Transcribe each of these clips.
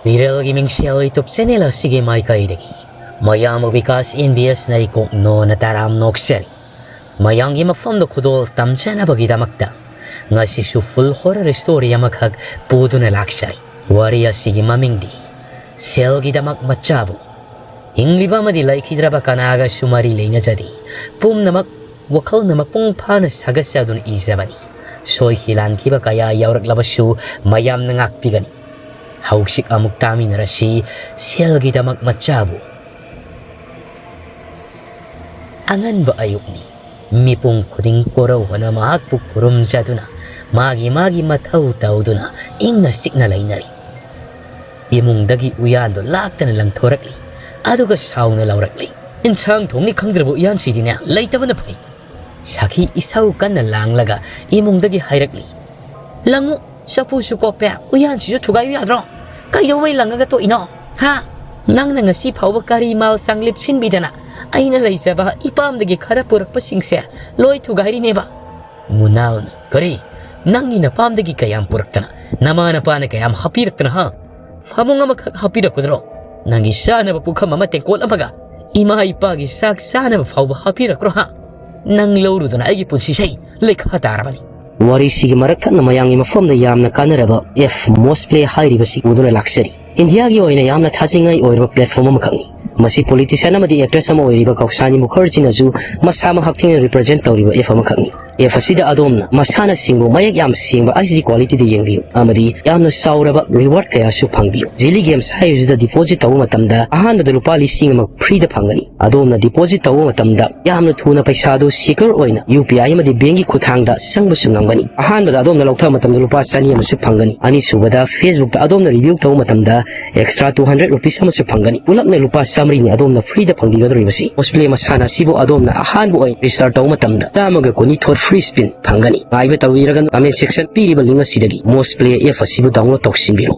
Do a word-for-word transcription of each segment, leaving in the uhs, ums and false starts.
ꯃꯤꯔꯦꯜꯒꯤ ꯃꯤꯡꯁꯦꯜ YouTube channel ꯑꯁꯤꯒꯤ ꯃꯥꯏꯀꯩꯗꯒꯤ ꯃꯌꯥꯝꯕ ꯕꯤꯀꯥꯁ ꯑꯦꯟ ꯕꯤ ꯑꯦꯁꯅ ꯏꯀꯣꯛ ꯅꯣꯟꯅ ꯇꯔꯥꯝ ꯅꯣꯛꯆꯔꯤ꯫ ꯃꯌꯥꯝꯒꯤ ꯃꯐꯝꯗ ꯈꯨꯗꯣꯜ ꯇꯝꯖꯅꯕꯒꯤꯗꯃꯛꯇ ꯉꯁꯤꯁꯨ full horror story ꯑꯃꯈꯛ ꯄꯨꯗꯨꯅ ꯂꯥꯛꯆꯔꯤ꯫ ꯋꯥꯔꯤ ꯑꯁꯤꯒꯤ ꯃꯃꯤꯡꯗꯤ ꯁꯦꯜꯒꯤꯗꯃꯛ ꯃꯆꯥꯕꯨ꯫ ꯍꯤꯡꯂꯤꯕ ꯑꯃꯗꯤ ꯂꯩꯈꯤꯗ꯭ꯔꯕ ꯀꯅꯥꯒꯁꯨ ꯃꯔꯤ ꯂꯩꯅꯖꯗꯦ꯫ ꯄꯨꯝꯅꯃꯛ ꯋꯥꯈꯜꯅ ꯃꯄꯨꯡ ꯐꯥꯅ ꯁꯥꯒꯠꯆꯗꯨꯅ ꯏꯖꯕꯅꯤ꯫ ꯁꯣꯏꯈꯤ ꯂꯥꯟꯈꯤꯕ ꯀꯌꯥ ꯌꯥꯎꯔꯛꯂꯕꯁꯨ ꯃꯌꯥꯝꯅ ꯉꯥꯛꯄꯤꯒꯅꯤ꯫ ꯍꯧꯖꯤꯛ ꯑꯃꯨꯛ ꯇꯥꯃꯤꯟꯅꯔꯁꯤ ꯁꯦꯜꯒꯤꯗꯃꯛ ꯃꯆꯥꯕꯨ꯫ ꯑꯉꯟꯕ ꯑꯌꯨꯛꯅꯤ꯫ ꯃꯤꯄꯨꯝ ꯈꯨꯗꯤꯡ ꯀꯣꯔꯧꯕꯅ ꯃꯍꯥꯛꯄꯨ ꯈꯨꯔꯨꯝꯖꯗꯨꯅ ꯃꯥꯒꯤ ꯃꯥꯒꯤ ꯃꯊꯧ ꯇꯧꯗꯨꯅ ꯏꯪꯅ ꯆꯤꯛꯅ ꯂꯩꯅꯔꯤ꯫ ꯏꯃꯨꯡꯗꯒꯤ ꯎꯌꯥꯟꯗꯣ ꯂꯥꯛꯇꯅ ꯂꯪꯊꯣꯔꯛꯂꯤ꯫ ꯑꯗꯨꯒ ꯁꯥꯎꯅ ꯂꯧꯔꯛꯂꯤ꯫ "ꯏꯟꯁꯥꯡ ꯊꯣꯡꯅꯤ ꯈꯪꯗ꯭ꯔꯕ ꯎꯌꯥꯟꯁꯤꯗꯤꯅꯦ ꯂꯩꯇꯕꯅ ꯐꯩ꯫" ꯁꯥꯈꯤ ꯏꯁꯧ ꯀꯟꯅ ꯂꯥꯡꯂꯒ ꯏꯃꯨꯡꯗꯒꯤ ꯍꯥꯏꯔꯛꯂꯤ꯫ "ꯂꯪꯉꯨ, ꯆꯐꯨꯁꯨ ꯀꯣꯞꯄꯦ, ꯎꯌꯥꯟꯁꯤꯁꯨ ꯊꯨꯒꯥꯏꯌꯨ ꯌꯥꯗ꯭ꯔꯣ? ꯀꯩꯗꯧꯕꯩ ꯂꯪꯉꯒ ꯇꯣꯛꯏꯅꯣ? ꯍꯥ? ꯅꯪꯅ ꯉꯁꯤ ꯐꯥꯎꯕ ꯀꯔꯤ ꯃꯥꯜ ꯆꯥꯡ ꯂꯦꯞꯁꯤꯟꯕꯤꯗꯅ ꯑꯩꯅ ꯂꯩꯖꯕ ꯏꯄꯥꯝꯗꯒꯤ ꯈꯔ ꯄꯨꯔꯛꯄꯁꯤꯡꯁꯦ ꯂꯣꯏ ꯊꯨꯒꯥꯏꯔꯤꯅꯦꯕ?" ꯃꯨꯅꯥꯜꯅ, "ꯀꯔꯤ? ꯅꯪꯒꯤ ꯅꯄꯥꯝꯗꯒꯤ ꯀꯌꯥꯝ ꯄꯨꯔꯛꯇꯅ? ꯅꯃꯥ ꯅꯄꯥꯅ ꯀꯌꯥꯝ ꯍꯥꯞꯄꯤꯔꯛꯇꯅ, ꯍꯥ? ꯐꯃꯨꯡ ꯑꯃꯈꯛ ꯍꯥꯞꯄꯤꯔꯛꯀꯗ꯭ꯔꯣ? ꯅꯪꯒꯤ ꯆꯥꯅꯕ ꯄꯨꯈꯝ ꯑꯃ ꯇꯦꯡꯀꯣꯠ ꯑꯃꯒ ꯏꯃꯥ ꯏꯄꯥꯒꯤ ꯆꯥꯛ ꯆꯥꯅꯕ ꯐꯥꯎꯕ ꯍꯥꯞꯄꯤꯔꯛꯄ꯭ꯔꯣ, ꯍꯥ? ꯅꯪ ꯂꯧꯔꯨꯗꯅ ꯑꯩꯒꯤ ꯄꯨꯟꯁꯤꯁꯦ ꯂꯩꯈꯥ ꯇꯥꯔꯕꯅꯤ꯫" ꯋꯥꯔꯤꯁꯤꯒꯤ ꯃꯔꯛ ꯊꯠꯅ ꯃꯌꯥꯝꯒꯤ ꯃꯐꯝꯗ ꯌꯥꯝꯅ ꯀꯥꯟꯅꯔꯕ F Mosh Play ꯍꯥꯏꯔꯤꯕꯁꯤ ꯄꯨꯗꯨꯅ ꯂꯥꯛꯆꯔꯤ꯫ ꯏꯟꯗꯤꯌꯥꯒꯤ ꯑꯣꯏꯅ ꯌꯥꯝꯅ ꯊꯥꯖꯅꯤꯡꯉꯥꯏ ꯑꯣꯏꯔꯕ platform ꯑꯃꯈꯛꯅꯤ꯫ ꯃꯁꯤ politician ꯑꯃꯗꯤ actress ꯑꯃ ꯑꯣꯏꯔꯤꯕ ꯀꯧꯁꯥꯅꯤ ꯃꯨꯈꯔꯖꯤꯅꯁꯨ ꯃꯁꯥꯃꯛ ꯍꯛꯊꯦꯡꯅ represent ꯇꯧꯔꯤꯕ F ꯑꯃꯈꯛꯅꯤ꯫ F ꯑꯁꯤꯗ ꯑꯗꯣꯝꯅ ꯃꯁꯥꯟꯅꯁꯤꯡꯕꯨ ꯃꯌꯦꯛ ꯌꯥꯝ ꯁꯦꯡꯕ H D qualityꯗ ꯌꯦꯡꯕꯤꯌꯨ ꯑꯃꯗꯤ ꯌꯥꯝꯅ ꯆꯥꯎꯔꯕ reward ꯀꯌꯥꯁꯨ ꯐꯪꯕꯤꯌꯨ꯫ Zilli Games ꯍꯥꯏꯔꯤꯕꯁꯤꯗ deposit ꯇꯧꯕ ꯃꯇꯝꯗ ꯑꯍꯥꯟꯕꯗ ꯂꯨꯄꯥ ꯂꯤꯁꯤꯡ ꯑꯃ freeꯗ ꯐꯪꯒꯅꯤ꯫ ꯑꯗꯣꯝꯅ deposit ꯇꯧꯕ ꯃꯇꯝꯗ ꯌꯥꯝꯅ ꯊꯨꯅ ꯄꯩꯁꯥꯗꯨ secure ꯑꯣꯏꯅ U P I ꯑꯃꯗꯤ bankꯀꯤ ꯈꯨꯠꯊꯥꯡꯗ ꯆꯪꯕꯁꯨ ꯉꯝꯒꯅꯤ꯫ ꯑꯍꯥꯟꯕꯗ ꯑꯗꯣꯝꯅ ꯂꯧꯊꯕ ꯃꯇꯝꯗ ꯂꯨꯄꯥ ꯆꯅꯤ ꯑꯃꯁꯨ ꯐꯪꯒꯅꯤ꯫ ꯑꯅꯤꯁꯨꯕꯗ Facebookꯇ ꯑꯗꯣꯝꯅ review ꯇꯧꯕ ꯃꯇꯝꯗ extra two hundred rupees ꯑꯃꯁꯨ ꯐꯪꯒꯅꯤ꯫ ꯄꯨꯂꯞꯅ ꯂꯨꯄꯥ ꯆꯥꯃꯔꯤꯅꯤ ꯑꯗꯣꯝꯅ freeꯗ ꯐꯪꯕꯤꯒꯗꯧꯔꯤꯕꯁꯤ꯫ Mosh Play ꯃꯁꯥꯟꯅ ꯑꯁꯤꯕꯨ ꯑꯗꯣꯝꯅ ꯑꯍꯥꯟꯕ ꯑꯣꯏꯅ register ꯇꯧꯕ ꯃꯇꯝꯗ ꯆꯥꯝꯃꯒ ꯀꯨꯟꯅꯤꯊꯣꯏ free spin ꯐꯪꯒꯅꯤ꯫ ꯉꯥꯏꯕ ꯇꯧꯕꯤꯔꯒꯅꯨ, comment section ꯄꯤꯔꯤꯕ link ꯑꯁꯤꯗꯒꯤ Mosh Play app ꯑꯁꯤꯕꯨ download ꯇꯧꯁꯤꯟꯕꯤꯔꯣ꯫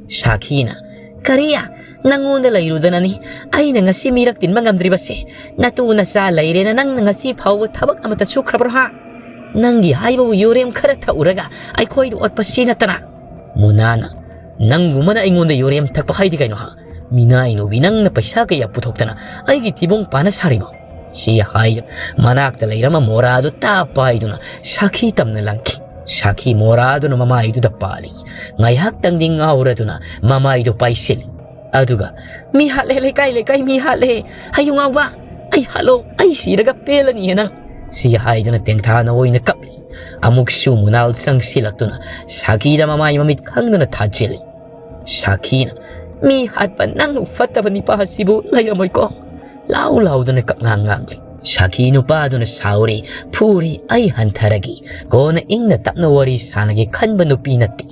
ꯁꯥꯈꯤꯅ, "ꯀꯔꯤ? ꯅꯪꯉꯣꯟꯗ ꯂꯩꯔꯨꯗꯅꯅꯤ ꯑꯩꯅ ꯉꯁꯤ ꯃꯤꯔꯛ ꯇꯤꯟꯕ ꯉꯝꯗ꯭ꯔꯤꯕꯁꯦ꯫ ꯅꯇꯨ ꯅꯆꯥ ꯂꯩꯔꯦꯅ ꯅꯪꯅ ꯉꯁꯤ ꯐꯥꯎꯕ ꯊꯕꯛ ꯑꯃꯠꯇ ꯁꯨꯈ꯭ꯔꯕ꯭ꯔꯣ, ꯍꯥ? ꯅꯪꯒꯤ ꯍꯥꯏꯕꯕꯨ ꯌꯨꯔꯦꯝ ꯈꯔ ꯊꯛꯎꯔꯒ ꯑꯩꯈꯣꯏꯗ ꯑꯣꯠꯄꯁꯤ ꯅꯠꯇꯅ?" ꯃꯨꯅꯥꯅ, "ꯅꯪꯒꯨꯝꯕꯅ ꯑꯩꯉꯣꯟꯗ ꯌꯨꯔꯦꯝ ꯊꯛꯄ ꯍꯥꯏꯗꯤ ꯀꯩꯅꯣ, ꯍꯥ? ꯃꯤꯅꯥꯏ ꯅꯨꯄꯤ, ꯅꯪꯅ ꯄꯩꯁꯥ ꯀꯌꯥ ꯄꯨꯊꯣꯛꯇꯅ ꯑꯩꯒꯤ ꯊꯤꯕꯣꯡ ꯄꯥꯅ ꯁꯥꯔꯤꯕꯣ?" ꯁꯤ ꯍꯥꯏ, ꯃꯅꯥꯛꯇ ꯂꯩꯔꯝꯕ ꯃꯣꯔꯥꯗꯨ ꯇꯥꯞ ꯄꯥꯏꯗꯨꯅ ꯁꯥꯈꯤ ꯇꯝꯅ ꯂꯪꯈꯤ꯫ ꯁꯥꯈꯤ ꯃꯣꯔꯥꯗꯨꯅ ꯃꯃꯥꯏꯗꯨꯗ ꯄꯥꯜꯂꯤ꯫ ꯉꯥꯏꯍꯥꯛꯇꯪꯗꯤ ꯉꯥꯎꯔꯗꯨꯅ ꯃꯃꯥꯏꯗꯨ ꯄꯥꯏꯁꯤꯜꯂꯤ꯫ ꯑꯗꯨꯒ, "ꯃꯤ ꯍꯥꯠꯂꯦ, ꯂꯩꯀꯥꯏ ꯂꯩꯀꯥꯏ ꯃꯤ ꯍꯥꯠꯂꯦ, ꯍꯌꯨ ꯉꯥꯎꯕ, ꯑꯩ ꯍꯥꯠꯂꯣ, ꯑꯩ ꯁꯤꯔꯒ ꯄꯦꯜꯂꯅꯤꯌꯦ ꯅꯪ!" ꯁꯤ ꯍꯥꯏꯗꯨꯅ ꯇꯦꯡꯊꯥꯅ ꯑꯣꯏꯅ ꯀꯞꯂꯤ꯫ ꯑꯃꯨꯛꯁꯨ ꯃꯨꯅꯥꯜ ꯆꯪꯁꯤꯜꯂꯛꯇꯨꯅ ꯁꯥꯈꯤꯗ ꯃꯃꯥꯏ ꯃꯃꯤꯠ ꯈꯪꯗꯅ ꯊꯥꯖꯤꯜꯂꯤ꯫ ꯁꯥꯈꯤꯅ, "ꯃꯤ ꯍꯥꯠꯄ ꯅꯪꯃꯨꯛ ꯐꯠꯇꯕ ꯅꯤꯄꯥ ꯑꯁꯤꯕꯨ ꯂꯩꯔꯝꯃꯣꯏꯀꯣ?" ꯂꯥꯎ ꯂꯥꯎꯗꯨꯅ ꯀꯛꯉꯥꯡ ꯉꯥꯡꯂꯤ꯫ ꯁꯥꯈꯤ ꯅꯨꯄꯥꯗꯨꯅ ꯁꯥꯎꯔꯤ, ꯐꯨꯔꯤ, ꯑꯩ ꯍꯟꯊꯔꯒꯦ꯫ ꯀꯣꯟꯅ ꯏꯪꯅ ꯇꯞꯅ ꯋꯥꯔꯤ ꯁꯥꯟꯅꯒꯦ ꯈꯟꯕ ꯅꯨꯄꯤ ꯅꯠꯇꯦ꯫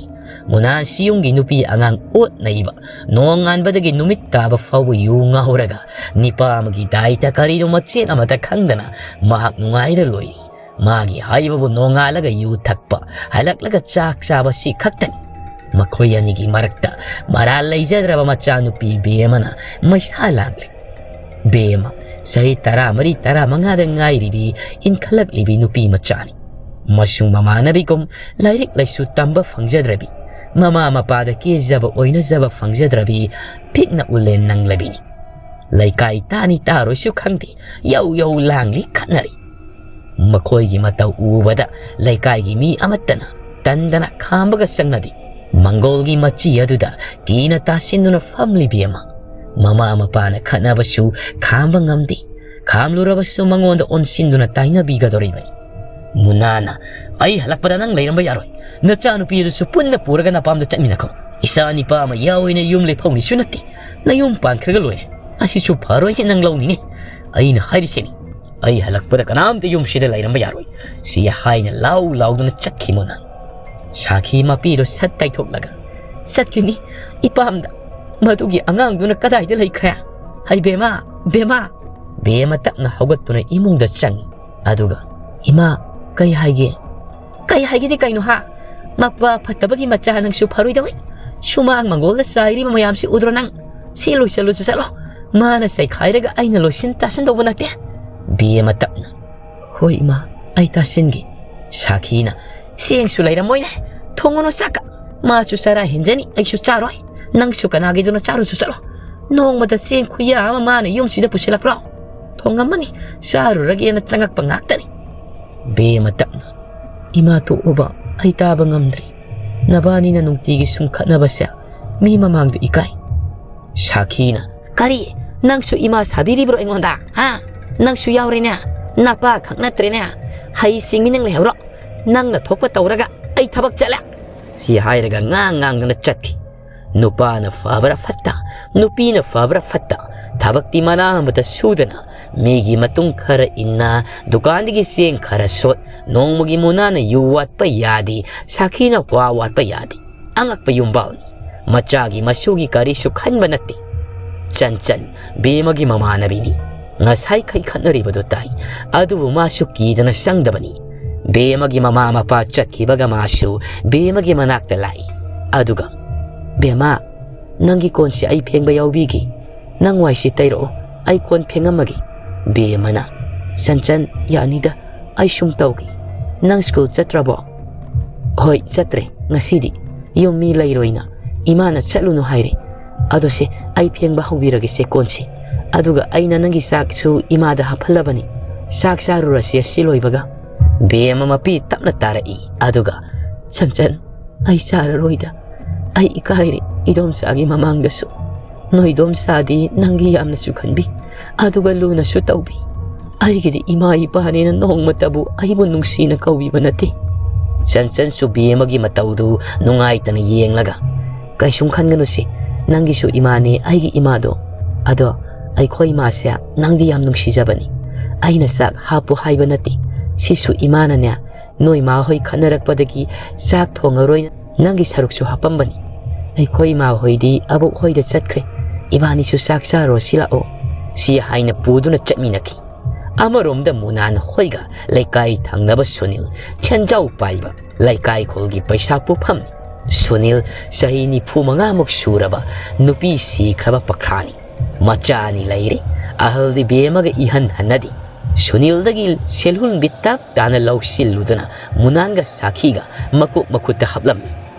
ꯃꯨꯅꯥꯁꯤ ꯌꯨꯝꯒꯤ ꯅꯨꯄꯤ ꯑꯉꯥꯡ ꯑꯣꯠꯅꯩꯕ, ꯅꯣꯡꯉꯥꯟꯕꯗꯒꯤ ꯅꯨꯃꯤꯠ ꯇꯥꯕ ꯐꯥꯎꯕ ꯌꯨ ꯉꯥꯎꯔꯒ ꯅꯤꯄꯥ ꯑꯃꯒꯤ ꯗꯥꯏꯇ ꯀꯔꯤꯅꯣ ꯃꯆꯦꯠ ꯑꯃꯠꯇ ꯈꯪꯗꯅ ꯃꯍꯥꯛ ꯅꯨꯡꯉꯥꯏꯔ ꯂꯣꯏꯔꯤ꯫ ꯃꯥꯒꯤ ꯍꯥꯏꯕꯕꯨ ꯅꯣꯡꯉꯥꯜꯂꯒ ꯌꯨ ꯊꯛꯄ, ꯍꯜꯂꯛꯂꯒ ꯆꯥꯛ ꯆꯥꯕ ꯁꯤ ꯈꯛꯇꯅꯤ꯫ ꯃꯈꯣꯏ ꯑꯅꯤꯒꯤ ꯃꯔꯛꯇ ꯃꯔꯥꯜ ꯂꯩꯖꯗ꯭ꯔꯕ ꯃꯆꯥꯅꯨꯄꯤ ꯕꯦꯝꯃꯅ ꯃꯩꯁꯥ ꯂꯥꯡꯂꯤ꯫ ꯕꯦꯝꯃ, ꯆꯍꯤ ꯇꯔꯥꯃꯔꯤ, ꯇꯔꯥꯃꯉꯥꯗ ꯉꯥꯏꯔꯤꯕꯤ ꯏꯟꯈꯠꯂꯛꯂꯤꯕꯤ ꯅꯨꯄꯤ ꯃꯆꯥꯅꯤ꯫ ꯃꯁꯨꯡ ꯃꯃꯥꯟꯅꯕꯤꯒꯨꯝ ꯂꯥꯏꯔꯤꯛ ꯂꯥꯏꯁꯨ ꯇꯝꯕ ꯐꯪꯖꯗ꯭ꯔꯕꯤ, ꯃꯃꯥ ꯃꯄꯥꯗ ꯀꯦꯖꯕ ꯑꯣꯏꯅꯖꯕ ꯐꯪꯖꯗ꯭ꯔꯕꯤ ꯄꯤꯛꯅ ꯎꯂꯦꯟ ꯅꯪꯂꯕꯤꯅꯤ꯫ ꯂꯩꯀꯥꯏ ꯇꯥꯅꯤ ꯇꯥꯔꯣꯏꯁꯨ ꯈꯪꯗꯦ, ꯌꯧ ꯌꯧ ꯂꯥꯡꯂꯤ, ꯈꯠꯅꯔꯤ꯫ ꯃꯈꯣꯏꯒꯤ ꯃꯇꯧ ꯎꯕꯗ ꯂꯩꯀꯥꯏꯒꯤ ꯃꯤ ꯑꯃꯠꯇꯅ ꯇꯟꯗꯅ ꯈꯥꯝꯕꯒ ꯆꯪꯅꯗꯦ꯫ ꯃꯪꯒꯣꯜꯒꯤ ꯃꯆꯤ ꯑꯗꯨꯗ ꯀꯤꯅ ꯇꯥꯁꯤꯟꯗꯨꯅ ꯐꯝꯂꯤꯕꯤ ꯑꯃ, ꯃꯃꯥ ꯃꯄꯥꯅ ꯈꯠꯅꯕꯁꯨ ꯈꯥꯝꯕ ꯉꯝꯗꯦ꯫ ꯈꯥꯝꯂꯨꯔꯕꯁꯨ ꯃꯉꯣꯟꯗ ꯑꯣꯟꯁꯤꯟꯗꯨꯅ ꯇꯥꯏꯅꯕꯤꯒꯗꯧꯔꯤꯕꯅꯤ꯫ ꯃꯨꯅꯥꯅ, "ꯑꯩ ꯍꯜꯂꯛꯄꯗ ꯅꯪ ꯂꯩꯔꯝꯕ ꯌꯥꯔꯣꯏ꯫ ꯅꯆꯥꯅꯨꯄꯤ ꯑꯗꯨꯁꯨ ꯄꯨꯟꯅ ꯄꯨꯔꯒ ꯅꯄꯥꯝꯗ ꯆꯠꯃꯤꯟꯅꯈꯣ꯫ ꯏꯆꯥ ꯅꯤꯄꯥ ꯑꯃ ꯌꯥꯎꯏꯅ ꯌꯨꯝ ꯂꯩꯐꯧꯅꯤꯁꯨ ꯅꯠꯇꯦ꯫ ꯅꯌꯨꯝ ꯄꯥꯟꯈ꯭ꯔꯒ ꯂꯣꯏꯔꯦ꯫ ꯑꯁꯤꯁꯨ ꯐꯔꯣꯏꯅ ꯅꯪ ꯂꯧꯅꯤꯡꯉꯤ꯫ ꯑꯩꯅ ꯍꯥꯏꯔꯤꯁꯤꯅꯤ꯫ ꯑꯩ ꯍꯜꯂꯛꯄꯗ ꯀꯅꯥꯝꯇ ꯌꯨꯝꯁꯤꯗ ꯂꯩꯔꯝꯕ ꯌꯥꯔꯣꯏ꯫" ꯁꯤ ꯍꯥꯏꯅ ꯂꯥꯎ ꯂꯥꯎꯗꯨꯅ ꯆꯠꯈꯤ ꯃꯨꯅꯥ꯫ ꯁꯥꯈꯤ ꯃꯄꯤꯗꯣ ꯁꯠ ꯀꯥꯏꯊꯣꯛꯂꯒ, "ꯆꯠꯈꯤꯅꯤ ꯏꯄꯥꯝꯗ꯫ ꯃꯗꯨꯒꯤ ꯑꯉꯥꯡꯗꯨꯅ ꯀꯗꯥꯏꯗ ꯂꯩꯈ꯭ꯔꯦ? ꯍꯩ ꯕꯦꯃꯥ, ꯕꯦꯃꯥ!" ꯕꯦꯃ ꯇꯞꯅ ꯍꯧꯒꯠꯇꯨꯅ ꯏꯃꯨꯡꯗ ꯆꯪꯉꯤ꯫ ꯑꯗꯨꯒ, "ꯏꯃꯥ, ꯀꯩ ꯍꯥꯏꯒꯦ?" "ꯀꯩ ꯍꯥꯏꯒꯦꯗꯤ ꯀꯩꯅꯣ ꯍꯥ? ꯃꯄꯥ ꯐꯠꯇꯕꯒꯤ ꯃꯆꯥ ꯅꯪꯁꯨ ꯐꯔꯣꯏꯗꯧꯏ꯫ ꯁꯨꯃꯥꯡ ꯃꯪꯒꯣꯜꯗ ꯆꯥꯏꯔꯤꯕ ꯃꯌꯥꯝꯁꯤ ꯎꯗ꯭ꯔꯣ ꯅꯪ? ꯁꯤ ꯂꯣꯏꯁꯜꯂꯨꯁꯨ ꯆꯠꯂꯣ꯫ ꯃꯥꯅ ꯆꯩꯈꯥꯏꯔꯒ ꯑꯩꯅ ꯂꯣꯏꯁꯤꯟ ꯇꯥꯁꯤꯟꯗꯧꯕ ꯅꯠꯇꯦ꯫" ꯕꯦꯃ ꯇꯞꯅ, "ꯍꯣꯏ ꯏꯃꯥ, ꯑꯩ ꯇꯥꯁꯤꯟꯒꯦ꯫" ꯁꯥꯈꯤꯅ, "ꯆꯦꯡꯁꯨ ꯂꯩꯔꯝꯃꯣꯏꯅꯦ꯫ ꯊꯣꯡꯉꯨꯅꯨ ꯆꯥꯛꯀ꯫ ꯃꯥꯁꯨ ꯆꯔꯥ ꯍꯦꯟꯖꯅꯤ, ꯑꯩꯁꯨ ꯆꯥꯔꯣꯏ꯫ ꯅꯪꯁꯨ ꯀꯅꯥꯒꯤꯗꯨꯅꯣ ꯆꯥꯔꯨꯁꯨ ꯆꯠꯂꯣ꯫ ꯅꯣꯡꯃꯗ ꯆꯦꯡ ꯈꯨꯌꯥ ꯑꯃ ꯃꯥꯅ ꯌꯨꯝꯁꯤꯗ ꯄꯨꯁꯤꯜꯂꯛꯄ꯭ꯔꯣ? ꯊꯣꯡꯉꯝꯃꯅꯤ, ꯆꯥꯔꯨꯔꯒꯦꯅ ꯆꯪꯉꯛꯄ ꯉꯥꯛꯇꯅꯤ꯫ ꯕꯦꯝꯃ ꯇꯞꯅ, "ꯏꯃꯥ ꯇꯣꯛꯑꯣꯕ, ꯑꯩ ꯇꯥꯕ ꯉꯝꯗ꯭ꯔꯦ꯫ ꯅꯕꯥꯅꯤꯅ ꯅꯨꯡꯇꯤꯒꯤ ꯁꯨꯝ ꯈꯠꯅꯕꯁꯦ ꯃꯤ ꯃꯃꯥꯡꯗ ꯏꯀꯥꯏ꯫" ꯁꯥꯈꯤꯅ, "ꯀꯔꯤ? ꯅꯪꯁꯨ ꯏꯃꯥ ꯁꯥꯕꯤꯔꯤꯕ꯭ꯔꯣ ꯑꯩꯉꯣꯟꯗ? ꯍꯥ? ꯅꯪꯁꯨ ꯌꯥꯎꯔꯦꯅꯦ? ꯅꯄꯥ ꯈꯛ ꯅꯠꯇ꯭ꯔꯦꯅꯦ? ꯍꯩ ꯁꯤꯡꯕꯤ ꯅꯪ ꯂꯩꯍꯧꯔꯣ꯫ ꯅꯪꯅ ꯊꯣꯛꯄ ꯇꯧꯔꯒ ꯑꯩ ꯊꯕꯛ ꯆꯠꯂꯦ꯫" ꯁꯤ ꯍꯥꯏꯔꯒ ꯉꯥꯡ ꯉꯥꯡꯗꯨꯅ ꯆꯠꯈꯤ꯫ ꯅꯨꯄꯥꯅ ꯐꯕ꯭ꯔꯥ ꯐꯠꯇ, ꯅꯨꯄꯤꯅ ꯐꯕ꯭ꯔꯥ ꯐꯠꯇ, ꯊꯕꯛꯇꯤ ꯃꯅꯥ ꯑꯃꯇ ꯁꯨꯗꯅ, ꯃꯤꯒꯤ ꯃꯇꯨꯡ ꯈꯔ ꯏꯟꯅ, ꯗꯨꯀꯥꯟꯗꯒꯤ ꯆꯦꯡ ꯈꯔ ꯁꯣꯠ, ꯅꯣꯡꯃꯒꯤ ꯃꯨꯅꯥꯅ ꯌꯨ ꯋꯥꯠꯄ ꯌꯥꯗꯦ, ꯁꯥꯈꯤꯅ ꯀ꯭ꯋꯥ ꯋꯥꯠꯄ ꯌꯥꯗꯦ꯫ ꯑꯉꯛꯄ ꯌꯨꯝꯕꯥꯜꯅꯤ꯫ ꯃꯆꯥꯒꯤ ꯃꯁꯨꯒꯤ ꯀꯔꯤꯁꯨ ꯈꯟꯕ ꯅꯠꯇꯦ꯫ ꯆꯟꯆꯟ, ꯕꯦꯝꯃꯒꯤ ꯃꯃꯥꯟꯅꯕꯤꯅꯤ꯫ ꯉꯁꯥꯏꯈꯩ ꯈꯠꯅꯔꯤꯕꯗꯨ ꯇꯥꯏ, ꯑꯗꯨꯕꯨ ꯃꯥꯁꯨ ꯀꯤꯗꯅ ꯆꯪꯗꯕꯅꯤ꯫ ꯕꯦꯝꯃꯒꯤ ꯃꯃꯥ ꯃꯄꯥ ꯆꯠꯈꯤꯕꯒ ꯃꯥꯁꯨ ꯕꯦꯝꯃꯒꯤ ꯃꯅꯥꯛꯇ ꯂꯥꯛꯏ꯫ ꯑꯗꯨꯒ, "ꯕꯦꯝꯃ, ꯅꯪꯒꯤ ꯀꯣꯟꯁꯦ ꯑꯩ ꯐꯦꯡꯕ ꯌꯥꯎꯕꯤꯒꯦ꯫ ꯅꯪ ꯋꯥꯏꯁꯤ ꯇꯩꯔꯛꯑꯣ, ꯑꯩ ꯀꯣꯟ ꯐꯦꯡꯉꯝꯃꯒꯦ꯫" ꯕꯦꯝꯃꯅ, "ꯆꯟꯆꯟ, ꯌꯥꯅꯤꯗ, ꯑꯩ ꯁꯨꯝ ꯇꯧꯒꯦ꯫ ꯅꯪ ꯁ꯭ꯀꯨꯜ ꯆꯠꯇ꯭ꯔꯕꯣ?" "ꯍꯣꯏ, ꯆꯠꯇ꯭ꯔꯦ ꯉꯁꯤꯗꯤ꯫ ꯌꯨꯝ ꯃꯤ ꯂꯩꯔꯣꯏꯅ ꯏꯃꯥꯅ ꯆꯠꯂꯨꯅꯨ ꯍꯥꯏꯔꯦ꯫ ꯑꯗꯣ ꯁꯦ, ꯑꯩ ꯐꯦꯡꯕ ꯍꯧꯕꯤꯔꯒꯦ ꯁꯦ ꯀꯣꯟꯁꯦ꯫ ꯑꯗꯨꯒ ꯑꯩꯅ ꯅꯪꯒꯤ ꯆꯥꯛꯁꯨ ꯏꯃꯥꯗ ꯍꯥꯞꯍꯜꯂꯕꯅꯤ꯫ ꯆꯥꯛ ꯆꯥꯔꯨꯔꯁꯤ ꯑꯁꯤ ꯂꯣꯏꯕꯒ꯫" ꯕꯦꯝꯃ ꯃꯄꯤ ꯇꯞꯅ ꯇꯥꯔꯛꯏ꯫ ꯑꯗꯨꯒ, "ꯆꯟꯆꯟ, ꯑꯩ ꯆꯥꯔꯔꯣꯏꯗ꯫ ꯑꯩ ꯏꯀꯥꯏꯔꯦ ꯏꯗꯣꯝꯆꯥꯒꯤ ꯃꯃꯥꯡꯗꯁꯨ꯫ ꯅꯣꯏ ꯏꯗꯣꯝꯆꯥꯗꯤ ꯅꯪꯒꯤ ꯌꯥꯝꯅꯁꯨ ꯈꯟꯕꯤ, ꯑꯗꯨꯒ ꯂꯨꯅꯁꯨ ꯇꯧꯕꯤ꯫ ꯑꯩꯒꯤꯗꯤ ꯏꯃꯥ ꯏꯄꯥꯅꯦꯅ ꯅꯣꯡꯃꯇꯕꯨ ꯑꯩꯕꯨ ꯅꯨꯡꯁꯤꯅ ꯀꯧꯕꯤꯕ ꯅꯠꯇꯦ꯫" ꯆꯟꯆꯟꯁꯨ ꯕꯦꯝꯃꯒꯤ ꯃꯇꯧꯗꯨ ꯅꯨꯡꯉꯥꯏꯇꯅ ꯌꯦꯡꯂꯒ, "ꯀꯩꯁꯨꯝ ꯈꯟꯒꯅꯨꯁꯦ, ꯅꯪꯒꯤꯁꯨ ꯏꯃꯥꯅꯦ ꯑꯩꯒꯤ ꯏꯃꯥꯗꯣ꯫ ꯑꯗꯣ ꯑꯩꯈꯣꯏ ꯏꯃꯥꯁꯦ ꯅꯪꯗꯤ ꯌꯥꯝ ꯅꯨꯡꯁꯤꯖꯕꯅꯤ꯫ ꯑꯩꯅ ꯆꯥꯛ ꯍꯥꯞꯄꯨ ꯍꯥꯏꯕ ꯅꯠꯇꯦ, ꯁꯤꯁꯨ ꯏꯃꯥꯅꯅꯦ, ꯅꯣꯏ ꯃꯥ ꯍꯣꯏ ꯈꯠꯅꯔꯛꯄꯗꯒꯤ ꯆꯥꯛ ꯊꯣꯡꯉꯔꯣꯏꯅ ꯅꯪꯒꯤ ꯁꯔꯨꯛꯁꯨ ꯍꯥꯞꯄꯝꯕꯅꯤ꯫ ꯑꯩꯈꯣꯏ ꯏꯃꯥ ꯍꯣꯏꯗꯤ ꯑꯕꯣꯛ ꯍꯣꯏꯗ ꯆꯠꯈ꯭ꯔꯦ꯫ ꯏꯕꯥꯅꯤꯁꯨ ꯆꯥꯛ ꯆꯥꯔꯨꯔꯁꯤ ꯂꯥꯛꯑꯣ꯫" ꯁꯤ ꯍꯥꯏꯅ ꯄꯨꯗꯨꯅ ꯆꯠꯃꯤꯟꯅꯈꯤ꯫ ꯑꯃꯔꯣꯝꯗ ꯃꯨꯅꯥꯟ ꯍꯣꯏꯒ ꯂꯩꯀꯥꯏ ꯊꯪꯅꯕ ꯁꯨꯅꯤꯜ, ꯁꯦꯟꯖꯥꯎ ꯄꯥꯏꯕ ꯂꯩꯀꯥꯏ ꯈꯨꯜꯒꯤ ꯄꯩꯁꯥ ꯄꯨꯐꯝꯅꯤ꯫ ꯁꯨꯅꯤꯜ ꯆꯍꯤ ꯅꯤꯐꯨ ꯃꯉꯥꯃꯨꯛ ꯁꯨꯔꯕ ꯅꯨꯄꯤ ꯁꯤꯈ꯭ꯔꯕ ꯄꯈ꯭ꯔꯥꯅꯤ꯫ ꯃꯆꯥ ꯑꯅꯤ ꯂꯩꯔꯦ꯫ ꯑꯍꯜꯗꯤ ꯕꯦꯝꯃꯒ ꯏꯍꯟ ꯍꯟꯅꯗꯦ꯫ ꯁꯨꯅꯤꯜꯗꯒꯤ ꯁꯦꯜꯍꯨꯟꯕꯤ ꯇꯞ ꯇꯥꯅ ꯂꯧꯁꯤꯜꯂꯨꯗꯨꯅ ꯃꯨꯅꯥꯟꯒ ꯁꯥꯈꯤꯒ ꯃꯀꯣꯛ ꯃꯈꯨꯠꯇ ꯍꯥꯞꯂꯝꯃꯤ꯫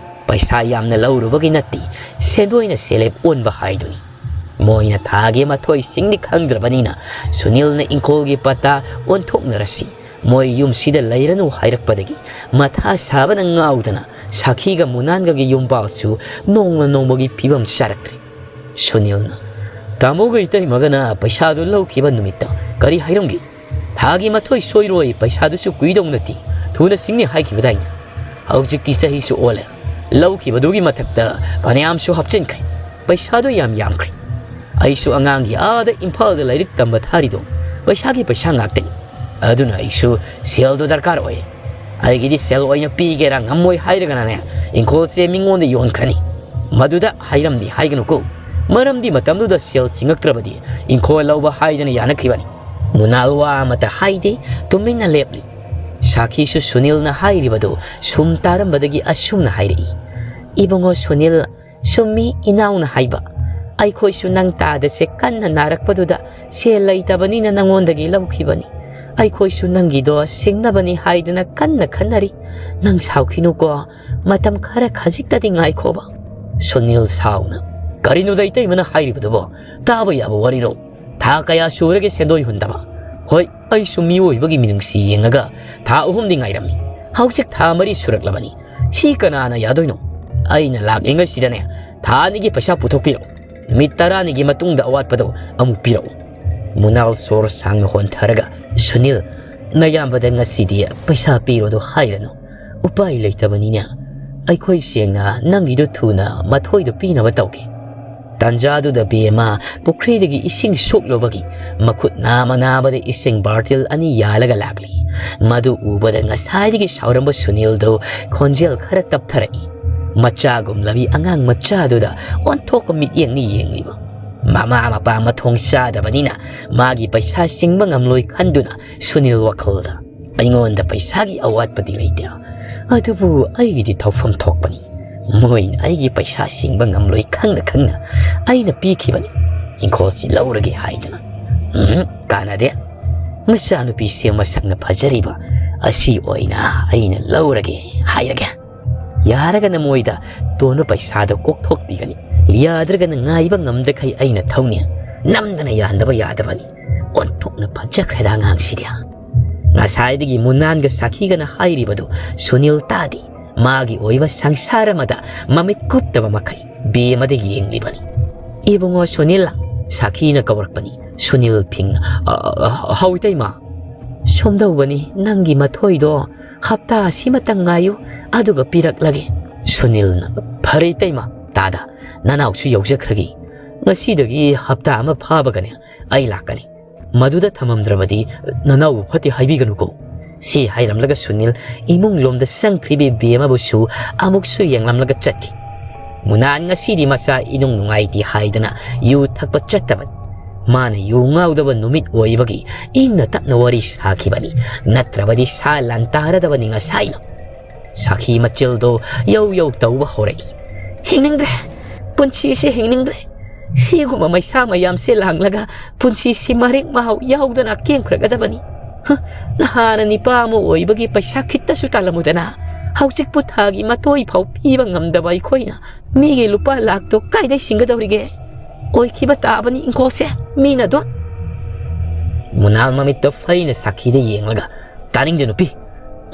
ꯄꯩꯁꯥ ꯌꯥꯝꯅ ꯂꯧꯔꯨꯕꯒꯤ ꯅꯠꯇꯦ, ꯁꯦꯟꯗꯣꯏꯅ ꯁꯦꯜꯂꯦꯞ ꯑꯣꯟꯕ ꯍꯥꯏꯗꯨꯅꯤ꯫ ꯃꯣꯏꯅ ꯊꯥꯒꯤ ꯃꯊꯣꯏꯁꯤꯡꯗꯤ ꯈꯪꯗ꯭ꯔꯕꯅꯤꯅ ꯁꯨꯅꯤꯜꯅ ꯏꯪꯈꯣꯜꯒꯤ ꯄꯇꯥ ꯑꯣꯟꯊꯣꯛꯅꯔꯁꯤ, ꯃꯣꯏ ꯌꯨꯝꯁꯤꯗ ꯂꯩꯔꯅꯨ ꯍꯥꯏꯔꯛꯄꯗꯒꯤ ꯃꯊꯥ ꯁꯥꯕꯅ ꯉꯥꯎꯗꯅ ꯁꯥꯈꯤꯒ ꯃꯨꯅꯥꯟꯒꯒꯤ ꯌꯨꯝꯕꯥꯜꯁꯨ ꯅꯣꯡꯃ ꯅꯣꯡꯃꯒꯤ ꯐꯤꯕꯝ ꯆꯥꯔꯛꯇ꯭ꯔꯦ꯫ ꯁꯨꯅꯤꯜꯅ, "ꯇꯥꯃꯣꯒ ꯏꯇꯩꯃꯒꯅ ꯄꯩꯁꯥꯗꯨ ꯂꯧꯈꯤꯕ ꯅꯨꯃꯤꯠꯇ ꯀꯔꯤ ꯍꯥꯏꯔꯝꯒꯦ? ꯊꯥꯒꯤ ꯃꯊꯣꯏ ꯁꯣꯏꯔꯣꯏ, ꯄꯩꯁꯥꯗꯨꯁꯨ ꯀꯨꯏꯗꯧ ꯅꯠꯇꯦ, ꯊꯨꯅ ꯁꯤꯡꯅꯤ ꯍꯥꯏꯈꯤꯕꯗꯥꯏꯅꯦ? ꯍꯧꯖꯤꯛꯇꯤ ꯆꯍꯤꯁꯨ ꯑꯣꯜꯂꯦ, ꯂꯧꯈꯤꯕꯗꯨꯒꯤ ꯃꯊꯛꯇ ꯐꯅꯌꯥꯝꯁꯨ ꯍꯥꯞꯆꯤꯟꯈ꯭ꯔꯦ꯫ ꯄꯩꯁꯥꯗꯣ ꯌꯥꯝ ꯌꯥꯝꯈ꯭ꯔꯦ꯫ ꯑꯩꯁꯨ ꯑꯉꯥꯡꯒꯤ ꯑꯥꯗ ꯏꯝꯐꯥꯜꯗ ꯂꯥꯏꯔꯤꯛ ꯇꯝꯕ ꯊꯥꯔꯤꯗꯣ ꯄꯩꯁꯥꯒꯤ ꯄꯩꯁꯥ ꯉꯥꯛꯇꯅꯤ꯫ ꯑꯗꯨꯅ ꯑꯩꯁꯨ ꯁꯦꯜꯗꯣ ꯗꯔꯀꯥꯔ ꯑꯣꯏꯔꯦ꯫ ꯑꯩꯒꯤꯗꯤ ꯁꯦꯜ ꯑꯣꯏꯅ ꯄꯤꯒꯦꯔꯥ ꯉꯝꯃꯣꯏ ꯍꯥꯏꯔꯒꯅꯅꯦ, ꯏꯪꯈꯣꯜꯁꯦ ꯃꯤꯉꯣꯟꯗ ꯌꯣꯟꯈ꯭ꯔꯅꯤ꯫ ꯃꯗꯨꯗ ꯍꯥꯏꯔꯝꯗꯤ ꯍꯥꯏꯒꯅꯨꯀꯣ, ꯃꯔꯝꯗꯤ ꯃꯇꯝꯗꯨꯗ ꯁꯦꯜ ꯁꯤꯡꯉꯛꯇ꯭ꯔꯕꯗꯤ ꯏꯪꯈꯣꯜ ꯂꯧꯕ ꯍꯥꯏꯗꯅ ꯌꯥꯅꯈꯤꯕꯅꯤ꯫" ꯃꯨꯅꯥꯜ ꯋꯥ ꯑꯃꯠꯇ ꯍꯥꯏꯗꯦ, ꯇꯨꯃꯤꯟꯅ ꯂꯦꯞꯂꯤ꯫ ꯁꯥꯈꯤꯁꯨ ꯁꯨꯅꯤꯜꯅ ꯍꯥꯏꯔꯤꯕꯗꯨ ꯁꯨꯝ ꯇꯥꯔꯝꯕꯗꯒꯤ ꯑꯁꯨꯝꯅ ꯍꯥꯏꯔꯛꯏ, "ꯏꯕꯨꯡꯉꯣ ꯁꯨꯅꯤꯜ, ꯆꯨꯝꯃꯤ ꯏꯅꯥꯎꯅ ꯍꯥꯏꯕ꯫ ꯑꯩꯈꯣꯏꯁꯨ ꯅꯪ ꯇꯥꯗꯁꯦ ꯀꯟꯅ ꯅꯥꯔꯛꯄꯗꯨꯗ ꯁꯦꯜ ꯂꯩꯇꯕꯅꯤꯅ ꯅꯉꯣꯟꯗꯒꯤ ꯂꯧꯈꯤꯕꯅꯤ꯫ ꯑꯩꯈꯣꯏꯁꯨ ꯅꯪꯒꯤꯗꯣ ꯁꯤꯡꯅꯕꯅꯤ ꯍꯥꯏꯗꯅ ꯀꯟꯅ ꯈꯟꯅꯔꯤ꯫ ꯅꯪ ꯁꯥꯎꯈꯤꯅꯨꯀꯣ, ꯃꯇꯝ ꯈꯔ ꯈꯖꯤꯛꯇꯗꯤ ꯉꯥꯏꯈꯣꯕ꯫" ꯁꯨꯅꯤꯜ ꯁꯥꯎꯅ, "ꯀꯔꯤꯅꯣꯗ ꯏꯇꯩꯃꯅ ꯍꯥꯏꯔꯤꯕꯗꯨꯕꯣ? ꯇꯥꯕ ꯌꯥꯕ ꯋꯥꯔꯤꯔꯣ? ꯊꯥ ꯀꯌꯥ ꯁꯨꯔꯒꯦ ꯁꯦꯟꯗꯣꯏ ꯍꯨꯟꯗꯕ? ꯍꯣꯏ, ꯑꯩꯁꯨ ꯃꯤꯑꯣꯏꯕꯒꯤ ꯃꯤꯅꯨꯡꯁꯤ ꯌꯦꯡꯉꯒ ꯊꯥ ꯑꯍꯨꯝꯗꯤ ꯉꯥꯏꯔꯝꯃꯤ꯫ ꯍꯧꯖꯤꯛ ꯊꯥ ꯃꯔꯤ ꯁꯨꯔꯛꯂꯕꯅꯤ꯫ ꯁꯤ ꯀꯅꯥꯅ ꯌꯥꯗꯣꯏꯅꯣ? ꯑꯩꯅ ꯂꯥꯛꯂꯤꯉꯩꯁꯤꯗꯅꯦ, ꯊꯥ ꯑꯅꯤꯒꯤ ꯄꯩꯁꯥ ꯄꯨꯊꯣꯛꯄꯤꯔꯛꯎ꯫ ꯅꯨꯃꯤꯠ ꯇꯔꯥꯅꯤꯒꯤ ꯃꯇꯨꯡꯗ ꯑꯋꯥꯠꯄꯗꯣ ꯑꯃꯨꯛ ꯄꯤꯔꯛꯎ꯫" ꯃꯨꯅꯥꯜ ꯁꯣꯔ ꯁꯥꯡꯅ ꯍꯣꯟꯊꯔꯒ, "ꯁꯨꯅꯤꯜ, ꯅꯌꯥꯝꯕꯗ ꯉꯁꯤꯗꯤ ꯄꯩꯁꯥ ꯄꯤꯔꯣꯗꯣ ꯍꯥꯏꯔꯅꯨ꯫ ꯎꯄꯥꯏ ꯂꯩꯇꯕꯅꯤꯅ ꯑꯩꯈꯣꯏ ꯁꯦꯡꯅ ꯅꯪꯒꯤꯗꯣ ꯊꯨꯅ ꯃꯊꯣꯏꯗꯣ ꯄꯤꯅꯕ ꯇꯧꯒꯦ꯫" ꯇꯥꯟꯖꯥꯗꯨꯗ ꯕꯦꯝꯃ ꯄꯨꯈ꯭ꯔꯤꯗꯒꯤ ꯏꯁꯤꯡ ꯁꯣꯛꯂꯨꯕꯒꯤ ꯃꯈꯨꯠ ꯅꯥꯃ ꯅꯥꯕꯗ ꯏꯁꯤꯡ ꯕꯥꯔꯇꯤꯜ ꯑꯅꯤ ꯌꯥꯜꯂꯒ ꯂꯥꯛꯂꯤ꯫ ꯃꯗꯨ ꯎꯕꯗ ꯉꯁꯥꯏꯗꯒꯤ ꯁꯥꯎꯔꯝꯕ ꯁꯨꯅꯤꯜꯗꯨ ꯈꯣꯟꯖꯦꯜ ꯈꯔ ꯇꯞꯊꯔꯛꯏ꯫ ꯃꯆꯥꯒꯨꯝꯂꯕꯤ ꯑꯉꯥꯡ ꯃꯆꯥꯗꯨꯗ ꯑꯣꯟꯊꯣꯛꯄ ꯃꯤꯠꯌꯦꯡꯅꯤ ꯌꯦꯡꯂꯤꯕ꯫ ꯃꯃꯥ ꯃꯄꯥ ꯃꯊꯣꯡ ꯆꯥꯗꯕꯅꯤꯅ ꯃꯥꯒꯤ ꯄꯩꯁꯥ ꯁꯤꯡꯕ ꯉꯝꯂꯣꯏ ꯈꯟꯗꯨꯅ ꯁꯨꯅꯤꯜ ꯋꯥꯈꯜꯗ, "ꯑꯩꯉꯣꯟꯗ ꯄꯩꯁꯥꯒꯤ ꯑꯋꯥꯠꯄꯗꯤ ꯂꯩꯇꯦ, ꯑꯗꯨꯕꯨ ꯑꯩꯒꯤꯗꯤ ꯊꯧꯐꯝ ꯊꯣꯛꯄꯅꯤ꯫ ꯃꯣꯏꯅ ꯑꯩꯒꯤ ꯄꯩꯁꯥ ꯁꯤꯡꯕ ꯉꯝꯂꯣꯏ ꯈꯪꯅ ꯈꯪꯅ ꯑꯩꯅ ꯄꯤꯈꯤꯕꯅꯤ꯫ ꯏꯪꯈꯣꯜꯁꯤ ꯂꯧꯔꯒꯦ ꯍꯥꯏꯗꯅ꯫ ꯎꯝ, ꯀꯥꯟꯅꯗꯦ꯫ ꯃꯆꯥꯅꯨꯄꯤꯁꯦ ꯃꯁꯛꯅ ꯐꯖꯔꯤꯕ ꯑꯁꯤ ꯑꯣꯏꯅ ꯑꯩꯅ ꯂꯧꯔꯒꯦ ꯍꯥꯏꯔꯒꯦ꯫" ꯌꯥꯔꯒꯅ ꯃꯣꯏꯗ ꯇꯣꯟꯕ ꯄꯩꯁꯥꯗꯣ ꯀꯣꯛꯊꯣꯛꯄꯤꯒꯅꯤ, ꯌꯥꯗ꯭ꯔꯒꯅ ꯉꯥꯏꯕ ꯉꯝꯗꯈꯩ ꯑꯩꯅ ꯊꯧꯅꯤ꯫ ꯅꯝꯗꯅ ꯌꯥꯍꯟꯗꯕ ꯌꯥꯗꯕꯅꯤ꯫ ꯑꯣꯟꯊꯣꯛꯅ ꯐꯖꯈ꯭ꯔꯦꯗ ꯑꯉꯥꯡꯁꯤꯗꯤ꯫ ꯉꯁꯥꯏꯗꯒꯤ ꯃꯨꯅꯥꯟꯒ ꯁꯥꯈꯤꯒꯅ ꯍꯥꯏꯔꯤꯕꯗꯨ ꯁꯨꯅꯤꯜ ꯇꯥꯗꯦ꯫ ꯃꯥꯒꯤ ꯑꯣꯏꯕ ꯁꯪꯁꯥꯔ ꯑꯃꯗ ꯃꯃꯤꯠ ꯀꯨꯞꯇꯕ ꯃꯈꯩ ꯕꯦꯝꯃꯗ ꯌꯦꯡꯂꯤꯕꯅꯤ꯫ "ꯏꯕꯨꯡꯉꯣ ꯁꯨꯅꯤꯜ," ꯁꯥꯈꯤꯅ ꯀꯧꯔꯛꯄꯅꯤ꯫ ꯁꯨꯅꯤꯜ ꯐꯤꯡꯅ, "ꯑ, ꯑ, ꯍꯥꯎ ꯏꯇꯩꯃ꯫ ꯁꯨꯝꯗꯧꯕꯅꯤ, ꯅꯪꯒꯤ ꯃꯊꯣꯏꯗꯣ ꯍꯞꯇꯥ ꯑꯁꯤꯃꯇꯪ ꯉꯥꯏꯌꯨ, ꯑꯗꯨꯒ ꯄꯤꯔꯛꯂꯒꯦ꯫" ꯁꯨꯅꯤꯜꯅ, "ꯐꯔꯦ ꯏꯇꯩꯃ, ꯇꯥꯗ, ꯅꯅꯥꯎꯁꯨ ꯌꯧꯖꯈ꯭ꯔꯒꯦ꯫ ꯉꯁꯤꯗꯒꯤ ꯍꯞꯇꯥ ꯑꯃ ꯐꯥꯕꯒꯅꯦ ꯑꯩ ꯂꯥꯛꯀꯅꯤ꯫ ꯃꯗꯨꯗ ꯊꯝꯃꯝꯗ꯭ꯔꯕꯗꯤ ꯅꯅꯥꯎꯕꯨ ꯐꯠꯇꯦ ꯍꯥꯏꯕꯤꯒꯅꯨꯀꯣ꯫" ꯁꯤ ꯍꯥꯏꯔꯝꯂꯒ ꯁꯨꯅꯤꯜ ꯏꯃꯨꯡ ꯂꯣꯝꯗ ꯆꯪꯈ꯭ꯔꯤꯕꯤ ꯕꯦꯝꯃꯕꯨꯁꯨ ꯑꯃꯨꯛꯁꯨ ꯌꯦꯡꯂꯝꯂꯒ ꯆꯠꯈꯤ꯫ ꯃꯨꯅꯥꯟ ꯉꯁꯤꯗꯤ ꯃꯆꯥ ꯏꯅꯨꯡ ꯅꯨꯡꯉꯥꯏꯇꯦ ꯍꯥꯏꯗꯅ ꯌꯨ ꯊꯛꯄ ꯆꯠꯇꯕꯅꯤ꯫ ꯃꯥꯅ ꯌꯨ ꯉꯥꯎꯗꯕ ꯅꯨꯃꯤꯠ ꯑꯣꯏꯕꯒꯤ ꯏꯪꯅ ꯇꯞꯅ ꯋꯥꯔꯤ ꯁꯥꯈꯤꯕꯅꯤ, ꯅꯠꯇ꯭ꯔꯕꯗꯤ ꯁꯥ ꯂꯥꯟ ꯇꯥꯔꯗꯕꯅꯤ ꯉꯁꯥꯏꯅ꯫ ꯁꯥꯈꯤ ꯃꯆꯤꯜꯗꯣ ꯌꯧ ꯌꯧ ꯇꯧꯕ ꯍꯧꯔꯛꯏ꯫ "ꯍꯤꯡꯅꯤꯡꯗ꯭ꯔꯦ, ꯄꯨꯟꯁꯤꯁꯦ ꯍꯤꯡꯅꯤꯡꯗ꯭ꯔꯦ꯫ ꯁꯤꯒꯨꯝꯕ ꯃꯩꯁꯥ ꯃꯌꯥꯝꯁꯦ ꯂꯥꯡꯂꯒ ꯄꯨꯟꯁꯤꯁꯤ ꯃꯔꯦꯛ ꯃꯍꯥꯎ ꯌꯥꯎꯗꯅ ꯀꯦꯟꯈ꯭ꯔꯒꯗꯕꯅꯤ꯫ ꯍ, ꯅꯍꯥꯅ ꯅꯤꯄꯥ ꯑꯃ ꯑꯣꯏꯕꯒꯤ ꯄꯩꯁꯥ ꯈꯤꯠꯇꯁꯨ ꯇꯥꯜꯂꯝꯃꯨꯗꯅ, ꯍꯧꯖꯤꯛꯄꯨ ꯊꯥꯒꯤ ꯃꯇꯣꯏ ꯐꯥꯎ ꯄꯤꯕ ꯉꯝꯗꯕ ꯑꯩꯈꯣꯏꯅ ꯃꯤꯒꯤ ꯂꯨꯄꯥ ꯂꯥꯛꯇꯣ ꯀꯥꯏꯗꯩ ꯁꯤꯡꯒꯗꯧꯔꯤꯒꯦ? ꯑꯣꯏꯈꯤꯕ ꯇꯥꯕꯅꯤ ꯏꯪꯈꯣꯜꯁꯦ ꯃꯤꯅ ꯑꯗꯨꯝ꯫" ꯃꯨꯅꯥꯜ ꯃꯃꯤꯠꯇꯣ ꯐꯩꯅ ꯁꯥꯈꯤꯗ ꯌꯦꯡꯂꯒ, "ꯇꯥꯅꯤꯡꯗꯦ ꯅꯨꯄꯤ,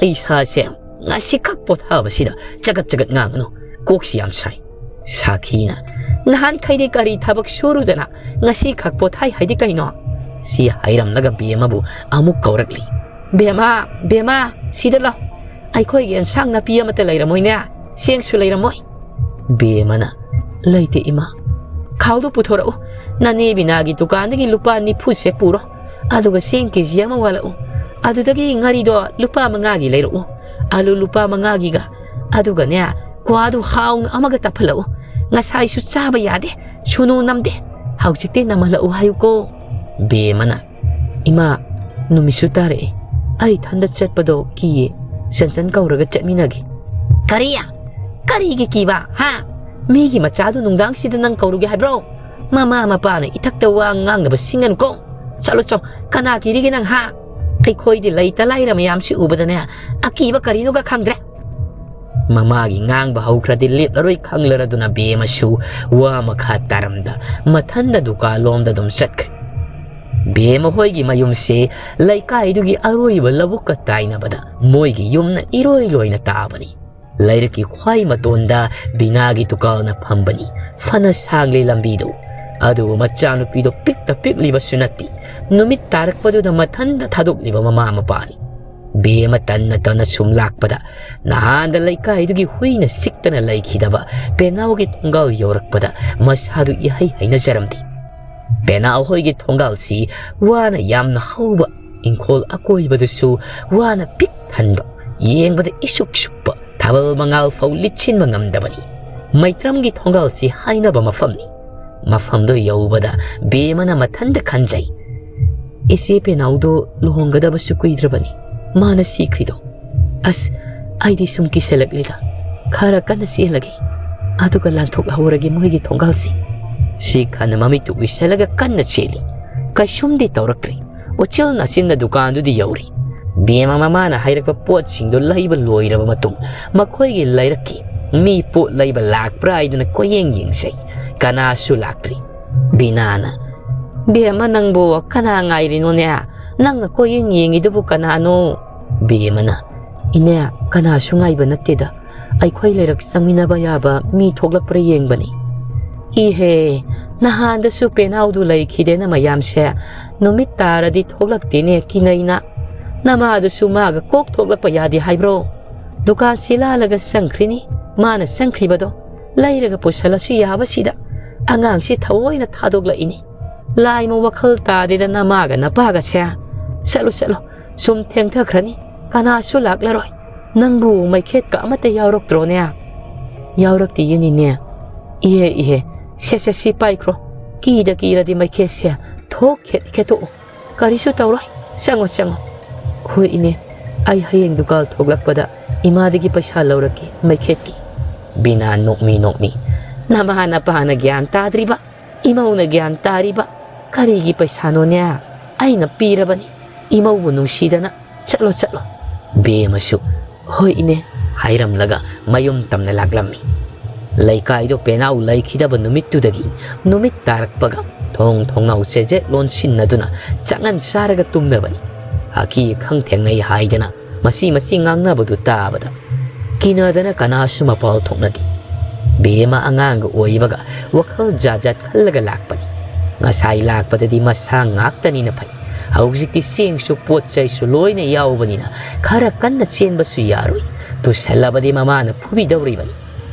ꯑꯩ ꯏꯁꯥꯁꯦ ꯉꯁꯤꯈꯛ ꯄꯣꯊꯥꯕꯁꯤꯗ ꯆꯒꯠ ꯆꯒꯠ ꯉꯥꯡꯒꯅꯨ, ꯀꯣꯛꯁꯤ ꯌꯥꯝ ꯁꯥꯏ꯫" ꯁꯥꯈꯤꯅ, "ꯅꯍꯥꯟꯈꯩꯗꯤ ꯀꯔꯤ ꯊꯕꯛ ꯁꯨꯔꯨꯗꯅ ꯉꯁꯤꯈꯛ ꯄꯣꯊꯥꯏ ꯍꯥꯏꯗꯤ ꯀꯩꯅꯣ?" ꯁꯤ ꯍꯥꯏꯔꯝꯂꯒ ꯕꯦꯝꯃꯕꯨ ꯑꯃꯨꯛ ꯀꯧꯔꯛꯂꯤ꯫ "ꯕꯦꯝꯃ, ꯕꯦꯝꯃ, ꯁꯤꯗ ꯂꯥꯎ꯫ ꯑꯩꯈꯣꯏꯒꯤ ꯑꯦꯟꯁꯥꯡ ꯅꯥꯄꯤ ꯑꯃꯠꯇ ꯂꯩꯔꯝꯃꯣꯏꯅꯦ, ꯆꯦꯡꯁꯨ ꯂꯩꯔꯝꯃꯣꯏ꯫" ꯕꯦꯝꯃꯅ, "ꯂꯩꯇꯦ ꯏꯃꯥ꯫" "ꯈꯥꯎꯗꯨ ꯄꯨꯊꯣꯔꯛꯎ꯫ ꯅꯅꯦ ꯕꯤꯅꯥꯒꯤ ꯗꯨꯀꯥꯟꯗꯒꯤ ꯂꯨꯄꯥ ꯅꯤꯐꯨꯁꯦ ꯄꯨꯔꯣ꯫ ꯑꯗꯨꯒ ꯆꯦꯡ ꯀꯦ ꯖꯤ ꯑꯃ ꯋꯥꯠꯂꯛꯎ꯫ ꯑꯗꯨꯗꯒꯤ ꯉꯥꯔꯤꯗꯣ ꯂꯨꯄꯥ ꯃꯉꯥꯒꯤ ꯂꯩꯔꯛꯎ꯫ ꯑꯂꯨ ꯂꯨꯄꯥ ꯃꯉꯥꯒꯤꯒ꯫ ꯑꯗꯨꯒꯅꯦ, ꯀ꯭ꯋꯥꯗꯨ ꯍꯥꯎꯅ ꯑꯃꯒ ꯇꯞꯍꯜꯂꯛꯎ꯫ ꯉꯁꯥꯏꯁꯨ ꯆꯥꯕ ꯌꯥꯗꯦ, ꯁꯨꯅꯨ ꯅꯝꯗꯦ꯫ ꯍꯧꯖꯤꯛꯇꯤ ꯅꯝꯍꯜꯂꯛꯎ ꯍꯥꯏꯌꯨꯀꯣ꯫" ꯕꯦꯝꯃꯅ, "ꯏꯃꯥ, ꯅꯨꯃꯤꯠꯁꯨ ꯇꯥꯔꯛꯑꯦ꯫ ꯑꯩ ꯏꯊꯟꯗ ꯆꯠꯄꯗꯣ ꯀꯤꯌꯦ꯫ ꯆꯟꯆꯟ ꯀꯧꯔꯒ ꯆꯠꯃꯤꯟꯅꯒꯦ꯫" "ꯀꯔꯤ? ꯀꯔꯤꯒꯤ ꯀꯤꯕ, ꯍꯥ? ꯃꯤꯒꯤ ꯃꯆꯥꯗꯨ ꯅꯨꯡꯗꯥꯡꯁꯤꯗ ꯅꯪ ꯀꯧꯔꯨꯒꯦ ꯍꯥꯏꯕ꯭ꯔꯣ? ꯃꯃꯥ ꯃꯄꯥꯅ ꯏꯊꯛꯇ ꯋꯥ ꯉꯥꯡꯅꯕ ꯁꯤꯡꯒꯅꯨꯀꯣ꯫ ꯆꯠꯂꯣ ꯆꯣ, ꯀꯅꯥ ꯀꯤꯔꯤꯒꯦ ꯅꯪ, ꯍꯥ? ꯑꯩꯈꯣꯏꯗꯤ ꯂꯩꯇ ꯂꯥꯏꯔ ꯃꯌꯥꯝꯁꯤ ꯎꯕꯗꯅꯦ, ꯑꯀꯤꯕ ꯀꯔꯤꯅꯣꯒ ꯈꯪꯗ꯭ꯔꯦ꯫" ꯃꯃꯥꯒꯤ ꯉꯥꯡꯕ ꯍꯧꯈ꯭ꯔꯗꯤ ꯂꯦꯞꯂꯔꯣꯏ ꯈꯪꯂꯔꯗꯨꯅ ꯕꯦꯝꯃꯁꯨ ꯋꯥ ꯃꯈꯥ ꯇꯥꯔꯝꯗ ꯃꯊꯟꯗ ꯗꯨꯀꯥꯟꯂꯣꯝꯗ ꯑꯗꯨꯝ ꯆꯠꯈ꯭ꯔꯦ꯫ ꯕꯦꯝꯃ ꯍꯣꯏꯒꯤ ꯃꯌꯨꯝꯁꯦ ꯂꯩꯀꯥꯏꯗꯨꯒꯤ ꯑꯔꯣꯏꯕ ꯂꯧꯕꯨꯛꯀ ꯇꯥꯏꯅꯕꯗ ꯃꯣꯏꯒꯤ ꯌꯨꯝꯅ ꯏꯔꯣꯏ ꯂꯣꯏꯅ ꯇꯥꯕꯅꯤ꯫ ꯂꯩꯔꯛꯀꯤ ꯈ꯭ꯋꯥꯏ ꯃꯇꯣꯟꯗ ꯕꯤꯅꯥꯒꯤ ꯗꯨꯀꯥꯟꯅ ꯐꯝꯕꯅꯤ꯫ ꯐꯅ ꯁꯥꯡꯂꯦ ꯂꯝꯕꯤꯗꯨ꯫ ꯑꯗꯨꯕꯨ ꯃꯆꯥꯅꯨꯄꯤꯗꯣ ꯄꯤꯛꯇ ꯄꯤꯛꯂꯤꯕꯁꯨ ꯅꯠꯇꯦ꯫ ꯅꯨꯃꯤꯠ ꯇꯥꯔꯛꯄꯗꯨꯗ ꯃꯊꯟꯗ ꯊꯥꯗꯣꯛꯂꯤꯕ ꯃꯃꯥ ꯃꯄꯥꯅꯤ꯫ ꯕꯦꯝꯃ ꯇꯟꯅ ꯇꯟꯅ ꯁꯨꯝ ꯂꯥꯛꯄꯗ ꯅꯍꯥꯟꯗ ꯂꯩꯀꯥꯏꯗꯨꯒꯤ ꯍꯨꯏꯅ ꯆꯤꯛꯇꯅ ꯂꯩꯈꯤꯗꯕ ꯄꯦꯅꯥꯎꯒꯤ ꯊꯣꯡꯒꯥꯜ ꯌꯧꯔꯛꯄꯗ ꯃꯁꯥꯗꯨ ꯏꯍꯩ ꯍꯩꯅꯖꯔꯝꯗꯦ꯫ ꯄꯦꯅꯥꯎ ꯍꯣꯏꯒꯤ ꯊꯣꯡꯒꯥꯜꯁꯤ ꯋꯥꯅ ꯌꯥꯝꯅ ꯍꯧꯕ ꯏꯪꯈꯣꯜ ꯑꯀꯣꯏꯕꯗꯨꯁꯨ ꯋꯥꯅ ꯄꯤꯛ ꯊꯟꯕ, ꯌꯦꯡꯕꯗ ꯏꯁꯨꯛ ꯁꯨꯛꯄ, ꯊꯥꯕꯜ ꯃꯉꯥꯜ ꯐꯥꯎ ꯂꯤꯠꯁꯤꯟꯕ ꯉꯝꯗꯕꯅꯤ꯫ ꯃꯩꯇ꯭ꯔꯝꯒꯤ ꯊꯣꯡꯒꯥꯜꯁꯤ ꯍꯥꯏꯅꯕ ꯃꯐꯝꯅꯤ꯫ ꯃꯐꯝꯗꯨ ꯌꯧꯕꯗ ꯕꯦꯝꯃꯅ ꯃꯊꯟꯇ ꯈꯟꯖꯩ, "ꯏꯆꯦ ꯄꯦꯅꯥꯎꯗꯣ ꯂꯨꯍꯣꯡꯒꯗꯕꯁꯨ ꯀꯨꯏꯗ꯭ꯔꯕꯅꯤ, ꯃꯥꯅ ꯁꯤꯈ꯭ꯔꯤꯗꯣ꯫ ꯑꯁ, ꯑꯩꯗꯤ ꯁꯨꯝ ꯀꯤꯁꯜꯂꯛꯂꯦꯗ꯫ ꯈꯔ ꯀꯟꯅ ꯆꯦꯜꯂꯒꯦ, ꯑꯗꯨꯒ ꯂꯥꯟꯊꯣꯛꯍꯧꯔꯒꯦ ꯃꯣꯏꯒꯤ ꯊꯣꯡꯒꯥꯜꯁꯤ"꯫ ꯁꯤ ꯈꯟꯅ ꯃꯃꯤꯠꯇꯨ ꯎꯏꯁꯜꯂꯒ ꯀꯟꯅ ꯆꯦꯜꯂꯤ꯫ ꯀꯩꯁꯨꯝꯗꯤ ꯇꯧꯔꯛꯇ꯭ꯔꯦ꯫ ꯎꯆꯤꯜ ꯅꯥꯆꯤꯟꯅ ꯗꯨꯀꯥꯟꯗꯨꯗ ꯌꯧꯔꯦ꯫ ꯕꯦꯝꯃ ꯃꯃꯥꯅ ꯍꯥꯏꯔꯛꯄ ꯄꯣꯠꯁꯤꯡꯗꯨ ꯂꯩꯕ ꯂꯣꯏꯔꯕ ꯃꯇꯨꯡ ꯃꯈꯣꯏꯒꯤ ꯂꯩꯔꯛꯀꯤ ꯃꯤ ꯄꯣꯠ ꯂꯩꯕ ꯂꯥꯛꯄ꯭ꯔꯥ ꯍꯥꯏꯗꯨꯅ ꯀꯣꯏꯌꯦꯡ ꯌꯦꯡꯖꯩ꯫ ꯀꯅꯥꯁꯨ ꯂꯥꯛꯇ꯭ꯔꯤ꯫ ꯕꯤꯅꯥꯅ, "ꯕꯦꯝꯃ, ꯅꯪꯕꯨ ꯀꯅꯥ ꯉꯥꯏꯔꯤꯅꯣꯅꯦ? ꯅꯪꯅ ꯀꯣꯏꯌꯦꯡ ꯌꯦꯡꯉꯤꯗꯨꯕꯨ ꯀꯅꯥꯅꯣ?" ꯕꯦꯝꯃꯅ, "ꯏꯅꯦ, ꯀꯅꯥꯁꯨ ꯉꯥꯏꯕ ꯅꯠꯇꯦꯗ꯫ ꯑꯩꯈꯣꯏ ꯂꯩꯔꯛ ꯆꯪꯃꯤꯟꯅꯕ ꯌꯥꯕ ꯃꯤ ꯊꯣꯛꯂꯛꯄ꯭ꯔꯥ ꯌꯦꯡꯕꯅꯤ"꯫ "ꯏꯍꯦ, ꯅꯍꯥꯟꯗꯁꯨ ꯄꯦꯅꯥꯎꯗꯨ ꯂꯩꯈꯤꯗꯦꯅ ꯃꯌꯥꯝꯁꯦ꯫ ꯅꯨꯃꯤꯠ ꯇꯥꯔꯗꯤ ꯊꯣꯛꯂꯛꯇꯦꯅꯦ ꯀꯤꯅꯩꯅ꯫ ꯅꯃꯥꯗꯨꯁꯨ ꯃꯥꯒ ꯀꯣꯛ ꯊꯣꯛꯂꯛꯄ ꯌꯥꯗꯦ ꯍꯥꯏꯕ꯭ꯔꯣ? ꯗꯨꯀꯥꯟꯁꯤ ꯂꯥꯜꯂꯒ ꯆꯪꯈ꯭ꯔꯤꯅꯤ꯫ ꯃꯥꯅ ꯆꯪꯈ꯭ꯔꯤꯕꯗꯣ ꯂꯩꯔꯒ ꯄꯨꯁꯜꯂꯁꯨ ꯌꯥꯕꯁꯤꯗ꯫ ꯑꯉꯥꯡꯁꯤ ꯊꯑꯣꯏꯅ ꯊꯥꯗꯣꯛꯂꯛꯏꯅꯤ꯫ ꯂꯥꯏꯃ ꯋꯥꯈꯜ ꯇꯥꯗꯦꯗ ꯅꯃꯥꯒ ꯅꯄꯥꯒꯁꯦ꯫ ꯆꯠꯂꯨ, ꯆꯠꯂꯨ꯫ ꯁꯨꯝ ꯊꯦꯡꯊꯈ꯭ꯔꯅꯤ꯫ ꯀꯅꯥꯁꯨ ꯂꯥꯛꯂꯔꯣꯏ꯫ ꯅꯪꯕꯨ ꯃꯩꯈꯦꯠꯀ ꯑꯃꯠꯇ ꯌꯥꯎꯔꯛꯇ꯭ꯔꯣꯅꯦ?" "ꯌꯥꯎꯔꯛꯇꯤꯌꯦ ꯅꯤꯅꯦ"꯫ "ꯏꯍꯦ, ꯏꯍꯦ, ꯁꯦ, ꯁꯦ, ꯁꯤ ꯄꯥꯏꯈ꯭ꯔꯣ꯫ ꯀꯤꯗ ꯀꯤꯔꯗꯤ ꯃꯩꯈꯦꯠꯁꯦ ꯊꯣꯛ ꯈꯦꯠ ꯈꯦꯠꯇꯣꯛꯎ꯫ ꯀꯔꯤꯁꯨ ꯇꯧꯔꯣꯏ꯫ ꯆꯪꯉꯣ, ꯆꯪꯉꯣ"꯫ "ꯍꯣꯏ ꯏꯅꯦ, ꯑꯩ ꯍꯌꯦꯡ ꯗꯨꯀꯥꯟ ꯊꯣꯛꯂꯛꯄꯗ ꯏꯃꯥꯗꯒꯤ ꯄꯩꯁꯥ ꯂꯧꯔꯛꯀꯦ ꯃꯩꯈꯦꯠꯀꯤ"꯫ ꯕꯤꯅꯥ ꯅꯣꯛꯃꯤ ꯅꯣꯛꯃꯤ, "ꯅꯃꯥ ꯅꯄꯥꯅ ꯒ꯭ꯌꯥꯟ ꯇꯥꯗ꯭ꯔꯤꯕ, ꯏꯃꯧꯅ ꯒ꯭ꯌꯥꯟ ꯇꯥꯔꯤꯕ꯫ ꯀꯔꯤꯒꯤ ꯄꯩꯁꯥꯅꯣꯅꯦ? ꯑꯩꯅ ꯄꯤꯔꯕꯅꯤ꯫ ꯏꯃꯧꯕꯨ ꯅꯨꯡꯁꯤꯗꯅ꯫ ꯆꯠꯂꯣ, ꯆꯠꯂꯣ"꯫ ꯕꯦꯝꯃꯁꯨ, "ꯍꯣꯏ ꯏꯅꯦ, ꯍꯥꯏꯔꯝꯂꯒ ꯃꯌꯨꯝ ꯇꯝꯅ ꯂꯥꯛꯂꯝꯃꯤ꯫ ꯂꯩꯀꯥꯏꯗꯣ ꯄꯦꯅꯥꯎ ꯂꯩꯈꯤꯗꯕ ꯅꯨꯃꯤꯠꯇꯨꯗꯒꯤ ꯅꯨꯃꯤꯠ ꯇꯥꯔꯛꯄꯒ ꯊꯣꯡ ꯊꯣꯡꯅꯥꯎ ꯆꯦꯖꯦꯠ ꯂꯣꯟꯁꯤꯟꯅꯗꯨꯅ ꯆꯉꯟ ꯆꯥꯔꯒ ꯇꯨꯝꯅꯕꯅꯤ꯫ ꯑꯀꯤ ꯑꯈꯪ ꯊꯦꯡꯅꯩ ꯍꯥꯏꯗꯅ ꯃꯁꯤ ꯃꯁꯤ ꯉꯥꯡꯅꯕꯗꯨ ꯇꯥꯕꯗ ꯀꯤꯅꯗꯅ ꯀꯅꯥꯁꯨ ꯃꯄꯥꯜ ꯊꯣꯛꯅꯗꯦ꯫ ꯕꯦꯝꯃ ꯑꯉꯥꯡꯒ ꯑꯣꯏꯕꯒ ꯋꯥꯈꯜ ꯖꯥꯠ ꯖꯥꯠ ꯈꯜꯂꯒ ꯂꯥꯛꯄꯅꯤ꯫ ꯉꯁꯥꯏ ꯂꯥꯛꯄꯗꯗꯤ ꯃꯁꯥ ꯉꯥꯛꯇꯅꯤꯅ ꯐꯩ꯫ ꯍꯧꯖꯤꯛꯇꯤ ꯆꯦꯡꯁꯨ ꯄꯣꯠ ꯆꯩꯁꯨ ꯂꯣꯏꯅ ꯌꯥꯎꯕꯅꯤꯅ ꯈꯔ ꯀꯟꯅ ꯆꯦꯟꯕꯁꯨ ꯌꯥꯔꯣꯏ꯫ ꯇꯨꯁꯜꯂꯕꯗꯤ ꯃꯃꯥꯅ ꯐꯨꯕꯤꯗꯧꯔꯤꯕꯅꯤ꯫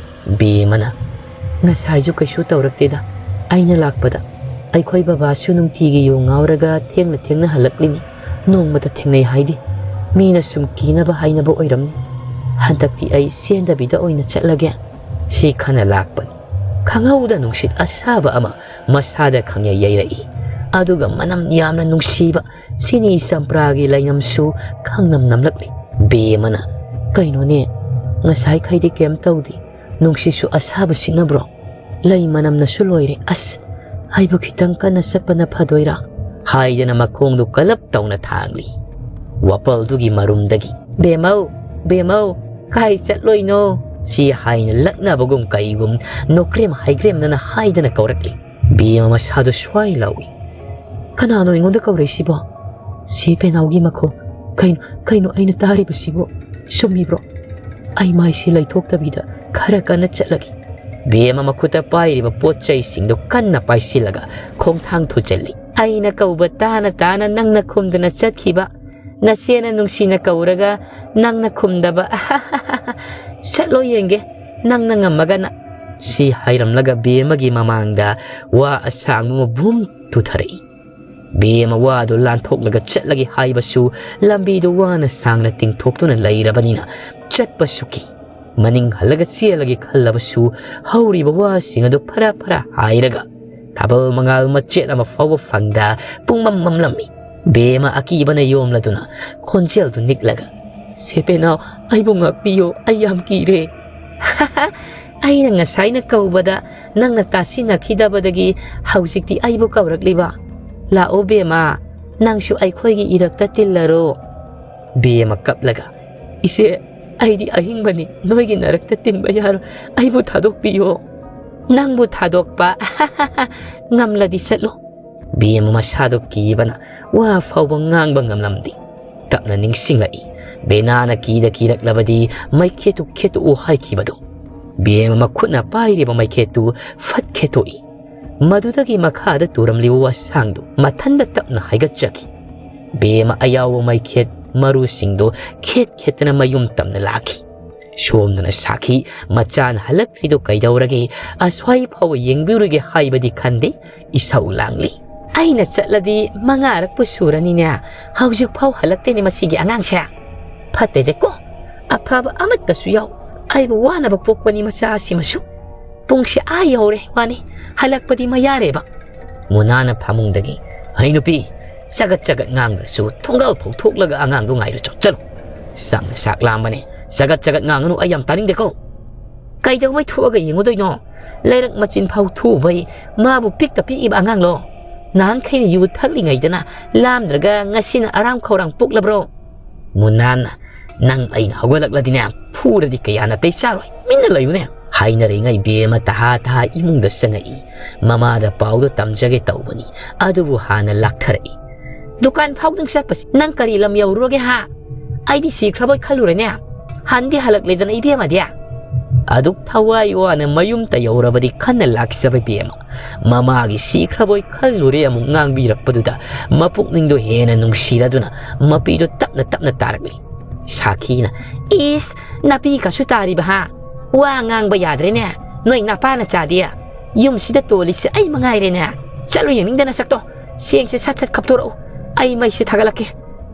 ꯕꯦꯝꯃꯅ, "ꯉꯁꯥꯏꯁꯨ ꯀꯩꯁꯨ ꯇꯧꯔꯛꯇꯦꯗ꯫ ꯑꯩꯅ ꯂꯥꯛꯄꯗ ꯑꯩꯈꯣꯏ ꯕꯕꯥꯁꯨ ꯅꯨꯡꯇꯤꯒꯤ ꯌꯨ ꯉꯥꯎꯔꯒ ꯊꯦꯡꯅ ꯊꯦꯡꯅ ꯍꯜꯂꯛꯂꯤꯅꯤ꯫ ꯅꯣꯡꯃꯇ ꯊꯦꯡꯅꯩ ꯍꯥꯏꯗꯦ꯫ ꯃꯤꯅ ꯁꯨꯝ ꯀꯤꯅꯕ ꯍꯥꯏꯅꯕ ꯑꯣꯏꯔꯝꯅꯤ꯫ ꯍꯟꯗꯛꯇꯤ ꯑꯩ ꯆꯦꯟꯗꯕꯤꯗ ꯑꯣꯏꯅ ꯆꯠꯂꯒꯦ"꯫ ꯁꯤ ꯈꯟꯅ ꯂꯥꯛꯄꯅꯤ꯫ ꯈꯪꯍꯧꯗ ꯅꯨꯡꯁꯤꯠ ꯑꯁꯥꯕ ꯑꯃ ꯃꯁꯥꯗ ꯈꯪꯌꯩ ꯌꯩꯔꯛꯏ꯫ ꯑꯗꯨꯒ ꯃꯅꯝ ꯌꯥꯝꯅ ꯅꯨꯡꯁꯤꯕ ꯆꯤꯅꯤ ꯆꯝꯄ꯭ꯔꯥꯒꯤ ꯂꯩꯅꯝꯁꯨ ꯈꯪꯅꯝ ꯅꯝꯂꯛꯂꯤ꯫ ꯕꯦꯝꯃꯅ, "ꯀꯩꯅꯣꯅꯦ, ꯉꯁꯥꯏꯈꯩꯗꯤ ꯀꯩꯝ ꯇꯧꯗꯦ꯫ ꯅꯨꯡꯁꯤꯠꯁꯨ ꯑꯁꯥꯕ ꯁꯤꯠꯅꯕ꯭ꯔꯣ? ꯂꯩ ꯃꯅꯝꯅꯁꯨ ꯂꯣꯏꯔꯦ꯫ ꯑꯁ, ꯑꯩꯕꯨ ꯈꯤꯇꯪ ꯀꯟꯅ ꯆꯠꯄꯅ ꯐꯗꯣꯏꯔꯥ?" ꯍꯥꯏꯗꯅ ꯃꯈꯣꯡꯗꯨ ꯀꯂꯞ ꯇꯧꯅ ꯊꯥꯡꯂꯤ꯫ ꯋꯥꯄꯜꯗꯨꯒꯤ ꯃꯔꯨꯝꯗꯒꯤ, "ꯕꯦꯝꯃꯧ, ꯕꯦꯝꯃꯧ, ꯀꯥꯏ ꯆꯠꯂꯣꯏꯅꯣ?" ꯁꯤ ꯍꯥꯏꯅ ꯂꯛꯅꯕꯒꯨꯝ ꯀꯩꯒꯨꯝ ꯅꯣꯀ꯭ꯔꯦꯝ ꯍꯩꯒ꯭ꯔꯦꯝꯅꯅ ꯍꯥꯏꯗꯅ ꯀꯧꯔꯛꯂꯤ꯫ ꯕꯦꯝꯃ ꯃꯁꯥꯗꯨ ꯁ꯭ꯋꯥꯏ ꯂꯥꯎꯏ꯫ "ꯀꯅꯥꯅꯣ ꯑꯩꯉꯣꯟꯗ ꯀꯧꯔꯛꯏꯁꯤꯕꯣ? ꯁꯤ ꯄꯦꯅꯥꯎꯒꯤ ꯃꯈꯣꯜ꯫ ꯀꯩꯅꯣ, ꯀꯩꯅꯣ ꯑꯩꯅ ꯇꯥꯔꯤꯕꯁꯤꯕꯨ? ꯆꯨꯝꯃꯤꯕ꯭ꯔꯣ? ꯑꯩ ꯃꯥꯏꯁꯤ ꯂꯩꯊꯣꯛꯇꯕꯤꯗ ꯈꯔ ꯀꯟꯅ ꯆꯠꯂꯒꯦ"꯫ ꯕꯦꯝꯃ ꯃꯈꯨꯠꯇ ꯄꯥꯏꯔꯤꯕ ꯄꯣꯠ ꯆꯩꯁꯤꯡꯗꯨ ꯀꯟꯅ ꯄꯥꯏꯁꯤꯜꯂꯒ ꯈꯣꯡꯊꯥꯡ ꯊꯨꯖꯜꯂꯤ꯫ "ꯑꯩꯅ ꯀꯧꯕ ꯇꯥꯅ ꯇꯥꯅ ꯅꯪꯅ ꯈꯨꯝꯗꯅ ꯆꯠꯈꯤꯕ, ꯅꯆꯦꯅ ꯅꯨꯡꯁꯤꯅ ꯀꯧꯔꯒ ꯅꯪꯅ ꯈꯨꯝꯗꯕ꯫ ꯆꯠꯂꯣ ꯌꯦꯡꯒꯦ, ꯅꯪꯅ ꯉꯝꯃꯒꯅ"꯫ ꯁꯤ ꯍꯥꯏꯔꯝꯂꯒ ꯕꯦꯝꯃꯒꯤ ꯃꯃꯥꯡꯗ ꯋꯥ ꯑꯁꯥꯡꯕ ꯑꯃ ꯚꯨꯝ ꯇꯨꯊꯔꯛꯏ꯫ ꯕꯦꯝꯃ ꯋꯥꯗꯨ ꯂꯥꯟꯊꯣꯛꯂꯒ ꯆꯠꯂꯒꯦ ꯍꯥꯏꯕꯁꯨ ꯂꯝꯕꯤꯗꯨ ꯋꯥꯅ ꯁꯥꯡꯅ ꯇꯤꯡꯊꯣꯛꯇꯨꯅ ꯂꯩꯔꯕꯅꯤꯅ ꯆꯠꯄꯁꯨ ꯀꯤ꯫ ꯃꯅꯤꯡ ꯍꯜꯂꯒ ꯆꯦꯜꯂꯒꯦ ꯈꯜꯂꯕꯁꯨ ꯍꯧꯔꯤꯕ ꯋꯥꯁꯤꯡ ꯑꯗꯨ ꯐꯔꯥ ꯐꯔꯥ ꯍꯥꯏꯔꯒ ꯊꯥꯕꯜ ꯃꯉꯥꯜ ꯃꯆꯦꯠ ꯑꯃ ꯐꯥꯎꯕ ꯐꯪꯗ ꯄꯨꯡꯃꯝ ꯃꯝꯂꯝꯃꯤ꯫ ꯕꯦꯝꯃ ꯑꯀꯤꯕꯅ ꯌꯣꯝꯂꯗꯨꯅ ꯈꯣꯟꯖꯦꯜꯗꯨ ꯅꯤꯛꯂꯒ, "ꯁꯦ ꯄꯦꯅꯥꯎ, ꯑꯩꯕꯨ ꯉꯥꯛꯄꯤꯌꯣ, ꯑꯩ ꯌꯥꯝ ꯀꯤꯔꯦ"꯫ "ꯑꯩꯅ ꯉꯁꯥꯏꯅ ꯀꯧꯕꯗ ꯅꯪꯅ ꯇꯥꯁꯤꯟꯅꯈꯤꯗꯕꯗꯒꯤ ꯍꯧꯖꯤꯛꯇꯤ ꯑꯩꯕꯨ ꯀꯧꯔꯛꯂꯤꯕ? ꯂꯥꯛꯑꯣ ꯕꯦꯝꯃ, ꯅꯪꯁꯨ ꯑꯩꯈꯣꯏꯒꯤ ꯏꯔꯛꯇ ꯇꯤꯜꯂꯔꯣ"꯫ ꯕꯦꯝꯃ ꯀꯞꯂꯒ, "ꯏꯆꯦ, ꯑꯩꯗꯤ ꯑꯍꯤꯡꯕꯅꯤ, ꯅꯣꯏꯒꯤ ꯅꯔꯛꯇ ꯇꯤꯟꯕ ꯌꯥꯔꯣꯏ꯫ ꯑꯩꯕꯨ ꯊꯥꯗꯣꯛꯄꯤꯌꯣ꯫ ꯅꯪꯕꯨ ꯊꯥꯗꯣꯛꯄ ꯉꯝꯂꯗꯤ ꯆꯠꯂꯨ꯫ ꯕꯦꯝꯃ ꯃꯁꯥꯗꯣ ꯀꯤꯕꯅ ꯋꯥ ꯐꯥꯎꯕ ꯉꯥꯡꯕ ꯉꯝꯂꯝꯗꯦ꯫ ꯇꯞꯅ ꯅꯤꯡꯁꯤꯡꯂꯛꯏ, ꯕꯦꯅꯥꯅ ꯀꯤꯗ ꯀꯤꯔꯛꯂꯕꯗꯤ ꯃꯩꯈꯦꯠꯇꯨ ꯈꯦꯠꯇꯣꯛꯎ ꯍꯥꯏꯈꯤꯕꯗꯨ꯫ ꯕꯦꯝꯃ ꯃꯈꯨꯠꯅ ꯄꯥꯏꯔꯤꯕ ꯃꯩꯈꯦꯠꯇꯨ ꯐꯠ ꯈꯦꯠꯇꯣꯛꯏ꯫ ꯃꯗꯨꯗꯒꯤ ꯃꯈꯥꯗ ꯇꯨꯔꯝꯂꯤꯕ ꯋꯥꯁꯥꯡꯗꯨ ꯃꯊꯟꯗ ꯇꯞꯅ ꯍꯥꯏꯒꯠꯆꯈꯤ꯫ ꯕꯦꯝꯃ ꯑꯌꯥꯎꯕ ꯃꯩꯈꯦꯠ ꯃꯔꯨꯁꯤꯡꯗꯨ ꯈꯦꯠ ꯈꯦꯠꯇꯅ ꯃꯌꯨꯝ ꯇꯝꯅ ꯂꯥꯛꯈꯤ꯫ ꯁꯣꯝꯗꯅ ꯁꯥꯈꯤ, ꯃꯆꯥꯅ ꯍꯜꯂꯛꯇ꯭ꯔꯤꯗꯨ ꯀꯩꯗꯧꯔꯒꯦ? ꯑꯁ꯭ꯋꯥꯏ ꯐꯥꯎꯕ ꯌꯦꯡꯕꯤꯔꯨꯒꯦ ꯍꯥꯏꯕꯗꯤ ꯈꯟꯗꯦ꯫ ꯏꯁꯧ ꯂꯥꯡꯂꯤ꯫ ꯑꯩꯅ ꯆꯠꯂꯗꯤ ꯃꯉꯥꯔꯛꯄꯨ ꯁꯨꯔꯅꯤꯅꯦ, ꯍꯧꯖꯤꯛ ꯐꯥꯎ ꯍꯜꯂꯛꯇꯦꯅꯦ ꯃꯁꯤꯒꯤ ꯑꯉꯥꯡꯁꯦ꯫ ꯐꯠꯇꯦꯗꯀꯣ, ꯑꯐꯕ ꯑꯃꯠꯇꯁꯨ ꯌꯥꯎ꯫ ꯑꯩꯕꯨ ꯋꯥꯅꯕ ꯄꯣꯛꯄꯅꯤ ꯃꯆꯥꯁꯤꯃꯁꯨ꯫ ꯄꯨꯡꯁꯦ ꯑꯥ ꯌꯧꯔꯦ ꯋꯥꯅꯤ, ꯍꯜꯂꯛꯄꯗꯤ ꯃꯌꯥꯔꯦꯕ꯫ ꯃꯨꯅꯥꯅ ꯐꯃꯨꯡꯗꯒꯤ, "ꯍꯩ ꯅꯨꯄꯤ, ꯆꯒꯠ ꯆꯒꯠ ꯉꯥꯡꯗ꯭ꯔꯁꯨ ꯊꯣꯡꯒꯥꯜ ꯐꯥꯎ ꯊꯣꯛꯂꯒ ꯑꯉꯥꯡꯗꯣ ꯉꯥꯏꯔꯨꯆꯣ, ꯆꯠꯂꯨ꯫ ꯆꯥꯛꯅ ꯆꯥꯛ ꯂꯥꯝꯕꯅꯦ, ꯆꯒꯠ ꯆꯒꯠ ꯉꯥꯡꯒꯅꯨ, ꯑꯩ ꯌꯥꯝ ꯇꯥꯅꯤꯡꯗꯦꯀꯣ꯫ ꯀꯩꯗꯧꯕꯩ ꯊꯣꯛꯑꯒ ꯌꯦꯡꯉꯨꯗꯣꯏꯅꯣ? ꯂꯩꯔꯛ ꯃꯆꯤꯟ ꯐꯥꯎ ꯊꯨꯕꯩ ꯃꯥꯕꯨ ꯄꯤꯛꯇ ꯄꯤꯛꯏꯕ ꯑꯉꯥꯡꯂꯣ? ꯅꯍꯥꯟꯈꯩꯅ ꯌꯨ ꯊꯛꯂꯤꯉꯩꯗꯅ ꯂꯥꯝꯗ꯭ꯔꯒ ꯉꯁꯤꯅ ꯑꯔꯥꯝ ꯈꯧꯔꯥꯡ ꯄꯣꯛꯂꯕ꯭ꯔꯣ?" ꯃꯨꯅꯥꯟꯅ, "ꯅꯪ ꯑꯩꯅ ꯍꯧꯒꯠꯂꯛꯂꯗꯤꯅꯦ, ꯐꯨꯔꯗꯤ ꯀꯌꯥ ꯅꯥꯇꯩ ꯆꯥꯔꯣꯏ꯫ ꯃꯤꯟꯅ ꯂꯩꯌꯨꯅꯦ!" ꯍꯥꯏꯅꯔꯤꯉꯩ ꯕꯦꯝꯃ ꯇꯍꯥ ꯇꯍꯥ ꯏꯃꯨꯡꯗ ꯆꯪꯉꯛꯏ꯫ ꯃꯃꯥꯗ ꯄꯥꯎꯗꯣ ꯇꯝꯖꯒꯦ ꯇꯧꯕꯅꯤ, ꯑꯗꯨꯕꯨ ꯍꯥꯟꯅ ꯂꯥꯛꯊꯔꯛꯏ꯫ "ꯗꯨꯀꯥꯟ ꯐꯥꯎꯗꯪ ꯆꯠꯄꯁꯤ ꯅꯪ ꯀꯔꯤ ꯂꯝ ꯌꯧꯔꯨꯔꯒꯦ ꯍꯥ? ꯑꯩꯗꯤ ꯁꯤꯈ꯭ꯔꯕꯣꯏ ꯈꯜꯂꯨꯔꯦꯅꯦ꯫ ꯍꯟꯗꯤ ꯍꯜꯂꯛꯂꯦꯗꯅ ꯏꯕꯦꯝꯃꯗꯤ?" ꯑꯗꯨꯛ ꯊꯋꯥꯏ ꯋꯥꯅ ꯃꯌꯨꯝꯇ ꯌꯧꯔꯕꯗꯤ ꯈꯟꯅ ꯂꯥꯛꯆꯕ ꯕꯦꯝꯃ ꯃꯃꯥꯒꯤ ꯁꯤꯈ꯭ꯔꯕꯣꯏ ꯈꯜꯂꯨꯔꯦ ꯑꯃꯨꯛ ꯉꯥꯡꯕꯤꯔꯛꯄꯗꯨꯗ ꯃꯄꯨꯛꯅꯤꯡꯗꯣ ꯍꯦꯟꯅ ꯅꯨꯡꯁꯤꯔꯗꯨꯅ ꯃꯄꯤꯗꯣ ꯇꯞꯅ ꯇꯞꯅ ꯇꯥꯔꯛꯂꯤ꯫ ꯁꯥꯈꯤꯅ, "ꯏꯁ, ꯅꯥꯄꯤ ꯀꯁꯨ ꯇꯥꯔꯤꯕ ꯍꯥ? ꯋꯥ ꯉꯥꯡꯕ ꯌꯥꯗ꯭ꯔꯦꯅꯦ, ꯅꯣꯏ ꯅꯄꯥꯅ ꯆꯥꯗꯦ꯫ ꯌꯨꯝꯁꯤꯗ ꯇꯣꯜꯂꯤꯁꯦ ꯑꯩ ꯃꯉꯥꯏꯔꯦꯅꯦ꯫ ꯆꯠꯂꯨ ꯌꯦꯡꯅꯤꯡꯗꯅ ꯁꯛꯇꯣ꯫ ꯆꯦꯡꯁꯦ ꯁꯠ ꯁꯠ ꯈꯞꯇꯣꯔꯛꯎ, ꯑꯩ ꯃꯩꯁꯦ ꯊꯥꯒꯠꯂꯛꯀꯦ꯫"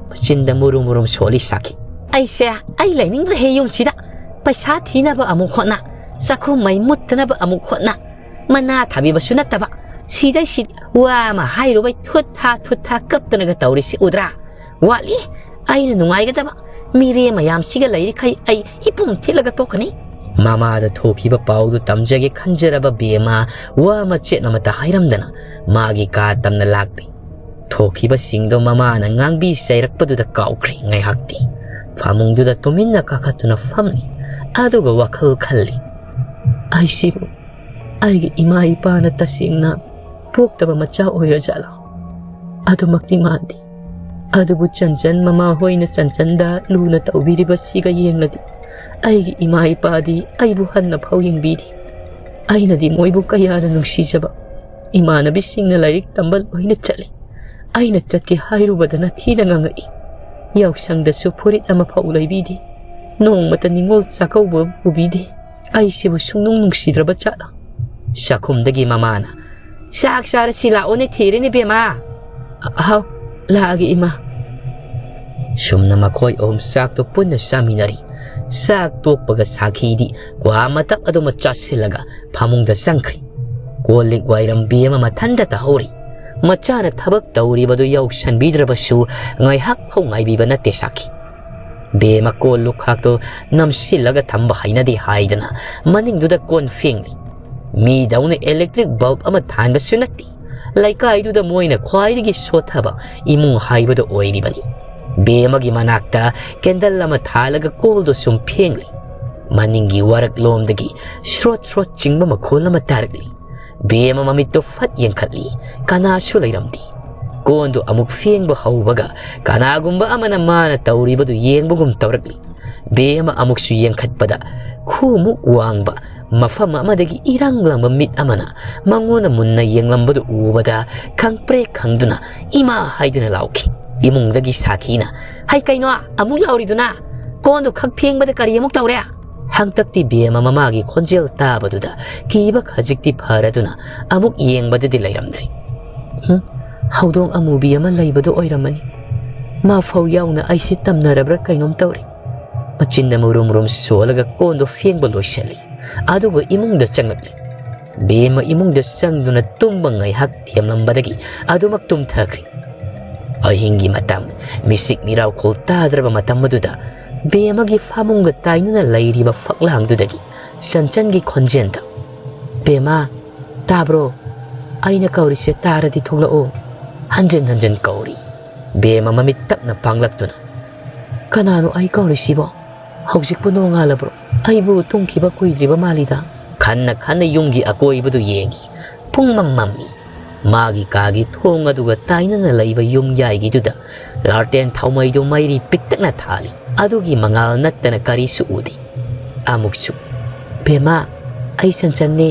ꯃꯆꯤꯟꯗ ꯃꯨꯔꯨꯝ ꯃꯨꯔꯨꯝ ꯁꯣꯜꯂꯤ ꯁꯥꯈꯤ꯫ "ꯑꯩꯁꯦ, ꯑꯩ ꯂꯩꯅꯤꯡꯗ꯭ꯔꯦꯍꯦ ꯌꯨꯝꯁꯤꯗ꯫ ꯄꯩꯁꯥ ꯊꯤꯅꯕ ꯑꯃꯨꯛ ꯍꯣꯠꯅ, ꯆꯥꯛꯈꯨꯝ ꯃꯩ ꯃꯨꯠꯇꯅꯕ ꯑꯃꯨꯛ ꯍꯣꯠꯅ꯫ ꯃꯅꯥ ꯊꯥꯕꯤꯕꯁꯨ ꯅꯠꯇꯕ, ꯁꯤꯗꯩ ꯁꯤ ꯋꯥ ꯑꯃ ꯍꯥꯏꯔꯨꯕꯩ ꯊꯨꯠ ꯊꯥ ꯊꯨꯠ ꯊꯥ ꯀꯞꯇꯅꯒ ꯇꯧꯔꯤꯁꯤ ꯎꯗ꯭ꯔꯥ? ꯋꯥꯠꯂꯤ, ꯑꯩꯅ ꯅꯨꯡꯉꯥꯏꯒꯗꯕ꯫ ꯃꯤꯔꯦ ꯃꯌꯥꯝꯁꯤꯒ ꯂꯩꯔꯤꯈꯩ ꯑꯩ ꯏꯄꯨꯝ ꯊꯤꯠꯂꯒ ꯇꯣꯛꯀꯅꯤ꯫" ꯃꯃꯥꯗ ꯊꯣꯛꯈꯤꯕ ꯄꯥꯎꯗꯨ ꯇꯝꯖꯒꯦ ꯈꯟꯖꯔꯕ ꯕꯦꯝꯃ ꯋꯥ ꯃꯆꯦꯠ ꯑꯃꯠꯇ ꯍꯥꯏꯔꯝꯗꯅ ꯃꯥꯒꯤ ꯀꯥ ꯇꯝꯅ ꯂꯥꯛꯂꯤ꯫ ꯊꯣꯛꯈꯤꯕꯁꯤꯡꯗꯣ ꯃꯃꯥꯅ ꯉꯥꯡꯕꯤ ꯆꯩꯔꯛꯄꯗꯨꯗ ꯀꯥꯎꯈ꯭ꯔꯦ ꯉꯥꯏꯍꯥꯛꯇꯤ꯫ ꯐꯃꯨꯡꯗꯨꯗ ꯇꯨꯃꯤꯟꯅ ꯀꯥꯈꯠꯇꯨꯅ ꯐꯝꯂꯤ꯫ ꯑꯗꯨꯒ ꯋꯥꯈꯜ ꯈꯜꯂꯤ, "ꯑꯩꯁꯤꯕꯨ ꯑꯩꯒꯤ ꯏꯃꯥ ꯏꯄꯥꯅ ꯇꯁꯦꯡꯅ ꯄꯣꯛꯇꯕ ꯃꯆꯥ ꯑꯣꯏꯔꯖꯥꯠꯂꯣ? ꯑꯗꯨꯃꯛꯇꯤ ꯃꯥꯟꯗꯦ꯫ ꯑꯗꯨꯕꯨ ꯆꯟꯆꯟ ꯃꯃꯥ ꯍꯣꯏꯅ ꯆꯟꯆꯟꯗ ꯂꯨꯅ ꯇꯧꯕꯤꯔꯤꯕꯁꯤꯒ ꯌꯦꯡꯂꯗꯤ ꯑꯩꯒꯤ ꯏꯃꯥ ꯏꯄꯥꯗꯤ ꯑꯩꯕꯨ ꯍꯟꯅ ꯐꯥꯎ ꯌꯦꯡꯕꯤꯗꯦ꯫ ꯑꯩꯅꯗꯤ ꯃꯣꯏꯕꯨ ꯀꯌꯥꯅ ꯅꯨꯡꯁꯤꯖꯕ꯫ ꯏꯃꯥꯟꯅꯕꯤꯁꯤꯡꯅ ꯂꯥꯏꯔꯤꯛ ꯇꯝꯕ ꯂꯣꯏꯅ ꯆꯠꯂꯤ꯫ ꯑꯩꯅ ꯆꯠꯀꯦ ꯍꯥꯏꯔꯨꯕꯗꯅ ꯊꯤꯅ ꯉꯥꯡꯉꯛꯏ꯫ ꯌꯥꯎꯁꯪꯗꯁꯨ ꯐꯨꯔꯤꯠ ꯑꯃ ꯐꯥꯎ ꯂꯩꯕꯤꯗꯦ꯫ ꯅꯣꯡꯃꯇ ꯅꯤꯉꯣꯜ ꯆꯥꯛꯀꯧꯕ ꯄꯨꯕꯤꯗꯦ꯫ ꯑꯩꯁꯤꯕꯨ ꯁꯨꯡꯅꯨꯡ ꯅꯨꯡꯁꯤꯗ꯭ꯔꯕ ꯖꯥꯠꯂ?" ꯆꯥꯛꯈꯨꯝꯗꯒꯤ ꯃꯃꯥꯅ, "ꯆꯥꯛ ꯆꯥꯔꯁꯤ ꯂꯥꯛꯑꯣꯅꯦ, ꯊꯤꯔꯦꯅꯦ ꯕꯦꯝꯃ꯫" "ꯍꯥꯎ, ꯂꯥꯛꯑꯒꯦ ꯏꯃꯥ꯫" ꯁꯨꯝꯅ ꯃꯈꯣꯏ ꯑꯍꯨꯝ ꯆꯥꯛꯇꯨ ꯄꯨꯟꯅ ꯆꯥꯃꯤꯟꯅꯔꯤ꯫ ꯆꯥꯛ ꯇꯣꯛꯄꯒ ꯁꯥꯈꯤꯗꯤ ꯀ꯭ꯋꯥ ꯃꯇꯞ ꯑꯗꯨꯃ ꯆꯥꯁꯤꯜꯂꯒ ꯐꯃꯨꯡꯗ ꯆꯪꯈ꯭ꯔꯤ꯫ ꯀꯣꯜ ꯂꯤꯛ ꯋꯥꯏꯔꯝ ꯕꯦꯝꯃ ꯃꯊꯟꯇ ꯇꯥꯍꯧꯔꯤ꯫ ꯃꯆꯥꯅ ꯊꯕꯛ ꯇꯧꯔꯤꯕꯗꯨ ꯌꯥꯎꯁꯟꯕꯤꯗ꯭ꯔꯕꯁꯨ ꯉꯥꯏꯍꯥꯛ ꯐꯥꯎ ꯉꯥꯏꯕꯤꯕ ꯅꯠꯇꯦ ꯁꯥꯈꯤ꯫ ꯕꯦꯝꯃ ꯀꯣꯜ ꯂꯨꯈꯥꯛꯇꯨ ꯅꯝꯁꯤꯜꯂꯒ ꯊꯝꯕ ꯍꯩꯅꯗꯦ ꯍꯥꯏꯗꯅ ꯃꯅꯤꯡꯗꯨꯗ ꯀꯣꯟ ꯐꯦꯡꯂꯤ꯫ ꯃꯤꯗꯧꯅ electric bulb ꯑꯃ ꯊꯥꯟꯕꯁꯨ ꯅꯠꯇꯦ꯫ ꯂꯩꯀꯥꯏꯗꯨꯗ ꯃꯣꯏꯅ ꯈ꯭ꯋꯥꯏꯗꯒꯤ ꯁꯣꯠꯊꯕ ꯏꯃꯨꯡ ꯍꯥꯏꯕꯗꯨ ꯑꯣꯏꯔꯤꯕꯅꯤ꯫ ꯕꯦꯝꯃꯒꯤ ꯃꯅꯥꯛꯇ candle ꯑꯃ ꯊꯥꯜꯂꯒ ꯀꯣꯜꯗꯨ ꯁꯨꯝ ꯐꯦꯡꯂꯤ꯫ ꯃꯅꯤꯡꯒꯤ ꯋꯥꯔꯛꯂꯣꯝꯗꯒꯤ ꯁ꯭ꯔꯣꯠ ꯁ꯭ꯔꯣꯠ ꯆꯤꯡꯕ ꯃꯈꯣꯜ ꯑꯃ ꯇꯥꯔꯛꯂꯤ꯫ ꯕꯦꯝꯃ ꯃꯃꯤꯠꯇꯨ ꯐꯠ ꯌꯦꯡꯈꯠꯂꯤ꯫ ꯀꯅꯥꯁꯨ ꯂꯩꯔꯝꯗꯦ꯫ ꯀꯣꯟꯗꯨ ꯑꯃꯨꯛ ꯐꯦꯡꯕ ꯍꯧꯕꯒ ꯀꯅꯥꯒꯨꯝꯕ ꯑꯃꯅ ꯃꯥꯅ ꯇꯧꯔꯤꯕꯗꯨ ꯌꯦꯡꯕꯒꯨꯝ ꯇꯧꯔꯛꯂꯤ꯫ ꯕꯦꯝꯃ ꯑꯃꯨꯛꯁꯨ ꯌꯦꯡꯈꯠꯄꯗ ꯈꯨꯃꯨꯛ ꯋꯥꯡꯕ ꯃꯐꯝ ꯑꯃꯗꯒꯤ ꯏꯔꯪ ꯂꯪꯕ ꯃꯤꯠ ꯑꯃꯅ ꯃꯉꯣꯟꯗ ꯃꯨꯟꯅ ꯌꯦꯡꯂꯝꯕꯗꯨ ꯎꯕꯗ ꯈꯪꯄ꯭ꯔꯦꯛ ꯈꯪꯗꯨꯅ "ꯏꯃꯥ!" ꯍꯥꯏꯗꯨꯅ ꯂꯥꯎꯈꯤ꯫ ꯏꯃꯨꯡꯗꯒꯤ ꯁꯥꯈꯤꯅ, "ꯍꯩ, ꯀꯩꯅꯣ ꯑꯃꯨꯛ ꯂꯥꯎꯔꯤꯗꯨꯅ? ꯀꯣꯟꯗꯨ ꯈꯛ ꯐꯦꯡꯕꯗ ꯀꯔꯤ ꯑꯃꯨꯛ ꯇꯧꯔꯦ?" ꯍꯟꯗꯛꯇꯤ ꯕꯦꯝꯃ ꯃꯃꯥꯒꯤ ꯈꯣꯟꯖꯦꯜ ꯇꯥꯕꯗꯨꯗ ꯀꯤꯕ ꯈꯖꯤꯛꯇꯤ ꯐꯔꯗꯨꯅ ꯑꯃꯨꯛ ꯌꯦꯡꯕꯗꯗꯤ ꯂꯩꯔꯝꯗ꯭ꯔꯤ꯫ "ꯍꯨꯝ, ꯍꯧꯗꯣꯡ ꯑꯃꯨꯕꯤ ꯑꯃ ꯂꯩꯕꯗꯨ ꯑꯣꯏꯔꯝꯃꯅꯤ꯫ ꯃꯥ ꯐꯥꯎ ꯌꯥꯎꯅ ꯑꯩꯁꯦ ꯇꯝꯅꯔꯕ꯭ꯔꯥ ꯀꯩꯅꯣꯝ ꯇꯧꯔꯦ꯫" ꯃꯆꯤꯟꯗ ꯃꯨꯔꯨꯝ ꯃꯨꯔꯨꯝ ꯁꯣꯜꯂꯒ ꯀꯣꯟꯗꯣ ꯐꯦꯡꯕ ꯂꯣꯏꯁꯤꯜꯂꯤ꯫ ꯑꯗꯨꯒ ꯏꯃꯨꯡꯗ ꯆꯪꯂꯛꯂꯤ꯫ ꯕꯦꯝꯃ ꯏꯃꯨꯡꯗ ꯆꯪꯗꯨꯅ ꯇꯨꯝꯕ ꯉꯥꯏꯍꯥꯛ ꯊꯦꯝꯂꯝꯕꯗꯒꯤ ꯑꯗꯨꯃꯛ ꯇꯨꯝꯊꯈ꯭ꯔꯦ꯫ ꯑꯍꯤꯡꯒꯤ ꯃꯇꯝ, ꯃꯤꯁꯤꯛ ꯃꯤꯔꯥꯎꯈꯣꯜ ꯇꯥꯗ꯭ꯔꯕ ꯃꯇꯝ ꯑꯗꯨꯗ ꯕꯦꯝꯃꯒꯤ ꯐꯃꯨꯡꯒ ꯇꯥꯏꯅꯅ ꯂꯩꯔꯤꯕ ꯐꯛꯂꯥꯡꯗꯨꯗꯒꯤ ꯆꯟꯆꯟꯒꯤ ꯈꯣꯟꯖꯦꯜꯗ, "ꯕꯦꯝꯃ, ꯇꯥꯕ꯭ꯔꯣ? ꯑꯩꯅ ꯀꯧꯔꯤꯁꯦ ꯇꯥꯔꯗꯤ ꯊꯣꯛꯂꯛꯑꯣ꯫" ꯍꯟꯖꯤꯟ ꯍꯟꯖꯤꯟ ꯀꯧꯔꯤ꯫ ꯕꯦꯝꯃ ꯃꯃꯤꯠ ꯇꯞꯅ ꯄꯥꯡꯂꯛꯇꯨꯅ, "ꯀꯅꯥꯅꯣ ꯑꯩ ꯀꯧꯔꯤꯁꯤꯕꯣ? ꯍꯧꯖꯤꯛꯄꯨ ꯅꯣꯡꯉꯥꯜꯂꯕ꯭ꯔꯣ? ꯑꯩꯕꯨ ꯇꯨꯝꯈꯤꯕ ꯀꯨꯏꯗ꯭ꯔꯤꯕ ꯃꯥꯜꯂꯤꯗ?" ꯈꯟꯅ ꯈꯟꯅ ꯌꯨꯝꯒꯤ ꯑꯀꯣꯏꯕꯗꯨ ꯌꯦꯡꯉꯤ꯫ ꯄꯨꯡꯃꯝ ꯃꯝꯃꯤ꯫ ꯃꯥꯒꯤ ꯀꯥꯒꯤ ꯊꯣꯡ ꯑꯗꯨꯒ ꯇꯥꯏꯅꯅ ꯂꯩꯕ ꯌꯨꯝ ꯌꯥꯏꯒꯤꯗꯨꯗ ꯂꯥꯔꯇꯦꯟ ꯊꯥꯎꯃꯩꯗꯨ ꯃꯩꯔꯤ ꯄꯤꯛꯇꯛꯅ ꯊꯥꯜꯂꯤ꯫ ꯑꯗꯨꯒꯤ ꯃꯉꯥꯜ ꯅꯠꯇꯅ ꯀꯔꯤꯁꯨ ꯎꯗꯦ꯫ ꯑꯃꯨꯛꯁꯨ, "ꯕꯦꯝꯃ, ꯑꯩ ꯆꯟꯆꯟꯅꯦ,"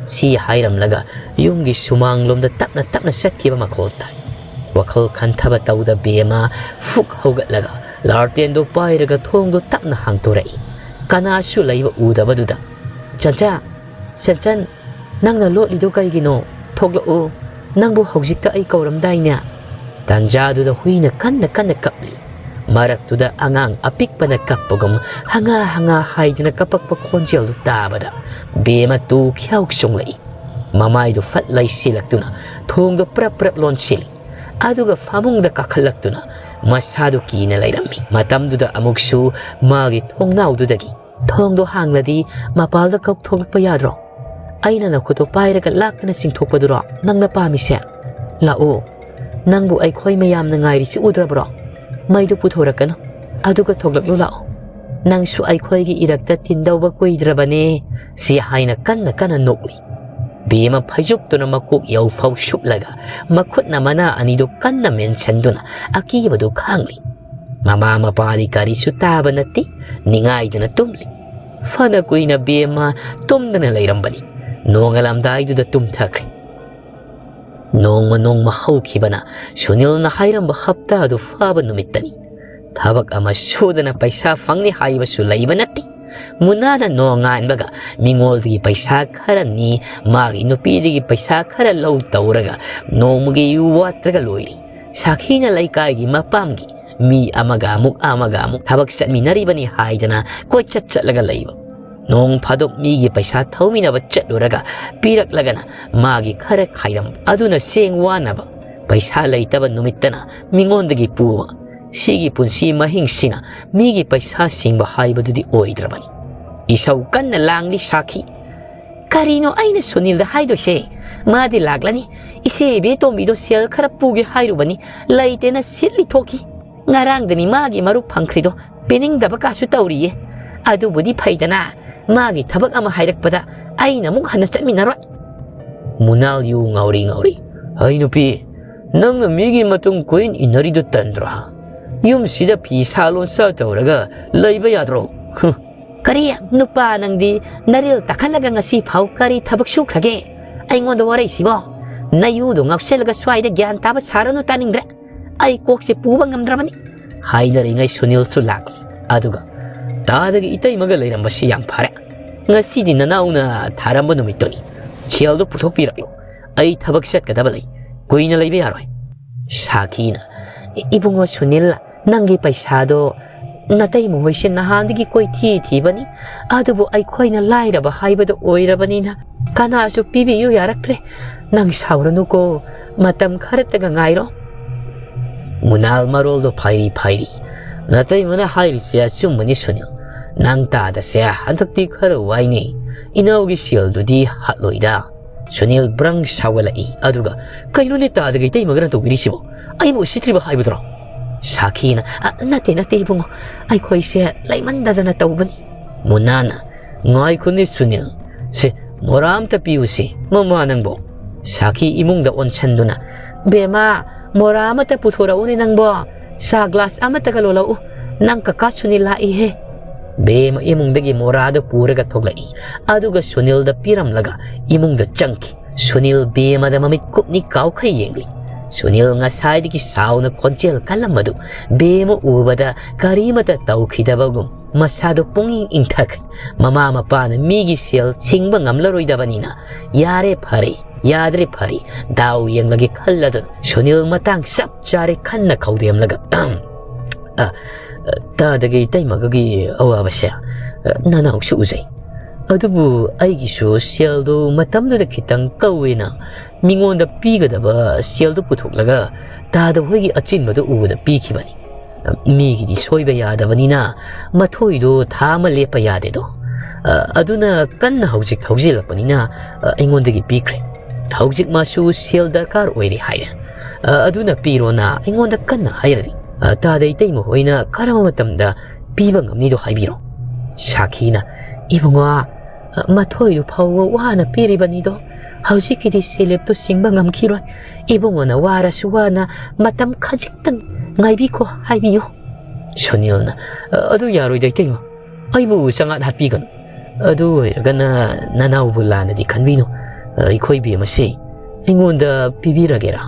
ꯁꯤ ꯍꯥꯏꯔꯝꯂꯒ ꯌꯨꯝꯒꯤ ꯁꯨꯃꯥꯡꯂꯣꯝꯗ ꯇꯞꯅ ꯇꯞꯅ ꯆꯠꯈꯤꯕ ꯃꯈꯣꯜ ꯇꯥꯏ꯫ ꯋꯥꯈꯜ ꯈꯟꯊꯕ ꯇꯧꯗ ꯕꯦꯝꯃ ꯐꯨꯛ ꯍꯧꯒꯠꯂꯒ ꯂꯥꯔꯇꯦꯟꯗꯣ ꯄꯥꯏꯔꯒ ꯊꯣꯡꯗꯣ ꯇꯞꯅ ꯍꯥꯡꯇꯣꯔꯛꯏ꯫ ꯀꯅꯥꯁꯨ ꯂꯩꯕ ꯎꯗꯕꯗꯨꯗ, "ꯆꯟꯆꯥ, ꯆꯟꯆꯟ, ꯅꯪꯅ ꯂꯣꯠꯂꯤꯗꯣ ꯀꯩꯒꯤꯅꯣ? ꯊꯣꯛꯂꯛꯎ, ꯅꯪꯕꯨ ꯍꯧꯖꯤꯛꯇ ꯑꯩ ꯀꯧꯔꯝꯗꯥꯏꯅꯦ?" ꯇꯥꯟꯖꯥꯗꯨꯗ ꯍꯨꯏꯅ ꯀꯟꯅ ꯀꯟꯅ ꯀꯞꯂꯤ꯫ ꯃꯔꯛꯇꯨꯗ ꯑꯉꯥꯡ ꯑꯄꯤꯛꯄꯅ ꯀꯞꯄꯒꯨꯝ ꯍꯪꯉꯥ ꯍꯪꯉꯥ ꯍꯥꯏꯗꯨꯅ ꯀꯞꯄꯛꯄ ꯈꯣꯟꯖꯦꯜꯗꯨ ꯇꯥꯕꯗ ꯕꯦꯝꯃ ꯇꯨ ꯈ꯭ꯌꯥꯎ ꯆꯣꯡꯂꯛꯏ꯫ ꯃꯃꯥꯏꯗꯨ ꯐꯠ ꯂꯩꯁꯤꯜꯂꯛꯇꯨꯅ ꯊꯣꯡꯗꯣ ꯄ꯭ꯔꯞ ꯄ꯭ꯔꯞ ꯂꯣꯟꯁꯤꯜꯂꯤ꯫ ꯑꯗꯨꯒ ꯐꯃꯨꯡꯗ ꯀꯥꯈꯠꯂꯛꯇꯨꯅ ꯃꯁꯥꯗꯨ ꯀꯤꯅ ꯂꯩꯔꯝꯃꯤ꯫ ꯃꯇꯝꯗꯨꯗ ꯑꯃꯨꯛꯁꯨ ꯃꯥꯒꯤ ꯊꯣꯡꯅꯥꯎꯗꯨꯗꯒꯤ, "ꯊꯣꯡꯗꯣ ꯍꯥꯡꯂꯗꯤ ꯃꯄꯥꯜꯗ ꯀꯧꯊꯣꯛꯂꯛꯄ ꯌꯥꯗ꯭ꯔꯣ? ꯑꯩꯅ ꯅꯈꯨꯠꯇꯣ ꯄꯥꯏꯔꯒ ꯂꯥꯛꯇꯅ ꯆꯤꯡꯊꯣꯛꯄꯗꯨꯔꯣ ꯅꯪꯅ ꯄꯥꯝꯃꯤꯁꯦ? ꯂꯥꯛꯑꯣ, ꯅꯪꯕꯨ ꯑꯩꯈꯣꯏ ꯃꯌꯥꯝꯅ ꯉꯥꯏꯔꯤꯁꯤ ꯎꯗ꯭ꯔꯕ꯭ꯔꯣ? ꯃꯩꯗꯨ ꯄꯨꯊꯣꯔꯛꯀꯅꯨ, ꯑꯗꯨꯒ ꯊꯣꯛꯂꯛꯂꯨ ꯂꯥꯛꯑꯣ꯫ ꯅꯪꯁꯨ ꯑꯩꯈꯣꯏꯒꯤ ꯏꯔꯛꯇ ꯇꯤꯟꯗꯧꯕ ꯀꯨꯏꯗ꯭ꯔꯕꯅꯦ," ꯁꯤ ꯍꯥꯏꯅ ꯀꯟꯅ ꯀꯟꯅ ꯅꯣꯛꯂꯤ꯫ ꯕꯦꯝꯃ ꯐꯩꯖꯨꯞꯇꯨꯅ ꯃꯀꯣꯛ ꯌꯧꯐꯥꯎ ꯁꯨꯞꯂꯒ ꯃꯈꯨꯠꯅ ꯃꯅꯥ ꯑꯅꯤꯗꯨ ꯀꯟꯅ ꯃꯦꯟꯁꯤꯟꯗꯨꯅ ꯑꯀꯤꯕꯗꯨ ꯈꯥꯡꯂꯤ꯫ ꯃꯃꯥ ꯃꯄꯥꯗꯤ ꯀꯔꯤꯁꯨ ꯇꯥꯕ ꯅꯠꯇꯦ, ꯅꯤꯡꯉꯥꯏꯗꯨꯅ ꯇꯨꯝꯂꯤ꯫ ꯐꯅ ꯀꯨꯏꯅ ꯕꯦꯝꯃ ꯇꯨꯝꯗꯅ ꯂꯩꯔꯝꯕꯅꯤ꯫ ꯅꯣꯡꯉꯥꯜꯂꯝꯗꯥꯏꯗꯨꯗ ꯇꯨꯝꯊꯈ꯭ꯔꯦ꯫ ꯅꯣꯡꯃ ꯅꯣꯡꯃ ꯍꯧꯈꯤꯕꯅ ꯁꯨꯅꯤꯜꯅ ꯍꯥꯏꯔꯝꯕ ꯍꯞꯇꯥꯗꯨ ꯐꯥꯕ ꯅꯨꯃꯤꯠꯇꯅꯤ꯫ ꯊꯕꯛ ꯑꯃ ꯁꯨꯗꯅ ꯄꯩꯁꯥ ꯐꯪꯅꯤ ꯍꯥꯏꯕꯁꯨ ꯂꯩꯕ ꯅꯠꯇꯦ꯫ ꯃꯨꯅꯥꯅ ꯅꯣꯡꯉꯥꯟꯕꯒ ꯃꯤꯉꯣꯜꯗꯒꯤ ꯄꯩꯁꯥ ꯈꯔ ꯅꯤ, ꯃꯥꯒꯤ ꯅꯨꯄꯤꯗꯒꯤ ꯄꯩꯁꯥ ꯈꯔ ꯂꯧ ꯇꯧꯔꯒ ꯅꯣꯡꯃꯒꯤ ꯋꯥꯠꯇ꯭ꯔꯒ ꯂꯣꯏꯔꯤ꯫ ꯁꯥꯈꯤꯅ ꯂꯩꯀꯥꯏꯒꯤ ꯃꯄꯥꯝꯒꯤ ꯃꯤ ꯑꯃꯒ ꯑꯃꯨꯛ, ꯑꯃꯒ ꯑꯃꯨꯛ ꯊꯕꯛ ꯆꯠꯃꯤꯟꯅꯔꯤꯕꯅꯤ ꯍꯥꯏꯗꯅ ꯀꯣꯏꯆꯠ ꯆꯠꯂꯒ ꯂꯩꯕ꯫ ꯅꯣꯡ ꯐꯥꯗꯣꯛ ꯃꯤꯒꯤ ꯄꯩꯁꯥ ꯊꯧꯃꯤꯟꯅꯕ ꯆꯠꯂꯨꯔꯒ ꯄꯤꯔꯛꯂꯒꯅ ꯃꯥꯒꯤ ꯈꯔ ꯈꯥꯏꯔꯝ ꯑꯗꯨꯅ ꯆꯦꯡ ꯋꯥꯅꯕ꯫ ꯄꯩꯁꯥ ꯂꯩꯇꯕ ꯅꯨꯃꯤꯠꯇꯅ ꯃꯤꯉꯣꯟꯗꯒꯤ ꯄꯨꯕ꯫ ꯁꯤꯒꯤ ꯄꯨꯟꯁꯤ ꯃꯍꯤꯡꯁꯤꯅ ꯃꯤꯒꯤ ꯄꯩꯁꯥ ꯁꯤꯡꯕ ꯍꯥꯏꯕꯗꯨꯗꯤ ꯑꯣꯏꯗ꯭ꯔꯕꯅꯤ꯫ ꯏꯁꯧ ꯀꯟꯅ ꯂꯥꯡꯂꯤ ꯁꯥꯈꯤ꯫ "ꯀꯔꯤꯅꯣ ꯑꯩꯅ ꯁꯨꯅꯤꯜꯗ ꯍꯥꯏꯗꯣꯏꯁꯦ? ꯃꯥꯗꯤ ꯂꯥꯛꯂꯅꯤ꯫ ꯏꯆꯦ ꯏꯕꯦꯇꯣꯝꯕꯤꯗꯣ ꯁꯦꯜ ꯈꯔ ꯄꯨꯒꯦ ꯍꯥꯏꯔꯨꯕꯅꯤ, ꯂꯩꯇꯦꯅ ꯁꯤꯠꯂꯤ ꯊꯣꯛꯈꯤ꯫ ꯉꯔꯥꯡꯗꯅꯤ ꯃꯥꯒꯤ ꯃꯔꯨꯞ ꯐꯪꯈ꯭ꯔꯤꯗꯣ, ꯄꯤꯅꯤꯡꯗꯕ ꯀꯥꯁꯨ ꯇꯧꯔꯤꯌꯦ꯫ ꯑꯗꯨꯕꯨꯗꯤ ꯐꯩꯗꯅ, ꯃꯥꯒꯤ ꯊꯕꯛ ꯑꯃ ꯍꯥꯏꯔꯛꯄꯗ ꯑꯩꯅ ꯑꯃꯨꯛ ꯍꯟꯅ ꯆꯠꯃꯤꯟꯅꯔꯣꯏ꯫ ꯃꯨꯅꯥꯜ ꯌꯨ ꯉꯥꯎꯔꯤ ꯉꯥꯎꯔꯤ, "ꯍꯩ ꯅꯨꯄꯤ, ꯅꯪꯅ ꯃꯤꯒꯤ ꯃꯇꯨꯡ ꯀꯣꯏꯏꯟ ꯏꯟꯅꯔꯤꯗꯨ ꯇꯟꯗ꯭ꯔꯣ? ꯌꯨꯝꯁꯤꯗ ꯐꯤ ꯁꯥ ꯂꯣꯟꯁꯥ ꯇꯧꯔꯒ ꯂꯩꯕ ꯌꯥꯗ꯭ꯔꯣ?" ꯍꯨꯝ꯫ "ꯀꯔꯤ? ꯅꯨꯄꯥ ꯅꯪꯗꯤ ꯅꯔꯦꯜ ꯇꯥꯈꯠꯂꯒ ꯉꯁꯤ ꯐꯥꯎ ꯀꯔꯤ ꯊꯕꯛ ꯁꯨꯈ꯭ꯔꯒꯦ? ꯑꯩꯉꯣꯟꯗ ꯋꯥꯔꯩꯁꯤꯕꯣ? ꯅꯌꯨꯗꯣ ꯉꯥꯎꯁꯜꯂꯒ ꯁ꯭ꯋꯥꯏꯗ ꯒ꯭ꯌꯥꯟ ꯇꯥꯕ ꯁꯥꯔꯅꯨ, ꯇꯥꯅꯤꯡꯗ꯭ꯔꯦ꯫ ꯑꯩ ꯀꯣꯛꯁꯦ ꯄꯨꯕ ꯉꯝꯗ꯭ꯔꯕꯅꯤ"꯫ ꯍꯥꯏꯅꯔꯤꯉꯩ ꯁꯨꯅꯤꯜꯁꯨ ꯂꯥꯛꯂꯤ꯫ ꯑꯗꯨꯒ, "ꯇꯥꯗꯒꯤ ꯏꯇꯩꯃꯒ ꯂꯩꯔꯝꯕꯁꯤ ꯌꯥꯝ ꯐꯔꯦ꯫ ꯉꯁꯤꯗꯤ ꯅꯅꯥꯎꯅ ꯊꯥꯔꯝꯕ ꯅꯨꯃꯤꯠꯇꯨꯅꯤ꯫ ꯁꯦꯜꯗꯨ ꯄꯨꯊꯣꯛꯄꯤꯔꯛꯂꯣ꯫ ꯑꯩ ꯊꯕꯛ ꯆꯠꯀꯗꯕ ꯂꯩ꯫ ꯀꯨꯏꯅ ꯂꯩꯕ ꯌꯥꯔꯣꯏ"꯫ ꯁꯥꯈꯤꯅ, "ꯏ-, ꯏꯕꯨꯡꯉꯣ ꯁꯨꯅꯤꯜ, ꯅꯪꯒꯤ ꯄꯩꯁꯥꯗꯣ ꯅꯇꯩꯃ ꯍꯣꯏꯁꯦ ꯅꯍꯥꯟꯗꯒꯤ ꯀꯣꯏꯊꯤ ꯊꯤꯕꯅꯤ, ꯑꯗꯨꯕꯨ ꯑꯩꯈꯣꯏꯅ ꯂꯥꯏꯔꯕ ꯍꯥꯏꯕꯗꯣ ꯑꯣꯏꯔꯕꯅꯤꯅ ꯀꯅꯥꯁꯨ ꯄꯤꯕꯤꯌꯨ ꯌꯥꯔꯛꯇ꯭ꯔꯦ꯫ ꯅꯪ ꯁꯥꯎꯔꯅꯨꯀꯣ, ꯃꯇꯝ ꯈꯔꯇꯒ ꯉꯥꯏꯔꯣ"꯫ ꯃꯨꯅꯥꯜ ꯃꯔꯣꯜꯗꯣ ꯐꯥꯏꯔꯤ ꯐꯥꯏꯔꯤ꯫ "ꯅꯇꯩꯃꯅ ꯍꯥꯏꯔꯤꯁꯦ ꯑꯆꯨꯝꯕꯅꯤ ꯁꯨꯅꯤꯜ꯫ ꯅꯪ ꯇꯥꯗꯁꯦ ꯍꯟꯗꯛꯇꯤ ꯈꯔ ꯋꯥꯏꯅꯦ꯫ ꯏꯅꯥꯎꯒꯤ ꯁꯦꯜꯗꯨꯗꯤ ꯍꯥꯠꯂꯣꯏꯗ"꯫ ꯁꯨꯅꯤꯜ ꯕ꯭ꯔꯪ ꯁꯥꯎꯒꯠꯂꯛꯏ꯫ ꯑꯗꯨꯒ, "ꯀꯩꯅꯣꯅꯦ ꯇꯥꯗꯒ ꯏꯇꯩꯃꯒꯅ ꯇꯧꯕꯤꯔꯤꯁꯤꯕꯣ? ꯑꯩꯕꯨ ꯎꯁꯤꯠꯇ꯭ꯔꯤꯕ ꯍꯥꯏꯕꯗꯨꯔꯣ?" ꯁꯥꯈꯤꯅ, "ꯑ, ꯅꯠꯇꯦ, ꯅꯠꯇꯦ ꯏꯕꯨꯡꯉꯣ, ꯑꯩꯈꯣꯏꯁꯦ ꯂꯩꯃꯟꯗꯗꯅ ꯇꯧꯕꯅꯤ"꯫ ꯃꯨꯅꯥꯅ, "ꯉꯥꯏꯈꯣꯅꯦ ꯁꯨꯅꯤꯜ, ꯁꯦ, ꯃꯣꯔꯥ ꯑꯝꯇ ꯄꯤꯌꯨꯁꯤ, ꯃꯃꯥ ꯅꯪꯕꯣ"꯫ ꯁꯥꯈꯤ ꯏꯃꯨꯡꯗ ꯑꯣꯟꯁꯟꯗꯨꯅ, "ꯕꯦꯃꯥ, ꯃꯣꯔꯥ ꯑꯃꯇ ꯄꯨꯊꯣꯔꯛꯎꯅꯦ ꯅꯪꯕꯣ, ꯆꯥ ꯒ꯭ꯂꯥꯁ ꯑꯃꯇꯒ ꯂꯣꯜꯂꯛꯎ, ꯅꯪ ꯀꯀꯥ ꯁꯨꯅꯤꯜ ꯂꯥꯛꯏꯍꯦ"꯫ ꯕꯦꯃ ꯏꯃꯨꯡꯗꯒꯤ ꯃꯣꯔꯥꯗꯨ ꯄꯨꯔꯒ ꯊꯣꯛꯂꯛꯏ, ꯑꯗꯨꯒ ꯁꯨꯅꯤꯜꯗ ꯄꯤꯔꯝꯂꯒ ꯏꯃꯨꯡꯗ ꯆꯪꯈꯤ꯫ ꯁꯨꯅꯤꯜ ꯕꯦꯃꯗ ꯃꯃꯤꯠ ꯀꯨꯞꯅꯤ ꯀꯥꯎꯈꯩ ꯌꯦꯡꯂꯤ꯫ ꯁꯨꯅꯤꯜ ꯉꯁꯥꯏꯗꯒꯤ ꯁꯥꯎꯅ ꯈꯣꯟꯖꯦꯜ ꯀꯜꯂꯝꯕꯗꯨ ꯕꯦꯃ ꯎꯕꯗ ꯀꯔꯤꯃꯇ ꯇꯧꯈꯤꯗꯕꯒꯨꯝ ꯃꯁꯥꯗꯨ ꯄꯨꯡꯏꯪ ꯏꯪꯊꯈ꯭ꯔꯦ꯫ ꯃꯃꯥ ꯃꯄꯥꯅ ꯃꯤꯒꯤ ꯁꯦꯜ ꯁꯤꯡꯕ ꯉꯝꯂꯔꯣꯏꯗꯕꯅꯤꯅ, "ꯌꯥꯔꯦ ꯐꯔꯦ, ꯌꯥꯗ꯭ꯔꯦ ꯐꯔꯦ, ꯗꯥꯎ ꯌꯦꯡꯂꯒꯦ" ꯈꯜꯂꯗꯨꯅ ꯁꯨꯅꯤꯜ ꯃꯇꯥꯡ ꯆꯞ ꯆꯥꯔꯦ ꯈꯟꯅ ꯈꯧꯗꯦꯝꯂꯒ, "ꯑ, ꯇꯥꯗꯒꯤ ꯏꯇꯩꯃꯒꯒꯤ ꯑꯋꯥꯕꯁꯦ, ꯑ, ꯅꯅꯥꯎꯁꯨ ꯎꯖꯩ꯫ ꯑꯗꯨꯕꯨ ꯑꯩꯒꯤꯁꯨ ꯁꯦꯜꯗꯨ ꯃꯇꯝꯗꯨꯗ ꯈꯤꯇꯪ ꯀꯧꯋꯦꯅ ꯃꯤꯉꯣꯟꯗ ꯄꯤꯒꯗꯕ ꯁꯦꯜꯗꯨ ꯄꯨꯊꯣꯛꯂꯒ ꯇꯥꯗ ꯍꯣꯏꯒꯤ ꯑꯆꯤꯟꯕꯗꯨ ꯎꯕꯗ ꯄꯤꯈꯤꯕꯅꯤ꯫ ꯃꯤꯒꯤꯗꯤ ꯁꯣꯏꯕ ꯌꯥꯗꯕꯅꯤꯅ ꯃꯊꯣꯏꯗꯣ ꯊꯥ ꯑꯃ ꯂꯦꯞꯄ ꯌꯥꯗꯦꯗꯣ꯫ ꯑ, ꯑꯗꯨꯅ ꯀꯟꯅ ꯍꯧꯖꯤꯛ ꯊꯧꯖꯤꯜꯂꯛꯄꯅꯤꯅ, ꯑ, ꯑꯩꯉꯣꯟꯗꯒꯤ ꯄꯤꯈ꯭ꯔꯦ꯫ ꯍꯧꯖꯤꯛ ꯃꯥꯁꯨ ꯁꯦꯜ ꯗꯔꯀꯥꯔ ꯑꯣꯏꯔꯦ ꯍꯥꯏꯔꯦ꯫ ꯑ, ꯑꯗꯨꯅ ꯄꯤꯔꯣꯅ ꯑꯩꯉꯣꯟꯗ ꯀꯟꯅ ꯍꯥꯏꯔꯔꯤ"꯫ ꯑ, ꯇꯥꯗ ꯏꯇꯩꯃ ꯍꯣꯏꯅ ꯀꯔꯝꯕ ꯃꯇꯝꯗ ꯄꯤꯕ ꯉꯝꯅꯤꯗꯣ ꯍꯥꯏꯕꯤꯔꯣ꯫ ꯁꯥꯈꯤꯅ, "ꯏꯕꯨꯡꯉꯣ, ꯑ, ꯃꯊꯣꯏꯗꯨ ꯐꯥꯎꯕ ꯋꯥꯅ ꯄꯤꯔꯤꯕꯅꯤꯗꯣ꯫ ꯍꯧꯖꯤꯛꯀꯤꯗꯤ ꯁꯦꯂꯦꯞꯇꯣ ꯁꯤꯡꯕ ꯉꯝꯈꯤꯔꯣꯏ꯫ ꯏꯕꯨꯡꯉꯣꯅ ꯋꯥꯔꯁꯨ ꯋꯥꯅ ꯃꯇꯝ ꯈꯖꯤꯛꯇꯪ ꯉꯥꯏꯕꯤꯈꯣ ꯍꯥꯏꯕꯤꯌꯨ꯫" ꯁꯨꯅꯤꯜꯅ, "ꯑ, ꯑꯗꯨ ꯌꯥꯔꯣꯏꯗ ꯏꯇꯩꯃ꯫ ꯑꯩꯕꯨ ꯆꯉꯥꯛ ꯍꯥꯠꯄꯤꯒꯅꯨ꯫ ꯑꯗꯨ ꯑꯣꯏꯔꯒꯅ ꯅꯅꯥꯎꯕꯨ ꯂꯥꯟꯅꯗꯤ ꯈꯟꯕꯤꯅꯨ꯫ ꯑꯩꯈꯣꯏ ꯕꯦꯝꯃꯁꯤ ꯑꯩꯉꯣꯟꯗ ꯄꯤꯕꯤꯔꯒꯦꯔꯥ?"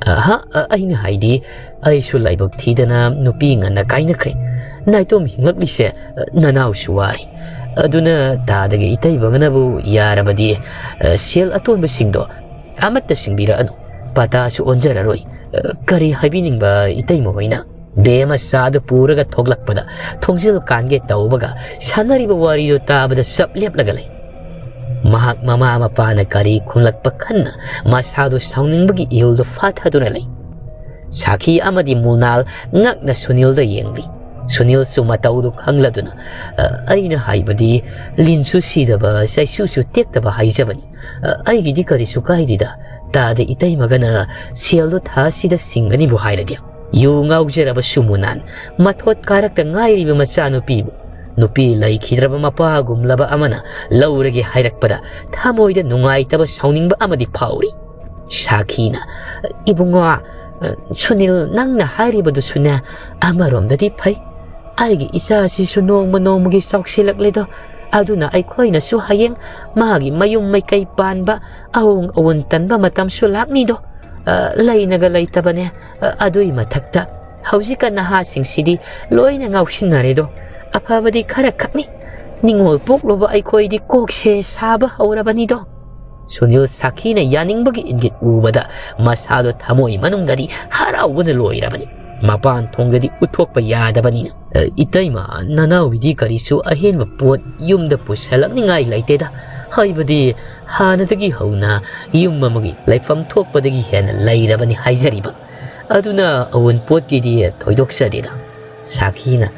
"ꯑꯍ, ꯑ-, ꯑꯩꯅ ꯍꯥꯏꯗꯤ ꯑꯩꯁꯨ ꯂꯥꯏꯕꯛ ꯊꯤꯗꯅ ꯅꯨꯄꯤ ꯉꯟꯅ ꯀꯥꯏꯅꯈ꯭ꯔꯦ꯫ ꯅꯥꯏꯇꯣꯝ ꯍꯤꯡꯂꯛꯂꯤꯁꯦ, ꯑ, ꯅꯅꯥꯎꯁꯨ ꯋꯥꯔꯤ꯫ ꯑꯗꯨꯅ ꯇꯥꯗꯒꯤ ꯏꯇꯩꯃꯒꯅꯕꯨ ꯌꯥꯔꯕꯗꯤ, ꯑ, ꯁꯦꯜ ꯑꯇꯣꯟꯕꯁꯤꯡꯗꯣ ꯑꯃꯠꯇ ꯁꯤꯡꯕꯤꯔꯛꯑꯅꯨ꯫ ꯄꯇꯥꯁꯨ ꯑꯣꯟꯖꯔꯔꯣꯏ꯫ ꯑ, ꯀꯔꯤ ꯍꯥꯏꯕꯤꯅꯤꯡꯕ ꯏꯇꯩꯃ ꯍꯣꯏꯅ?" ꯕꯦꯝꯃ ꯆꯥꯗꯨ ꯄꯨꯔꯒ ꯊꯣꯛꯂꯛꯄꯗ ꯊꯣꯡꯖꯤꯜ ꯀꯥꯟꯒꯦ ꯇꯧꯕꯒ ꯁꯥꯟꯅꯔꯤꯕ ꯋꯥꯔꯤꯗꯨ ꯇꯥꯕꯗ ꯆꯞ ꯂꯦꯞꯂꯒ ꯂꯩ꯫ ꯃꯍꯥꯛ ꯃꯃꯥ ꯃꯄꯥꯅ ꯀꯔꯤ ꯈꯨꯝꯂꯛꯄ ꯈꯟꯅ ꯃꯁꯥꯗꯨ ꯁꯥꯎꯅꯤꯡꯕꯒꯤ ꯏꯍꯨꯜꯗꯨ ꯐꯥꯊꯗꯨꯅ ꯂꯩ꯫ ꯁꯥꯈꯤ ꯑꯃꯗꯤ ꯃꯨꯅꯥꯜ ꯉꯛꯅ ꯁꯨꯅꯤꯜꯗ ꯌꯦꯡꯂꯤ꯫ ꯁꯨꯅꯤꯜꯁꯨ ꯃꯇꯧꯗꯨ ꯈꯪꯂꯗꯨꯅ, "ꯑ, ꯑꯩꯅ ꯍꯥꯏꯕꯗꯤ ꯂꯤꯟꯁꯨ ꯁꯤꯗꯕ, ꯆꯩꯁꯨꯁꯨ ꯇꯦꯛꯇꯕ ꯍꯥꯏꯖꯕꯅꯤ꯫ ꯑ, ꯑꯩꯒꯤꯗꯤ ꯀꯔꯤꯁꯨ ꯀꯥꯏꯗꯦꯗ꯫ ꯇꯥꯗ ꯏꯇꯩꯃꯒꯅ ꯁꯦꯜꯗꯣ ꯊꯥ ꯑꯁꯤꯗ ꯁꯤꯡꯒꯅꯤꯕꯨ ꯍꯥꯏꯔꯗꯤ꯫" ꯌꯨ ꯉꯥꯎꯖꯔꯕ ꯁꯨꯃꯨꯅꯥꯟ ꯃꯊꯣꯠ ꯀꯥꯔꯛꯇ ꯉꯥꯏꯔꯤꯕ ꯃꯆꯥꯅꯨꯄꯤꯕꯨ ꯅꯨꯄꯤ ꯂꯩꯈꯤꯗ꯭ꯔꯕ ꯃꯄꯥꯒꯨꯝꯂꯕ ꯑꯃꯅ ꯂꯧꯔꯒꯦ ꯍꯥꯏꯔꯛꯄꯗ ꯊꯃꯣꯏꯗ ꯅꯨꯡꯉꯥꯏꯇꯕ ꯁꯥꯎꯅꯤꯡꯕ ꯑꯃꯗꯤ ꯐꯥꯎꯔꯤ꯫ ꯁꯥꯈꯤꯅ, "ꯏꯕꯨꯡꯉꯣ, ꯁꯨꯅꯤꯜ, ꯅꯪꯅ ꯍꯥꯏꯔꯤꯕꯗꯨꯁꯨꯅꯦ ꯑꯃꯔꯣꯝꯗꯗꯤ ꯐꯩ꯫ ꯑꯩꯒꯤ ꯏꯆꯥꯁꯤꯁꯨ ꯅꯣꯡꯃ ꯅꯣꯡꯃꯒꯤ ꯆꯥꯎꯁꯤꯜꯂꯛꯂꯦꯗꯣ꯫ ꯑꯗꯨꯅ ꯑꯩꯈꯣꯏꯅꯁꯨ ꯍꯌꯦꯡ ꯃꯥꯒꯤ ꯃꯌꯨꯝ ꯃꯩꯀꯩ ꯄꯥꯟꯕ, ꯑꯍꯣꯡ ꯑꯋꯣꯟ ꯇꯟꯕ ꯃꯇꯝꯁꯨ ꯂꯥꯛꯅꯤꯗꯣ꯫ ꯑ, ꯂꯩꯅꯒ ꯂꯩꯇꯕꯅꯦ꯫ ꯑ, ꯑꯗꯨꯏ ꯃꯊꯛꯇ ꯍꯧꯖꯤꯛꯀ ꯅꯍꯥꯁꯤꯡꯁꯤꯗꯤ ꯂꯣꯏꯅ ꯉꯥꯎꯁꯤꯟꯅꯔꯦꯗꯣ꯫ ꯑꯐꯕꯗꯤ ꯈꯔ ꯈꯛꯅꯤ꯫ ꯅꯤꯡꯉꯣꯜ ꯄꯣꯛꯂꯨꯕ ꯑꯩꯈꯣꯏꯗꯤ ꯀꯣꯛꯁꯦ ꯁꯥꯕ ꯍꯧꯔꯕꯅꯤꯗꯣ꯫" ꯁꯨꯅꯤꯜ ꯁꯥꯈꯤꯅ ꯌꯥꯅꯤꯡꯕꯒꯤ ꯏꯪꯒꯤꯠ ꯎꯕꯗ ꯃꯁꯥꯗꯣ ꯊꯃꯣꯏ ꯃꯅꯨꯡꯗꯗꯤ ꯍꯔꯥꯎꯕꯅ ꯂꯣꯏꯔꯕꯅꯤ꯫ ꯃꯄꯥꯟ ꯊꯣꯡꯗꯗꯤ ꯎꯠꯊꯣꯛꯄ ꯌꯥꯗꯕꯅꯤꯅ꯫ "ꯑ, ꯏꯇꯩꯃ, ꯅꯅꯥꯎꯒꯤꯗꯤ ꯀꯔꯤꯁꯨ ꯑꯍꯦꯟꯕ ꯄꯣꯠ ꯌꯨꯝꯗ ꯄꯨꯁꯜꯂꯛꯅꯤꯡꯉꯥꯏ ꯂꯩꯇꯦꯗ꯫ ꯍꯥꯏꯕꯗꯤ ꯍꯥꯟꯅꯗꯒꯤ ꯍꯧꯅ ꯌꯨꯝ ꯑꯃꯒꯤ ꯂꯩꯐꯝ ꯊꯣꯛꯄꯗꯒꯤ ꯍꯦꯟꯅ ꯂꯩꯔꯕꯅꯤ ꯍꯥꯏꯖꯔꯤꯕ꯫ ꯑꯗꯨꯅ ꯑꯋꯨꯟꯄꯣꯠꯀꯤꯗꯤ ꯊꯣꯏꯗꯣꯛꯆꯗꯦꯗ꯫" ꯁꯥꯈꯤꯅ,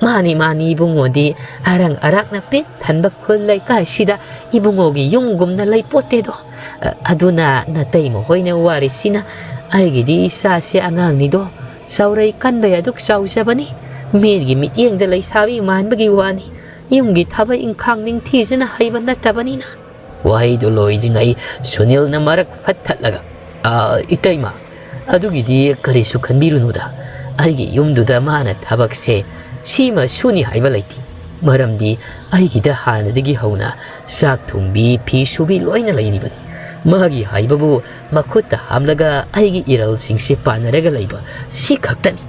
"ꯃꯥꯅꯤ, ꯃꯥꯅꯤ ꯏꯕꯨꯡꯉꯣꯗꯤ ꯑꯔꯪ ꯑꯔꯥꯛꯅ ꯄꯤꯛ ꯊꯟꯕ ꯈꯨꯜ ꯂꯩꯀꯥꯏꯁꯤꯗ ꯏꯕꯨꯡꯉꯣꯒꯤ ꯌꯨꯝꯒꯨꯝꯅ ꯂꯩꯄꯣꯠꯇꯦꯗꯣ꯫ ꯑ, ꯑꯗꯨꯅ ꯅꯇꯩꯃ ꯍꯣꯏꯅ ꯋꯥꯔꯤꯁꯤꯅ ꯑꯩꯒꯤꯗꯤ ꯏꯆꯥꯁꯦ ꯑꯉꯥꯡꯅꯤꯗꯣ, ꯆꯥꯎꯔꯩ ꯀꯟꯕꯩ ꯑꯗꯨꯛ ꯆꯥꯎꯖꯕꯅꯤ꯫ ꯃꯤꯒꯤ ꯃꯤꯠꯌꯦꯡꯗ ꯂꯩꯁꯥꯕꯤ ꯃꯥꯟꯕꯒꯤ ꯋꯥꯅꯤ꯫ ꯌꯨꯝꯒꯤ ꯊꯕꯛ ꯏꯪꯈꯥꯡ ꯅꯤꯡꯊꯤꯖꯅ ꯍꯩꯕ ꯅꯠꯇꯕꯅꯤꯅ꯫ ꯋꯥꯍꯩꯗꯨ ꯂꯣꯏꯗ꯭ꯔꯤꯉꯩ ꯁꯨꯅꯤꯜꯅ ꯃꯔꯛ ꯐꯠ ꯊꯠꯂꯒ, "ꯑꯥ, ꯏꯇꯩꯃ, ꯑꯗꯨꯒꯤꯗꯤ ꯀꯔꯤꯁꯨ ꯈꯟꯕꯤꯔꯨꯅꯨꯗ꯫ ꯑꯩꯒꯤ ꯌꯨꯝꯗꯨꯗ ꯃꯥꯅ ꯊꯕꯛꯁꯦ ꯁꯤꯃ ꯁꯨꯅꯤ ꯍꯥꯏꯕ ꯂꯩꯇꯦ꯫ ꯃꯔꯝꯗꯤ ꯑꯩꯒꯤꯗ ꯍꯥꯟꯅꯗꯒꯤ ꯍꯧꯅ ꯆꯥꯛ ꯊꯣꯡꯕꯤ, ꯐꯤ ꯁꯨꯕꯤ ꯂꯣꯏꯅ ꯂꯩꯔꯤꯕꯅꯤ꯫ ꯃꯥꯒꯤ ꯍꯥꯏꯕꯕꯨ ꯃꯈꯨꯠꯇ ꯍꯥꯝꯂꯒ ꯑꯩꯒꯤ ꯏꯔꯜꯁꯤꯡꯁꯦ ꯄꯥꯟꯅꯔꯒ ꯂꯩꯕ ꯁꯤ ꯈꯛꯇꯅꯤ꯫"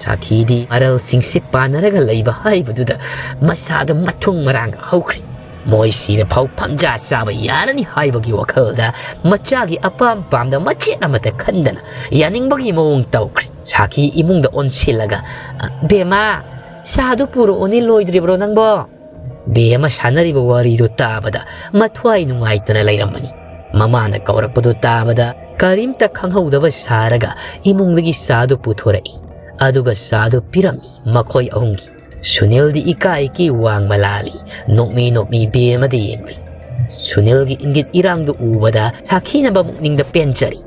ꯁꯥꯈꯤꯗꯤ ꯃꯔꯜꯁꯤꯡꯁꯦ ꯄꯥꯟꯅꯔꯒ ꯂꯩꯕ ꯍꯥꯏꯕꯗꯨꯗ ꯃꯁꯥꯗ ꯃꯊꯨꯝ ꯃꯔꯥꯡ ꯍꯧꯈ꯭ꯔꯦ꯫ ꯃꯣꯏ ꯁꯤꯔꯐꯥꯎ ꯐꯝꯖꯥ ꯆꯥꯕ ꯌꯥꯔꯅꯤ ꯍꯥꯏꯕꯒꯤ ꯋꯥꯈꯜꯗ ꯃꯆꯥꯒꯤ ꯑꯄꯥꯝ ꯄꯥꯝꯗ ꯃꯆꯦꯠ ꯑꯃꯠꯇ ꯈꯟꯗꯅ ꯌꯥꯅꯤꯡꯕꯒꯤ ꯃꯑꯣꯡ ꯇꯧꯈ꯭ꯔꯦ꯫ ꯁꯥꯈꯤ ꯏꯃꯨꯡꯗ ꯑꯣꯟꯁꯤꯜꯂꯒ, "ꯕꯦꯝꯃ, ꯆꯥꯗꯨ ꯄꯨꯔꯛꯑꯣꯅꯦ, ꯂꯣꯏꯗ꯭ꯔꯤꯕ꯭ꯔꯣ ꯅꯪꯕꯣ?" ꯕꯦꯝꯃ ꯁꯥꯟꯅꯔꯤꯕ ꯋꯥꯔꯤꯗꯨ ꯇꯥꯕꯗ ꯃꯊ꯭ꯋꯥꯏ ꯅꯨꯡꯉꯥꯏꯇꯅ ꯂꯩꯔꯝꯕꯅꯤ꯫ ꯃꯃꯥꯅ ꯀꯧꯔꯛꯄꯗꯨ ꯇꯥꯕꯗ ꯀꯔꯤꯝꯇ ꯈꯪꯍꯧꯗꯕ ꯁꯥꯔꯒ ꯏꯃꯨꯡꯗꯒꯤ ꯆꯥꯗꯨ ꯄꯨꯊꯣꯔꯛꯏ꯫ ꯑꯗꯨꯒ ꯆꯥꯗꯨ ꯄꯤꯔꯝꯃꯤ ꯃꯈꯣꯏ ꯑꯍꯨꯝꯒꯤ꯫ ꯁꯨꯅꯤꯜꯗꯤ ꯏꯀꯥꯏ ꯏꯀꯤ ꯋꯥꯡꯃ ꯂꯥꯜꯂꯤ꯫ ꯅꯣꯛꯃꯤ ꯅꯣꯛꯃꯤ ꯕꯦꯝꯃꯗ ꯌꯦꯡꯂꯤ꯫ ꯁꯨꯅꯤꯜꯒꯤ ꯏꯪꯒꯤꯠ ꯏꯔꯥꯡꯗꯨ ꯎꯕꯗ ꯁꯥꯈꯤꯅ ꯃꯕꯨꯛꯅꯤꯡꯗ ꯄꯦꯟꯖꯔꯤ꯫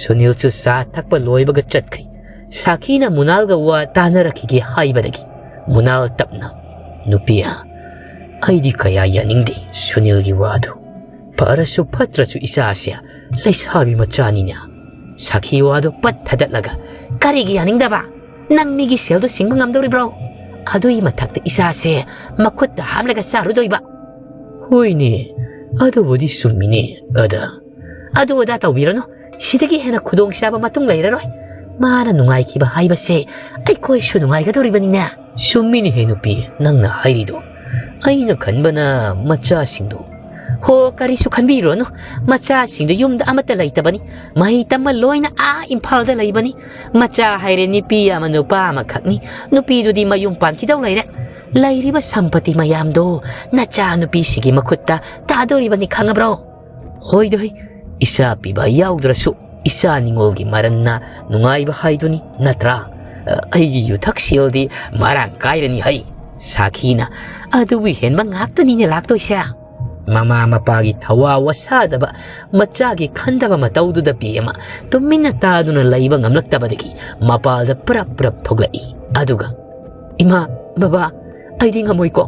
ꯁꯨꯅꯤꯜꯁꯨ ꯆꯥ ꯊꯛꯄ ꯂꯣꯏꯕꯒ ꯆꯠꯈ꯭ꯔꯤ꯫ ꯁꯥꯈꯤꯅ ꯃꯨꯅꯥꯜꯒ ꯋꯥ ꯇꯥꯅꯔꯛꯈꯤꯒꯦ ꯍꯥꯏꯕꯗꯒꯤ ꯃꯨꯅꯥꯜ ꯇꯞꯅ, "ꯅꯨꯄꯤ, ꯑꯩꯗꯤ ꯀꯌꯥ ꯌꯥꯅꯤꯡꯗꯦ ꯁꯨꯅꯤꯜꯒꯤ ꯋꯥꯗꯨ꯫ ꯐꯔꯁꯨ ꯐꯠꯇ꯭ꯔꯁꯨ ꯏꯆꯥꯁꯦ ꯂꯩꯁꯥꯕꯤ ꯃꯆꯥꯅꯤꯅꯦ꯫" ꯁꯥꯈꯤ ꯋꯥꯗꯨ ꯄꯠ ꯊꯗꯠꯂꯒ, "ꯀꯔꯤꯒꯤ ꯌꯥꯅꯤꯡꯗꯕ? ꯅꯪ ꯃꯤꯒꯤ ꯁꯦꯜꯗꯣ ꯁꯤꯡꯕ ꯉꯝꯗꯧꯔꯤꯕ꯭ꯔꯣ? ꯑꯗꯨꯒꯤ ꯃꯊꯛꯇ ꯏꯆꯥꯁꯦ ꯃꯈꯨꯠꯇ ꯍꯥꯝꯂꯒ ꯆꯥꯔꯨꯗꯣꯏꯕ?" "ꯍꯣꯏꯅꯦ, ꯑꯗꯨꯕꯨꯗꯤ ꯆꯨꯝꯃꯤꯅꯦ, ꯑꯗ꯫" "ꯑꯗꯨ ꯑꯗꯥ ꯇꯧꯕꯤꯔꯅꯨ꯫ ꯁꯤꯗꯒꯤ ꯍꯦꯟꯅ ꯈꯨꯗꯣꯡꯆꯥꯕ ꯃꯇꯨꯡ ꯂꯩꯔꯔꯣꯏ꯫ ꯃꯥꯅ ꯅꯨꯡꯉꯥꯏꯈꯤꯕ ꯍꯥꯏꯕꯁꯦ ꯑꯩꯈꯣꯏꯁꯨ ꯅꯨꯡꯉꯥꯏꯒꯗꯧꯔꯤꯕꯅꯤꯅꯦ꯫" "ꯆꯨꯝꯃꯤꯅꯦꯍꯦ ꯅꯨꯄꯤ, ꯅꯪꯅ ꯍꯥꯏꯔꯤꯗꯣ꯫ ꯑꯩꯅ ꯈꯟꯕꯅ ꯃꯆꯥꯁꯤꯡꯗꯣ꯫" "ꯍꯣ, ꯀꯔꯤꯁꯨ ꯈꯟꯕꯤꯔꯨꯔꯅꯨ꯫ ꯃꯆꯥꯁꯤꯡꯗꯣ ꯌꯨꯝꯗ ꯑꯃꯠꯇ ꯂꯩꯇꯕꯅꯤ꯫ ꯃꯍꯩ ꯇꯝꯕ ꯂꯣꯏꯅ ꯑꯥ ꯏꯝꯐꯥꯜꯗ ꯂꯩꯕꯅꯤ꯫ ꯃꯆꯥ ꯍꯥꯏꯔꯦ ꯅꯨꯄꯤ ꯑꯃ ꯅꯨꯄꯥ ꯑꯃꯈꯛꯅꯤ꯫ ꯅꯨꯄꯤꯗꯨꯗꯤ ꯃꯌꯨꯝ ꯄꯥꯟꯈꯤꯗꯧ ꯂꯩꯔꯦ꯫ ꯂꯩꯔꯤꯕ ꯁꯝꯄꯇꯤ ꯃꯌꯥꯝꯗꯣ ꯅꯆꯥ ꯅꯨꯄꯤꯁꯤꯒꯤ ꯃꯈꯨꯠꯇ ꯇꯥꯗꯧꯔꯤꯕꯅꯤ, ꯈꯪꯉꯕ꯭ꯔꯣ?" "ꯍꯣꯏꯗ ꯍꯩ, ꯏꯆꯥ ꯄꯤꯕ ꯌꯥꯎꯗ꯭ꯔꯁꯨ ꯏꯆꯥ ꯅꯤꯉꯣꯜꯒꯤ ꯃꯔꯟꯅ ꯅꯨꯡꯉꯥꯏꯕ ꯍꯥꯏꯗꯨꯅꯤ ꯅꯠꯇ꯭ꯔꯥ? ꯑꯩꯒꯤ ꯌꯨꯊꯛ ꯁꯦꯜꯗꯤ ꯃꯔꯥꯡ ꯀꯥꯏꯔꯅꯤ ꯍꯩ꯫" ꯁꯥꯈꯤꯅ, "ꯑꯗꯨꯕꯨ ꯍꯦꯟꯕ ꯉꯥꯛꯇꯅꯤꯅꯦ ꯂꯥꯛꯇꯣꯏꯁꯦ꯫" ꯃꯃꯥ ꯃꯄꯥꯒꯤ ꯊꯋꯥ ꯋꯥꯁꯥꯗꯕ ꯃꯆꯥꯒꯤ ꯈꯟꯗꯕ ꯃꯇꯧꯗꯨꯗ ꯕꯦꯝꯃ ꯇꯨꯃꯤꯟꯅ ꯇꯥꯗꯨꯅ ꯂꯩꯕ ꯉꯝꯂꯛꯇꯕꯗꯒꯤ ꯃꯄꯥꯜꯗ ꯄ꯭ꯔꯞ ꯄ꯭ꯔꯞ ꯊꯣꯛꯂꯛꯏ꯫ ꯑꯗꯨꯒ, "ꯏꯃꯥ, ꯕꯕꯥ, ꯑꯩꯗꯤ ꯉꯝꯃꯣꯏꯀꯣ꯫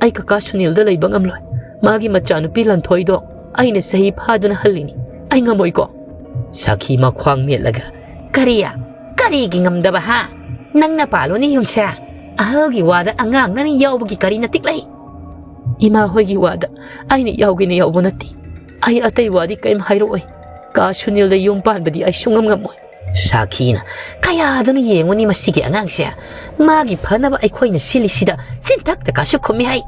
ꯑꯩ ꯀꯀꯥ ꯁꯨꯅꯤꯜꯗ ꯂꯩꯕ ꯉꯝꯂꯣꯏ꯫ ꯃꯥꯒꯤ ꯃꯆꯥꯅꯨꯄꯤ ꯂꯟꯊꯣꯏꯗꯣ ꯑꯩꯅ ꯆꯍꯤ ꯐꯥꯗꯅ ꯍꯜꯂꯤꯅꯤ꯫ ꯑꯩ ꯉꯝꯃꯣꯏꯀꯣ꯫" ꯁꯥꯈꯤ ꯃꯈ꯭ꯋꯥꯡ ꯃꯦꯠꯂꯒ, "ꯀꯔꯤ? ꯀꯔꯤꯒꯤ ꯉꯝꯗꯕ, ꯍꯥ? ꯅꯪꯅ ꯄꯥꯜꯂꯣꯅꯦ ꯌꯨꯝꯁꯦ꯫ ꯑꯍꯜꯒꯤ ꯋꯥꯗ ꯑꯉꯥꯡꯅ ꯌꯥꯎꯕꯒꯤ ꯀꯔꯤ ꯅꯇꯤꯛ ꯂꯩ?" "ꯏꯃꯥ ꯍꯣꯏꯒꯤ ꯋꯥꯗ ꯑꯩꯅ ꯌꯥꯎꯒꯦꯅ ꯌꯥꯎꯕ ꯅꯠꯇꯦ꯫ ꯑꯩ ꯑꯇꯩ ꯋꯥꯗꯤ ꯀꯔꯤꯝ ꯍꯥꯏꯔꯛꯑꯣꯏ꯫ ꯀꯥ ꯁꯨꯅꯤꯜꯗ ꯌꯨꯝ ꯄꯥꯟꯕꯗꯤ ꯑꯩ ꯁꯨꯡꯉꯝ ꯉꯝꯃꯣꯏ꯫" ꯁꯥꯈꯤꯅ, "ꯀꯌꯥꯗꯅꯣ ꯌꯦꯡꯉꯨꯅꯤ ꯃꯁꯤꯒꯤ ꯑꯉꯥꯡꯁꯦ꯫ ꯃꯥꯒꯤ ꯐꯅꯕ ꯑꯩꯈꯣꯏꯅ ꯁꯤꯜꯂꯤꯁꯤꯗ ꯆꯤꯟꯊꯛꯇ ꯀꯥꯁꯨ ꯈꯨꯝꯃꯤ ꯍꯥꯏ꯫"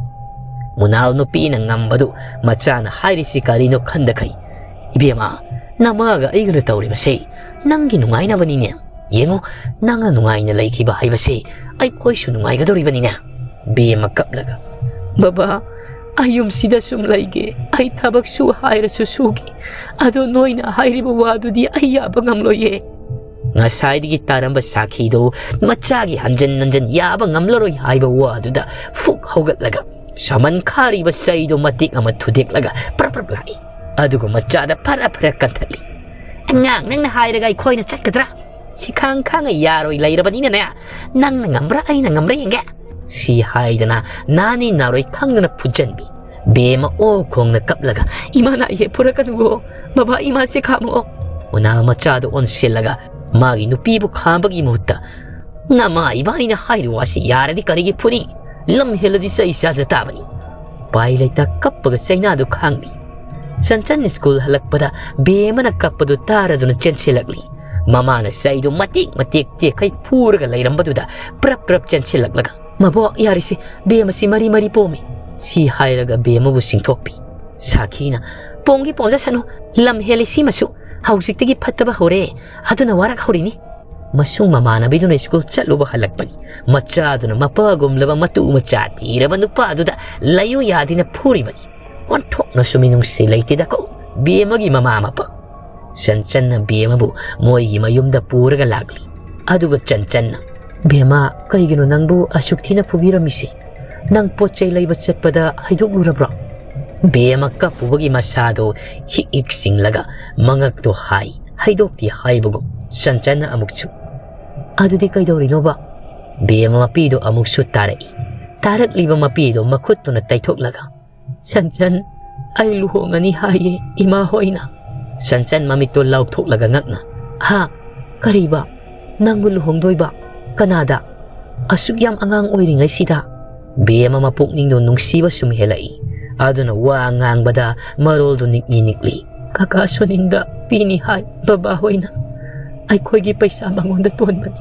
ꯃꯨꯅꯥꯜ ꯅꯨꯄꯤꯅ ꯉꯝꯕꯗꯨ ꯃꯆꯥꯅ ꯍꯥꯏꯔꯤꯁꯤ ꯀꯔꯤꯅꯣ ꯈꯟꯗꯈꯩ, "ꯏꯕꯦꯝꯃ, ꯅꯃꯥꯒ ꯑꯩꯒꯅ ꯇꯧꯔꯤꯕꯁꯦ ꯅꯪꯒꯤ ꯅꯨꯡꯉꯥꯏꯅꯕꯅꯤꯅꯦ꯫ ꯌꯦꯡꯉꯨ, ꯅꯪꯅ ꯅꯨꯡꯉꯥꯏꯅ ꯂꯩꯈꯤꯕ ꯍꯥꯏꯕꯁꯦ ꯑꯩꯈꯣꯏꯁꯨ ꯅꯨꯡꯉꯥꯏꯒꯗꯧꯔꯤꯕꯅꯤꯅꯦ꯫" ꯕꯦꯝꯃ ꯀꯞꯂꯒ, "ꯕꯕꯥ, ꯑꯩ ꯌꯨꯝꯁꯤꯗ ꯁꯨꯝ ꯂꯩꯒꯦ꯫ ꯑꯩ ꯊꯕꯛ ꯁꯨ ꯍꯥꯏꯔꯁꯨ ꯁꯨꯒꯦ꯫ ꯑꯗꯣ ꯅꯣꯏꯅ ꯍꯥꯏꯔꯤꯕ ꯋꯥꯗꯨꯗꯤ ꯑꯩ ꯌꯥꯕ ꯉꯝꯂꯣꯏꯌꯦ꯫" ꯉꯁꯥꯏꯗꯒꯤ ꯇꯥꯔꯝꯕ ꯁꯥꯈꯤꯗꯣ ꯃꯆꯥꯒꯤ ꯍꯟꯖꯟ ꯍꯟꯖꯟ ꯌꯥꯕ ꯉꯝꯂꯔꯣꯏ ꯍꯥꯏꯕ ꯋꯥꯗꯨꯗ ꯐꯨꯛ ꯍꯧꯒꯠꯂꯒ ꯁꯃꯟ ꯈꯥꯔꯤꯕ ꯆꯩꯗꯣ ꯃꯇꯦꯛ ꯑꯃ ꯊꯨꯗꯦꯛꯂꯒ ꯄ꯭ꯔꯞ ꯄ꯭ꯔꯞ ꯂꯥꯛꯏ꯫ ꯑꯗꯨꯒ ꯃꯆꯥꯗ ꯐꯔ ꯐꯔ ꯀꯟꯊꯠꯂꯤ꯫ "ꯑꯉꯥꯡ, ꯅꯪꯅ ꯍꯥꯏꯔꯒ ꯑꯩꯈꯣꯏꯅ ꯆꯠꯀꯗ꯭ꯔꯥ? ꯁꯤꯈꯥꯡ ꯈꯥꯡꯉ ꯌꯥꯔꯣꯏ ꯂꯩꯔꯕꯅꯤꯅꯅꯦ, ꯅꯪꯅ ꯉꯝꯕ꯭ꯔꯥ ꯑꯩꯅ ꯉꯝꯕ꯭ꯔꯥ ꯌꯦꯡꯒꯦ꯫" ꯁꯤ ꯍꯥꯏꯗꯅ ꯅꯥꯅꯤ ꯅꯥꯔꯣꯏ ꯈꯪꯗꯅ ꯐꯨꯖꯟꯕꯤ꯫ ꯕꯦꯝꯃ ꯑꯣ ꯈꯣꯡꯅ ꯀꯞꯂꯒ, "ꯏꯃꯥ ꯅꯥꯏꯌꯦ, ꯐꯨꯔꯛꯀꯅꯨꯋꯣ꯫ ꯕꯕꯥ, ꯏꯃꯥꯁꯦ ꯈꯥꯝꯃꯛꯑꯣ꯫" ꯃꯨꯅꯥꯜ ꯃꯆꯥꯗꯨ ꯑꯣꯟꯁꯤꯜꯂꯒ ꯃꯥꯒꯤ ꯅꯨꯄꯤꯕꯨ ꯈꯥꯝꯕꯒꯤ ꯃꯍꯨꯠꯇ, "ꯅꯃꯥ ꯏꯕꯥꯅꯤꯅ ꯍꯥꯏꯔꯤꯕ ꯋꯥꯁꯤ ꯌꯥꯔꯗꯤ ꯀꯔꯤꯒꯤ ꯐꯨꯅꯤ? ꯂꯝ ꯍꯦꯜꯂꯗꯤ ꯆꯩ ꯆꯥꯖ ꯇꯥꯕꯅꯤ꯫" ꯎꯄꯥꯏ ꯂꯩꯇ ꯀꯞꯄꯒ ꯆꯩꯅꯥꯗꯨ ꯈꯥꯡꯂꯤ꯫ ꯆꯟꯆꯟ ꯁ꯭ꯀꯨꯜ ꯍꯜꯂꯛꯄꯗ ꯕꯦꯝꯃꯅ ꯀꯞꯄꯗꯨ ꯇꯥꯔꯗꯨꯅ ꯆꯦꯟꯁꯤꯜꯂꯛꯂꯤ꯫ ꯃꯃꯥꯅ ꯆꯩꯗꯨ ꯃꯇꯦꯛ ꯃꯇꯦꯛ ꯇꯦꯛꯈꯩ ꯐꯨꯔꯒ ꯂꯩꯔꯝꯕꯗꯨꯗ ꯄ꯭ꯔꯞ ꯄ꯭ꯔꯞ ꯆꯦꯟꯁꯤꯜꯂꯛꯂꯒ, "ꯃꯕꯣꯛ, ꯌꯥꯔꯤꯁꯤ, ꯕꯦꯝꯃꯁꯤ ꯃꯔꯤ ꯃꯔꯤ ꯄꯣꯝꯃꯤ꯫" ꯁꯤ ꯍꯥꯏꯔꯒ ꯕꯦꯝꯃꯕꯨ ꯆꯤꯡꯊꯣꯛꯄꯤ꯫ ꯁꯥꯈꯤꯅ, "ꯄꯣꯝꯒꯤ ꯄꯣꯝꯖꯁꯅꯨ, ꯂꯝ ꯍꯦꯜꯂꯤ ꯁꯤꯃꯁꯨ꯫ ꯍꯧꯖꯤꯛꯇꯒꯤ ꯐꯠꯇꯕ ꯍꯧꯔꯦ, ꯑꯗꯨꯅ ꯋꯥꯔꯛ ꯍꯧꯔꯤꯅꯤ꯫" ꯃꯁꯨꯡ ꯃꯃꯥꯟꯅꯕꯤꯗꯨꯅ ꯁ꯭ꯀꯨꯜ ꯆꯠꯂꯨꯕ ꯍꯜꯂꯛꯄꯅꯤ꯫ ꯃꯆꯥꯗꯨꯅ ꯃꯄꯥꯒꯨꯝꯂꯕ ꯃꯇꯨ ꯃꯆꯥ ꯊꯤꯔꯕ ꯅꯨꯄꯥꯗꯨꯗ ꯂꯩꯌꯨ ꯌꯥꯗꯦꯅ ꯐꯨꯔꯤꯕꯅꯤ꯫ ꯑꯣꯟꯊꯣꯛꯅꯁꯨ ꯃꯤꯅꯨꯡꯁꯤ ꯂꯩꯇꯦꯗꯀꯣ ꯕꯦꯝꯃꯒꯤ ꯃꯃꯥ ꯃꯄꯥ꯫ ꯆꯟꯆꯟꯅ ꯕꯦꯝꯃꯕꯨ ꯃꯣꯏꯒꯤ ꯃꯌꯨꯝꯗ ꯄꯨꯔꯒ ꯂꯥꯛꯂꯤ꯫ ꯑꯗꯨꯒ ꯆꯟꯆꯟꯅ, "ꯕꯦꯝꯃ, ꯀꯩꯒꯤꯅꯣ ꯅꯪꯕꯨ ꯑꯁꯨꯛ ꯊꯤꯅ ꯐꯨꯕꯤꯔꯝꯃꯤꯁꯦ? ꯅꯪ ꯄꯣꯠ ꯆꯩ ꯂꯩꯕ ꯆꯠꯄꯗ ꯍꯩꯗꯣꯛꯂꯨꯔꯕ꯭ꯔꯣ?" ꯕꯦꯝꯃ ꯀꯞꯄꯨꯕꯒꯤ ꯃꯁꯥꯗꯣ ꯍꯤꯛ ꯍꯤꯛ ꯆꯤꯡꯂꯒ ꯃꯉꯛꯇꯣ ꯍꯥꯏ ꯍꯩꯗꯣꯛꯇꯦ ꯍꯥꯏꯕꯒꯨꯝ ꯁꯟꯆꯟꯅ ꯑꯃꯨꯛꯁꯨ, "ꯑꯗꯨꯗꯤ ꯀꯩꯗꯧꯔꯤꯅꯣꯕ?" ꯕꯦꯝꯃ ꯃꯄꯤꯗꯣ ꯑꯃꯨꯛꯁꯨ ꯇꯥꯔꯛꯏ꯫ ꯇꯥꯔꯛꯂꯤꯕ ꯃꯄꯤꯗꯣ ꯃꯈꯨꯠꯇꯨꯅ ꯇꯩꯊꯣꯛꯂꯒ, "ꯁꯟꯆꯟ, ꯑꯩ ꯂꯨꯍꯣꯡꯉꯅꯤ ꯍꯥꯏꯌꯦ ꯏꯃꯥ ꯍꯣꯏꯅ꯫" ꯁꯟꯆꯟ ꯃꯃꯤꯠꯇꯣ ꯂꯥꯎꯊꯣꯛꯂꯒ ꯉꯛꯅ, "ꯍꯥ? ꯀꯔꯤꯕ? ꯅꯪꯕꯨ ꯂꯨꯍꯣꯡꯗꯣꯏꯕ? ꯀꯅꯥꯗ? ꯑꯁꯨꯛ ꯌꯥꯝ ꯑꯉꯥꯡ ꯑꯣꯏꯔꯤꯉꯩꯁꯤꯗ?" ꯕꯦꯝꯃ ꯃꯄꯨꯛꯅꯤꯡꯗꯣ ꯅꯨꯡꯁꯤꯕ ꯁꯨꯝ ꯍꯦꯜꯂꯛꯏ꯫ ꯑꯗꯨꯅ ꯋꯥ ꯉꯥꯡꯕꯗ ꯃꯔꯣꯜꯗꯣ ꯅꯤꯛꯂꯤ ꯅꯤꯛꯂꯤ꯫ "ꯀꯀꯥ ꯁꯨꯅꯤꯟꯗ ꯄꯤꯅꯤ ꯍꯥꯏ ꯕꯕꯥ ꯍꯣꯏꯅ꯫ ꯑꯩꯈꯣꯏꯒꯤ ꯄꯩꯁꯥ ꯃꯉꯣꯟꯗ ꯇꯣꯟꯕꯅꯤ꯫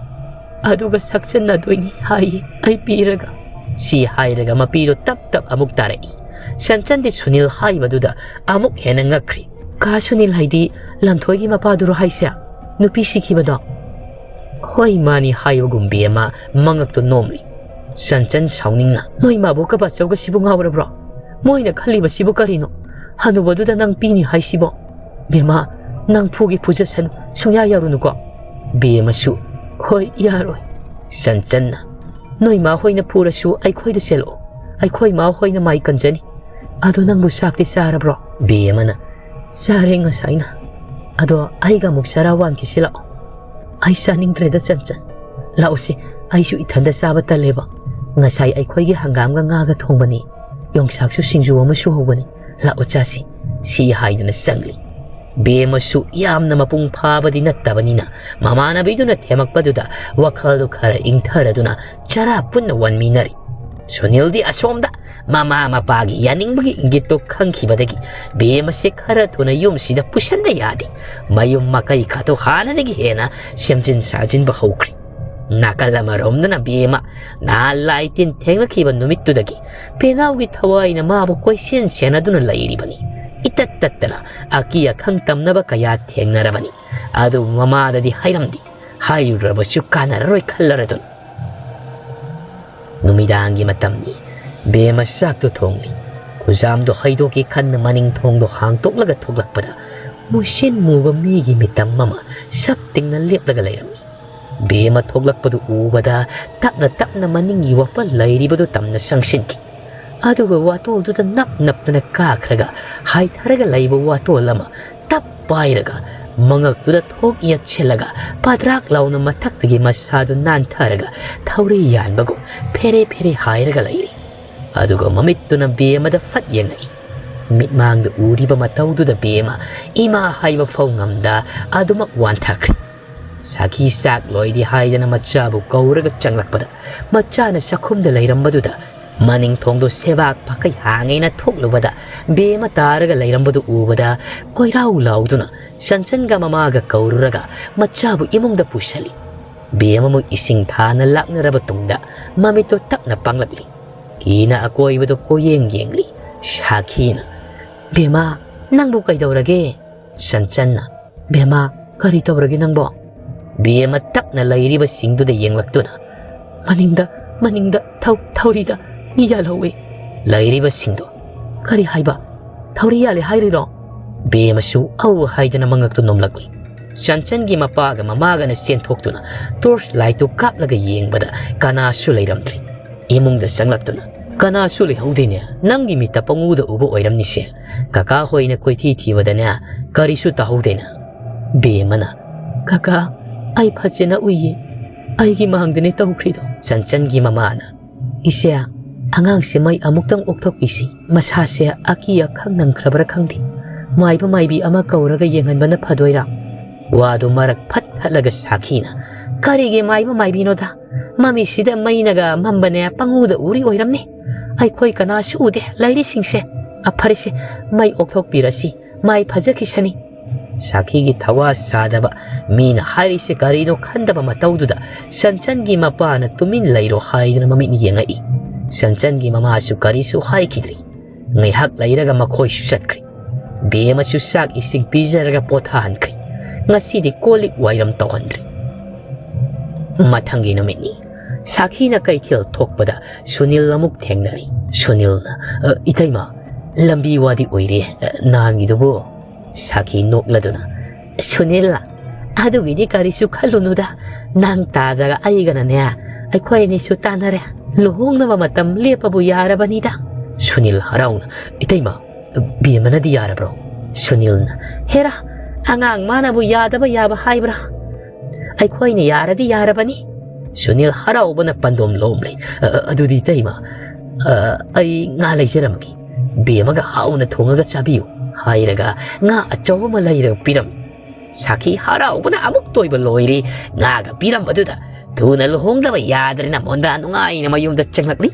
ꯑꯗꯨꯒ ꯁꯛꯆꯟꯅꯗꯣꯏꯅꯤ ꯍꯥꯏꯌꯦ ꯑꯩ ꯄꯤꯔꯒ꯫" ꯁꯤ ꯍꯥꯏꯔꯒ ꯃꯄꯤꯗꯣ ꯇꯞ ꯇꯞ ꯑꯃꯨꯛ ꯇꯥꯔꯛꯏ꯫ ꯁꯟꯆꯟꯗꯤ ꯁꯨꯅꯤꯜ ꯍꯥꯏꯕꯗꯨꯗ ꯑꯃꯨꯛ ꯍꯦꯟꯅ ꯉꯛꯈ꯭ꯔꯤ꯫ "ꯀꯥ ꯁꯨꯅꯤꯜ ꯍꯥꯏꯗꯤ ꯂꯟꯊꯣꯏꯒꯤ ꯃꯄꯥꯗꯨꯔꯣ ꯍꯥꯏꯁꯦ? ꯅꯨꯄꯤ ꯁꯤꯈꯤꯕꯗꯣ?" "ꯍꯣꯏ, ꯃꯥꯅꯤ" ꯍꯥꯏꯕꯒꯨꯝ ꯕꯦꯝꯃ ꯃꯉꯛꯇꯣ ꯅꯣꯝꯂꯤ꯫ ꯁꯟꯆꯟ ꯁꯥꯎꯅꯤꯡꯅ, "ꯅꯣꯏ ꯃꯥꯕꯣꯛꯀ ꯕꯥꯆꯧꯒꯁꯤꯕꯨ ꯉꯥꯎꯔꯕ꯭ꯔꯣ? ꯃꯣꯏꯅ ꯈꯜꯂꯤꯕꯁꯤꯕꯨ ꯀꯔꯤꯅꯣ? ꯍꯅꯨꯕꯗꯨꯗ ꯅꯪ ꯄꯤꯅꯤ ꯍꯥꯏꯁꯤꯕꯣ? ꯕꯦꯝꯃ, ꯅꯪ ꯐꯨꯒꯦ ꯐꯨꯖꯁꯅꯨ, ꯁꯨꯡꯌꯥ ꯌꯥꯔꯨꯅꯨꯀꯣ꯫" ꯕꯦꯝꯃꯁꯨ, "ꯍꯣꯏ, ꯌꯥꯔꯣꯏ꯫" ꯁꯟꯆꯟꯅ, "ꯅꯣꯏ ꯃꯥ ꯍꯣꯏꯅ ꯐꯨꯔꯁꯨ ꯑꯩꯈꯣꯏꯗ ꯆꯦꯜꯂꯛꯑꯣ, ꯑꯩꯈꯣꯏ ꯃꯥ ꯍꯣꯏꯅ ꯃꯥꯏ ꯀꯟꯖꯅꯤ꯫ ꯑꯗꯣ ꯅꯪꯕꯨ ꯆꯥꯛꯇꯤ ꯆꯥꯔꯕ꯭ꯔꯣ?" ꯕꯦꯝꯃꯅ, "ꯆꯥꯔꯦ ꯉꯁꯥꯏꯅ꯫ ꯑꯗꯣ ꯑꯩꯒ ꯑꯃꯨꯛ ꯆꯔꯥ ꯋꯥꯟꯈꯤꯁꯤ ꯂꯥꯛꯑꯣ꯫" "ꯑꯩ ꯆꯥꯅꯤꯡꯗ꯭ꯔꯦꯗ ꯆꯟꯆꯟ꯫ ꯂꯥꯛꯎꯁꯦ, ꯑꯩꯁꯨ ꯏꯊꯟꯗ ꯆꯥꯕ ꯇꯜꯂꯦꯕ꯫ ꯉꯁꯥꯏ ꯑꯩꯈꯣꯏꯒꯤ ꯍꯪꯒꯥꯝꯒ ꯉꯥꯒ ꯊꯣꯡꯕꯅꯤ꯫ ꯌꯣꯡꯆꯥꯛꯁꯨ ꯁꯤꯡꯖꯨ ꯑꯃꯁꯨ ꯍꯧꯕꯅꯤ꯫ ꯂꯥꯛꯑꯣ ꯆꯥꯁꯤ꯫" ꯁꯤ ꯍꯥꯏꯗꯨꯅ ꯆꯪꯂꯤ꯫ ꯕꯦꯝꯃꯁꯨ ꯌꯥꯝꯅ ꯃꯄꯨꯡ ꯐꯥꯕꯗꯤ ꯅꯠꯇꯕꯅꯤꯅ ꯃꯃꯥꯟꯅꯕꯤꯗꯨꯅ ꯊꯦꯝꯃꯛꯄꯗꯨꯗ ꯋꯥꯈꯜꯗꯨ ꯈꯔ ꯏꯪꯊꯔꯗꯨꯅ ꯆꯔꯥ ꯄꯨꯟꯅ ꯋꯥꯟꯃꯤꯟꯅꯔꯤ꯫ ꯁꯨꯅꯤꯜꯗꯤ ꯑꯁꯣꯝꯗ ꯃꯃꯥ ꯃꯄꯥꯒꯤ ꯌꯥꯅꯤꯡꯕꯒꯤ ꯏꯪꯒꯤꯠꯇꯣ ꯈꯪꯈꯤꯕꯗꯒꯤ ꯕꯦꯝꯃꯁꯦ ꯈꯔ ꯊꯨꯅ ꯌꯨꯝꯁꯤꯗ ꯄꯨꯁꯟꯗ ꯌꯥꯗꯦ꯫ ꯃꯌꯨꯝ ꯃꯀꯩ ꯈꯥꯗꯣ ꯍꯥꯟꯅꯗꯒꯤ ꯍꯦꯟꯅ ꯁꯦꯝꯖꯤꯟ ꯁꯥꯖꯤꯟꯕ ꯍꯧꯈ꯭ꯔꯤ꯫ ꯅꯥꯀꯜ ꯑꯃꯔꯣꯝꯗꯅ ꯕꯦꯝꯃ ꯅꯍꯥꯟ ꯂꯥꯏ ꯇꯤꯟ ꯊꯦꯡꯅꯈꯤꯕ ꯅꯨꯃꯤꯠꯇꯨꯗꯒꯤ ꯄꯦꯅꯥꯎꯒꯤ ꯊꯋꯥꯏꯅ ꯃꯥꯕꯨ ꯀꯣꯏꯁꯦꯟ ꯁꯦꯟꯅꯗꯨꯅ ꯂꯩꯔꯤꯕꯅꯤ꯫ ꯏꯇꯠ ꯇꯠꯇꯅ ꯑꯀꯤ ꯑꯈꯪ ꯇꯝꯅꯕ ꯀꯌꯥ ꯊꯦꯡꯅꯔꯕꯅꯤ꯫ ꯑꯗꯨꯕꯨ ꯃꯃꯥꯗꯗꯤ ꯍꯥꯏꯔꯝꯗꯦ꯫ ꯍꯥꯏꯔꯨꯔꯕꯁꯨ ꯀꯥꯟꯅꯔꯔꯣꯏ ꯈꯜꯂꯔꯗꯨꯅ꯫ ꯅꯨꯃꯤꯗꯥꯡꯒꯤ ꯃꯇꯝꯅꯤ꯫ ꯕꯦꯝꯃ ꯆꯥꯛꯇꯨ ꯊꯣꯡꯂꯤ꯫ ꯈꯨꯖꯥꯝꯗꯣ ꯍꯩꯗꯣꯛꯀꯦ ꯈꯟꯅ ꯃꯅꯤꯡ ꯊꯣꯡꯗꯣ ꯍꯥꯡꯇꯣꯛꯂꯒ ꯊꯣꯛꯂꯛꯄꯗ ꯃꯨꯁꯤꯟ ꯃꯨꯕ ꯃꯤꯒꯤ ꯃꯤꯇꯝ ꯑꯃ ꯁꯞ ꯇꯤꯡꯅ ꯂꯦꯞꯂꯒ ꯂꯩꯔꯝꯃꯤ꯫ ꯕꯦꯝꯃ ꯊꯣꯛꯂꯛꯄꯗꯨ ꯎꯕꯗ ꯇꯞꯅ ꯇꯞꯅ ꯃꯅꯤꯡꯒꯤ ꯋꯥꯄꯜ ꯂꯩꯔꯤꯕꯗꯨ ꯇꯝꯅ ꯆꯪꯁꯤꯟꯈꯤ꯫ ꯑꯗꯨꯒ ꯋꯥꯇꯣꯜꯗꯨꯗ ꯅꯞ ꯅꯞꯇꯅ ꯀꯥꯈ꯭ꯔꯒ ꯍꯥꯏꯊꯔꯒ ꯂꯩꯕ ꯋꯥꯇꯣꯜ ꯑꯃ ꯇꯞ ꯄꯥꯏꯔꯒ ꯃꯉꯛꯇꯨꯗ ꯊꯣꯛ ꯌꯦꯠꯁꯤꯜꯂꯒ ꯄꯗ꯭ꯔꯥꯛ ꯂꯥꯎꯅ ꯃꯊꯛꯇꯒꯤ ꯃꯁꯥꯗꯨ ꯅꯥꯟꯊꯔꯒ ꯊꯧꯔꯤ ꯌꯥꯟꯕꯒꯨꯝ ꯐꯦꯔꯦ ꯐꯦꯔꯦ ꯍꯥꯏꯔꯒ ꯂꯩꯔꯤ꯫ ꯑꯗꯨꯒ ꯃꯃꯤꯠꯇꯨꯅ ꯕꯦꯃꯗ ꯐꯠ ꯌꯦꯡꯉꯛꯏ꯫ ꯃꯤꯠꯃꯥꯡꯗ ꯎꯔꯤꯕ ꯃꯇꯧꯗꯨꯗ ꯕꯦꯃ ꯏꯃꯥ ꯍꯥꯏꯕ ꯐꯥꯎ ꯉꯝꯗ ꯑꯗꯨꯃꯛ ꯋꯥꯟꯊꯈ꯭ꯔꯦ꯫ ꯁꯥꯈꯤ ꯆꯥꯛ ꯂꯣꯏꯗꯦ ꯍꯥꯏꯗꯅ ꯃꯆꯥꯕꯨ ꯀꯧꯔꯒ ꯆꯪꯂꯛꯄꯗ ꯃꯆꯥꯅ ꯆꯥꯛꯈꯨꯝꯗ ꯂꯩꯔꯝꯕꯗꯨꯗ ꯃꯅꯤꯡ ꯊꯣꯡꯗꯣ ꯁꯦꯕꯥꯛ ꯐꯥꯀꯩ ꯍꯥꯡꯉꯦꯅ ꯊꯣꯛꯂꯨꯕꯗ ꯕꯦꯃ ꯇꯥꯔꯒ ꯂꯩꯔꯝꯕꯗꯨ ꯎꯕꯗ ꯀꯣꯏꯔꯥꯎ ꯂꯥꯎꯗꯨꯅ ꯆꯟꯆꯟꯒ ꯃꯃꯥꯒ ꯀꯧꯔꯨꯔꯒ ꯃꯆꯥꯕꯨ ꯏꯃꯨꯡꯗ ꯄꯨꯁꯜꯂꯤ꯫ ꯕꯦꯃ ꯃꯨꯛ ꯏꯁꯤꯡ ꯊꯥꯅ ꯂꯥꯛꯅꯔꯕ ꯇꯨꯡꯗ ꯃꯃꯤꯠꯇꯣ ꯇꯞꯅ ꯄꯥꯡꯂꯛꯂꯤ꯫ ꯀꯤꯅ ꯑꯀꯣꯏꯕꯗꯣ ꯀꯣꯌꯦꯡ ꯌꯦꯡꯂꯤ꯫ ꯁꯥꯈꯤꯅ, "ꯕꯦꯃ, ꯅꯪꯕꯨ ꯀꯩꯗꯧꯔꯒꯦ?" ꯆꯟꯆꯟꯅ, "ꯕꯦꯃ, ꯀꯔꯤ ꯇꯧꯔꯒꯦ ꯅꯪꯕꯣ?" ꯕꯦꯃ ꯇꯞꯅ ꯂꯩꯔꯤꯕꯁꯤꯡꯗꯨꯗ ꯌꯦꯡꯂꯛꯇꯨꯅ, "ꯃꯅꯤꯡꯗ, ꯃꯅꯤꯡꯗ ꯊꯧ-, ꯊꯧꯔꯤꯗ ꯃꯤ ꯌꯥꯜꯍꯧꯋꯤ꯫" ꯂꯩꯔꯤꯕꯁꯤꯡꯗꯣ, "ꯀꯔꯤ ꯍꯥꯏꯕ? ꯊꯧꯔꯤ ꯌꯥꯜꯂꯦ ꯍꯥꯏꯔꯤꯔꯣ?" ꯕꯦꯃꯁꯨ ꯑꯧ ꯍꯥꯏꯗꯅ ꯃꯉꯛꯇꯨ ꯅꯣꯝꯂꯛꯂꯤ꯫ ꯆꯟꯆꯟꯒꯤ ꯃꯄꯥꯒ ꯃꯃꯥꯒꯅ ꯆꯦꯟꯊꯣꯛꯇꯨꯅ ꯇꯣꯔꯆ ꯂꯥꯏꯠꯇꯨ ꯀꯥꯞꯂꯒ ꯌꯦꯡꯕꯗ ꯀꯅꯥꯁꯨ ꯂꯩꯔꯝꯗ꯭ꯔꯤ꯫ ꯏꯃꯨꯡꯗ ꯆꯪꯂꯛꯇꯨꯅ, "ꯀꯅꯥꯁꯨ ꯂꯩꯍꯧꯗꯦꯅꯦ, ꯅꯪꯒꯤ ꯃꯤꯠꯇ ꯄꯪꯎꯗ ꯎꯕ ꯑꯣꯏꯔꯝꯅꯤꯁꯦ꯫ ꯀꯀꯥ ꯍꯣꯏꯅ ꯀꯣꯏꯊꯤ ꯊꯤꯕꯗꯅꯦ, ꯀꯔꯤꯁꯨ ꯇꯥꯍꯧꯗꯦꯅꯦ꯫" ꯕꯦꯃꯅ, "ꯀꯀꯥ, ꯑꯩ ꯐꯖꯅ ꯎꯏꯌꯦ, ꯑꯩꯒꯤ ꯃꯥꯡꯗꯅꯦ ꯇꯧꯈ꯭ꯔꯤꯗꯣ꯫" ꯆꯟꯆꯟꯒꯤ ꯃꯃꯥꯅ, "ꯏꯆꯦ, ꯑꯉꯥꯡꯁꯦ ꯃꯩ ꯑꯃꯨꯛꯇꯪ ꯑꯣꯛꯊꯣꯛꯄꯤꯁꯤ꯫ ꯃꯁꯥꯁꯦ ꯑꯀꯤ ꯑꯈꯪ ꯅꯪꯈ꯭ꯔꯕ꯭ꯔꯥ ꯈꯪꯗꯦ꯫ ꯃꯥꯏꯕ ꯃꯥꯏꯕꯤ ꯑꯃ ꯀꯧꯔꯒ ꯌꯦꯡꯍꯟꯕꯅ ꯐꯗꯣꯏꯔꯥ?" ꯋꯥꯗꯨ ꯃꯔꯛ ꯐꯠ ꯊꯠꯂꯒ ꯁꯥꯈꯤꯅ, "ꯀꯔꯤꯒꯤ ꯃꯥꯏꯕ ꯃꯥꯏꯕꯤꯅꯣꯗ? ꯃꯃꯤꯁꯤꯗ ꯃꯩꯅꯒ ꯃꯝꯕꯅꯦ, ꯄꯪꯎꯗ ꯎꯔꯤ ꯑꯣꯏꯔꯝꯅꯤ꯫ ꯑꯩꯈꯣꯏ ꯀꯅꯥꯁꯨ ꯎꯗꯦ ꯂꯩꯔꯤꯁꯤꯡꯁꯦ꯫ ꯑ, ꯐꯔꯦꯁꯦ, ꯃꯩ ꯑꯣꯛꯊꯣꯛꯄꯤꯔꯁꯤ, ꯃꯥꯏ ꯐꯖꯈꯤꯁꯅꯤ꯫" ꯁꯥꯈꯤꯒꯤ ꯊꯋꯥ ꯁꯥꯗꯕ, ꯃꯤꯅ ꯍꯥꯏꯔꯤꯁꯦ ꯀꯔꯤꯅꯣ ꯈꯟꯗꯕ ꯃꯇꯧꯗꯨꯗ ꯆꯟꯆꯟꯒꯤ ꯃꯄꯥꯅ ꯇꯨꯃꯤꯟ ꯂꯩꯔꯣ ꯍꯥꯏꯗꯨꯅ ꯃꯃꯤꯠ ꯌꯦꯡꯉꯛꯏ꯫ ꯆꯟꯆꯟꯒꯤ ꯃꯃꯥꯁꯨ ꯀꯔꯤꯁꯨ ꯍꯥꯏꯈꯤꯗ꯭ꯔꯤ꯫ ꯉꯥꯏꯍꯥꯛ ꯂꯩꯔꯒ ꯃꯈꯣꯏꯁꯨ ꯆꯠꯈ꯭ꯔꯦ꯫ ꯕꯦꯝꯃꯁꯨ ꯆꯥꯛ ꯏꯁꯤꯡ ꯄꯤꯖꯔꯒ ꯄꯣꯊꯥꯍꯟꯈ꯭ꯔꯦ꯫ ꯉꯁꯤꯗꯤ ꯀꯣꯜ ꯂꯤꯛ ꯋꯥꯏꯔꯝ ꯇꯧꯍꯟꯗ꯭ꯔꯦ꯫ ꯃꯊꯪꯒꯤ ꯅꯨꯃꯤꯠꯅꯤ꯫ ꯁꯥꯈꯤꯅ ꯀꯩꯊꯦꯜ ꯊꯣꯛꯄꯗ ꯁꯨꯅꯤꯜ ꯑꯃꯨꯛ ꯊꯦꯡꯅꯔꯤ꯫ ꯁꯨꯅꯤꯜꯅ, "ꯑ, ꯏꯇꯩꯃ, ꯂꯝꯕꯤ ꯋꯥꯗꯤ ꯑꯣꯏꯔꯦ, ꯑ, ꯅꯍꯥꯟꯒꯤꯗꯨꯕꯨ?" ꯁꯥꯈꯤ ꯅꯣꯛꯂꯗꯨꯅ, "ꯁꯨꯅꯤꯜ, ꯑꯗꯨꯒꯤꯗꯤ ꯀꯔꯤꯁꯨ ꯈꯜꯂꯨꯅꯨꯗ꯫ ꯅꯪ ꯇꯥꯗꯒ ꯑꯩꯒꯅꯅꯦ, ꯑꯩꯈꯣꯏ ꯑꯅꯤꯁꯨ ꯇꯥꯟꯅꯔꯦ꯫ ꯂꯨꯍꯣꯡꯅꯕ ꯃꯇꯝ ꯂꯦꯞꯄꯕꯨ ꯌꯥꯔꯕꯅꯤꯗ꯫ ꯁꯨꯅꯤꯜ ꯍꯔꯥꯎꯅ, "ꯏꯇꯩꯃ, ꯕꯦꯝꯃꯅꯗꯤ ꯌꯥꯔꯕ꯭ꯔꯣ?" ꯁꯨꯅꯤꯜꯅ, "ꯍꯦꯔꯥ, ꯑꯉꯥꯡ ꯃꯥꯅꯕꯨ ꯌꯥꯗꯕ ꯌꯥꯕ ꯍꯥꯏꯕ꯭ꯔꯥ? ꯑꯩꯈꯣꯏꯅ ꯌꯥꯔꯗꯤ ꯌꯥꯔꯕꯅꯤ꯫" ꯁꯨꯅꯤꯜ ꯍꯔꯥꯎꯕꯅ ꯄꯟꯗꯣꯝ ꯂꯣꯝꯂꯦ꯫ "ꯑ, ꯑ, ꯑꯗꯨꯗꯤ ꯏꯇꯩꯃ, ꯑ, ꯑꯩ ꯉꯥ ꯂꯩꯖꯔꯝꯃꯒꯦ꯫ ꯕꯦꯝꯃꯒ ꯍꯥꯎꯅ ꯊꯣꯡꯉꯒ ꯆꯥꯕꯤꯌꯨ" ꯍꯥꯏꯔꯒ ꯉꯥ ꯑꯆꯧꯕ ꯑꯃ ꯂꯩꯔꯒ ꯄꯤꯔꯝꯃꯤ꯫ ꯁꯥꯈꯤ ꯍꯔꯥꯎꯕꯅ ꯑꯃꯨꯛꯇ ꯑꯣꯏꯕ ꯂꯣꯏꯔꯦ꯫ ꯉꯥꯒ ꯄꯤꯔꯝꯕꯗꯨꯗ ꯊꯨꯅ ꯂꯨꯍꯣꯡꯗꯕ ꯌꯥꯗ꯭ꯔꯦꯅ ꯃꯣꯟꯗꯥ ꯅꯨꯡꯉꯥꯏꯅ ꯃꯌꯨꯝꯗ ꯆꯪꯂꯛꯂꯤ꯫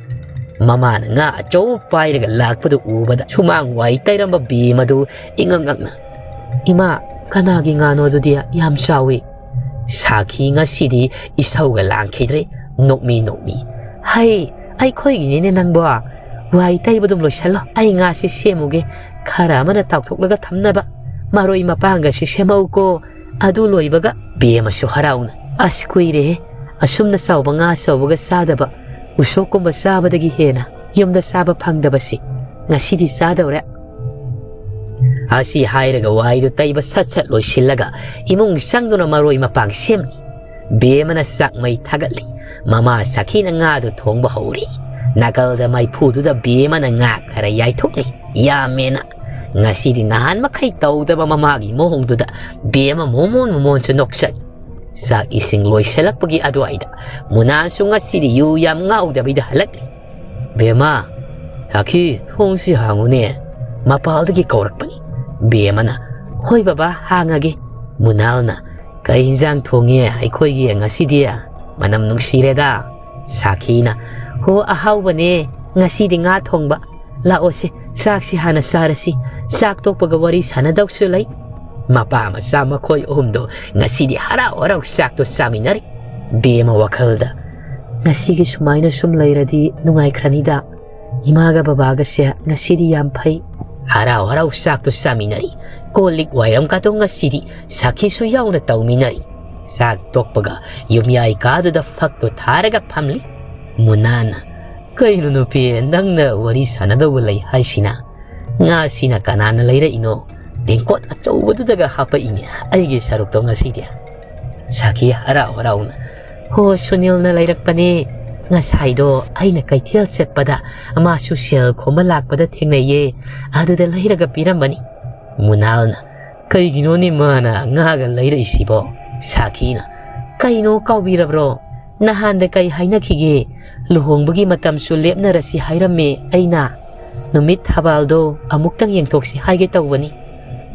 ꯃꯃꯥꯅ ꯉꯥ ꯑꯆꯧꯕ ꯄꯥꯏꯔꯒ ꯂꯥꯛꯄꯗꯨ ꯎꯕꯗ ꯁꯨꯃꯥꯡ ꯋꯥꯏ ꯇꯩꯔꯝꯕ ꯕꯦꯝꯃꯗꯨ ꯏꯉꯛ ꯉꯛꯅ, "ꯏꯃꯥ, ꯀꯅꯥꯒꯤ ꯉꯥꯅꯣ ꯑꯗꯨꯗꯤ? ꯌꯥꯝ ꯆꯥꯎꯏ꯫" ꯁꯥꯈꯤ ꯉꯁꯤꯗꯤ ꯏꯁꯧꯒ ꯂꯥꯡꯈꯤꯗ꯭ꯔꯦ꯫ ꯅꯣꯛꯃꯤ ꯅꯣꯛꯃꯤ, "ꯍꯩ, ꯑꯩꯈꯣꯏꯒꯤꯅꯤꯅꯦ ꯅꯪꯕꯣ꯫ ꯋꯥꯏ ꯇꯩꯕꯗꯨꯝ ꯂꯣꯏꯁꯜꯂꯣ, ꯑꯩ ꯉꯥꯁꯤ ꯁꯦꯝꯃꯨꯒꯦ꯫ ꯈꯔ ꯑꯃꯅ ꯇꯥꯎꯊꯣꯛꯂꯒ ꯊꯝꯅꯕ ꯃꯔꯣꯏ ꯃꯄꯥꯡꯒꯁꯤ ꯁꯦꯝꯃꯛꯎꯀꯣ꯫" ꯑꯗꯨ ꯂꯣꯏꯕꯒ ꯕꯦꯝꯃꯁꯨ ꯍꯔꯥꯎꯅ, "ꯑꯁ, ꯀꯨꯏꯔꯦꯍꯦ ꯑꯁꯨꯝꯅ ꯆꯥꯎꯕ ꯉꯥ ꯑꯆꯧꯕꯒ ꯆꯥꯗꯕ꯫ ꯎꯁꯣꯞꯀꯨꯝꯕ ꯆꯥꯕꯗꯒꯤ ꯍꯦꯟꯅ ꯌꯨꯝꯗ ꯆꯥꯕ ꯐꯪꯗꯕꯁꯤ ꯉꯁꯤꯗꯤ ꯆꯥꯗꯧꯔꯦ꯫" ꯑꯁꯤ ꯍꯥꯏꯔꯒ ꯋꯥꯏꯗꯨ ꯇꯩꯕ ꯁꯠ ꯁꯠ ꯂꯣꯏꯁꯤꯜꯂꯒ ꯏꯃꯨꯡ ꯆꯪꯗꯨꯅ ꯃꯔꯣꯏ ꯃꯄꯥꯡ ꯁꯦꯝꯃꯤ꯫ ꯕꯦꯝꯃꯅ ꯆꯥꯛ ꯃꯩ ꯊꯥꯒꯠꯂꯤ꯫ ꯃꯃꯥ ꯁꯥꯈꯤꯅ ꯉꯥꯗꯨ ꯊꯣꯡꯕ ꯍꯧꯔꯤ꯫ ꯅꯥꯀꯜꯗ ꯃꯩꯐꯨꯗꯨꯗ ꯕꯦꯝꯃꯅ ꯉꯥ ꯈꯔ ꯌꯥꯏꯊꯣꯛꯂꯤ꯫ ꯌꯥꯝꯃꯦꯅ꯫ ꯉꯁꯤꯗꯤ ꯅꯍꯥꯟ ꯃꯈꯩ ꯇꯧꯗꯕ ꯃꯃꯥꯒꯤ ꯃꯑꯣꯡꯗꯨꯗ ꯕꯦꯝꯃ ꯃꯣꯃꯣꯟ ꯃꯣꯃꯣꯟꯁꯨ ꯅꯣꯛꯆꯩ꯫ ꯆꯥꯛ ꯏꯁꯤꯡ ꯂꯣꯏꯁꯤꯜꯂꯛꯄꯒꯤ ꯑꯗꯨꯋꯥꯏꯗ ꯃꯨꯅꯥꯟꯁꯨ ꯉꯁꯤꯗꯤ ꯌꯨ ꯌꯥꯝ ꯉꯥꯎꯗꯕꯤꯗ ꯍꯜꯂꯛꯂꯤ꯫ "ꯕꯦꯝꯃ, ꯁꯥꯈꯤ, ꯊꯣꯡꯁꯤ ꯍꯥꯡꯉꯨꯅꯦ, ꯃꯄꯥꯜꯗꯒꯤ ꯀꯧꯔꯛꯄꯅꯤ꯫" ꯕꯦꯝꯃꯅ, "ꯍꯣꯏ ꯕꯕꯥ, ꯍꯥꯡꯉꯒꯦ꯫" ꯃꯨꯅꯥꯜꯅ, "ꯀꯩ ꯏꯟꯖꯥꯡ ꯊꯣꯡꯉꯦ ꯑꯩꯈꯣꯏꯒꯤ ꯉꯁꯤꯗꯤ? ꯃꯅꯝ ꯅꯨꯡꯁꯤꯔꯦꯗ꯫" ꯁꯥꯈꯤꯅ, "ꯍꯣ, ꯑꯍꯥꯎꯕꯅꯦ ꯉꯁꯤꯗꯤ, ꯉꯥ ꯊꯣꯡꯕ꯫ ꯂꯥꯛꯑꯣꯁꯦ, ꯆꯥꯛꯁꯤ ꯍꯥꯟꯅ ꯆꯥꯔꯁꯤ꯫ ꯆꯥꯛ ꯇꯣꯛꯄꯒ ꯋꯥꯔꯤ ꯁꯥꯟꯅꯗꯧꯁꯨ ꯂꯩ꯫" ꯃꯄꯥ ꯃꯆꯥ ꯃꯈꯣꯏ ꯑꯍꯨꯝꯗꯣ ꯉꯁꯤꯗꯤ ꯍꯔꯥꯎ ꯍꯔꯥꯎ ꯆꯥꯛꯇꯣ ꯆꯥꯃꯤꯟꯅꯔꯤ꯫ ꯕꯦꯝꯃ ꯋꯥꯈꯜꯗ, "ꯉꯁꯤꯒꯤ ꯁꯨꯃꯥꯏꯅ ꯁꯨꯝ ꯂꯩꯔꯗꯤ ꯅꯨꯡꯉꯥꯏꯈ꯭ꯔꯅꯤꯗ꯫ ꯏꯃꯥꯒ ꯕꯕꯥꯒꯁꯦ ꯉꯁꯤꯗꯤ ꯌꯥꯝ ꯐꯩ꯫" ꯍꯔꯥꯎ ꯍꯔꯥꯎ ꯆꯥꯛꯇꯣ ꯆꯥꯃꯤꯟꯅꯔꯤ꯫ ꯀꯣꯜ ꯂꯤꯛ ꯋꯥꯏꯔꯝ ꯀꯥꯗꯣ ꯉꯁꯤꯗꯤ ꯁꯥꯈꯤꯁꯨ ꯌꯥꯎꯅ ꯇꯧꯃꯤꯟꯅꯔꯤ꯫ ꯆꯥꯛ ꯇꯣꯛꯄꯒ ꯌꯨꯝꯌꯥꯏ ꯀꯥꯗꯨꯗ ꯐꯛꯇꯣ ꯊꯥꯔꯒ ꯐꯝꯂꯤ꯫ ꯃꯨꯅꯥꯅ, "ꯀꯩꯅꯣ ꯅꯨꯄꯤ, ꯅꯪꯅ ꯋꯥꯔꯤ ꯁꯥꯟꯅꯗꯧꯕ ꯂꯩ ꯍꯥꯏꯁꯤꯅ? ꯉꯥꯁꯤꯅ ꯀꯅꯥꯅ ꯂꯩꯔꯛꯏꯅꯣ? ꯇꯦꯡꯀꯣꯠ ꯑꯆꯧꯕꯗꯨꯗꯒ ꯍꯥꯄꯛꯏꯅꯦ ꯑꯩꯒꯤ ꯁꯔꯨꯛꯇꯣ ꯉꯁꯤꯗꯤ꯫" ꯁꯥꯈꯤ ꯍꯔꯥꯎ ꯍꯔꯥꯎꯅ, "ꯍꯣ, ꯁꯨꯅꯤꯜꯅ ꯂꯩꯔꯛꯄꯅꯦ꯫ "ꯉꯁꯥꯏꯗꯣ ꯑꯩꯅ ꯀꯩꯊꯦꯜ ꯆꯠꯄꯗ ꯃꯥꯁꯨ ꯁꯦꯜ ꯈꯣꯝꯕ ꯂꯥꯛꯄꯗ ꯊꯦꯡꯅꯩꯌꯦ, ꯑꯗꯨꯗ ꯂꯩꯔꯒ ꯄꯤꯔꯝꯕꯅꯤ꯫" ꯃꯨꯅꯥꯜꯅ, "ꯀꯩꯒꯤꯅꯣꯅꯦ ꯃꯥꯅ ꯉꯥꯒ ꯂꯩꯔꯛꯏꯁꯤꯕꯣ?" ꯁꯥꯈꯤꯅ, "ꯀꯩꯅꯣ ꯀꯥꯎꯕꯤꯔꯕ꯭ꯔꯣ? ꯅꯍꯥꯟꯗ ꯀꯩ ꯍꯥꯏꯅꯈꯤꯒꯦ? ꯂꯨꯍꯣꯡꯕꯒꯤ ꯃꯇꯝꯁꯨ ꯂꯦꯞꯅꯔꯁꯤ ꯍꯥꯏꯔꯝꯃꯦ ꯑꯩꯅ꯫ ꯅꯨꯃꯤꯠ ꯊꯕꯥꯜꯗꯣ ꯑꯃꯨꯛꯇꯪ ꯌꯦꯡꯊꯣꯛꯁꯤ ꯍꯥꯏꯒꯦ ꯇꯧꯕꯅꯤ꯫"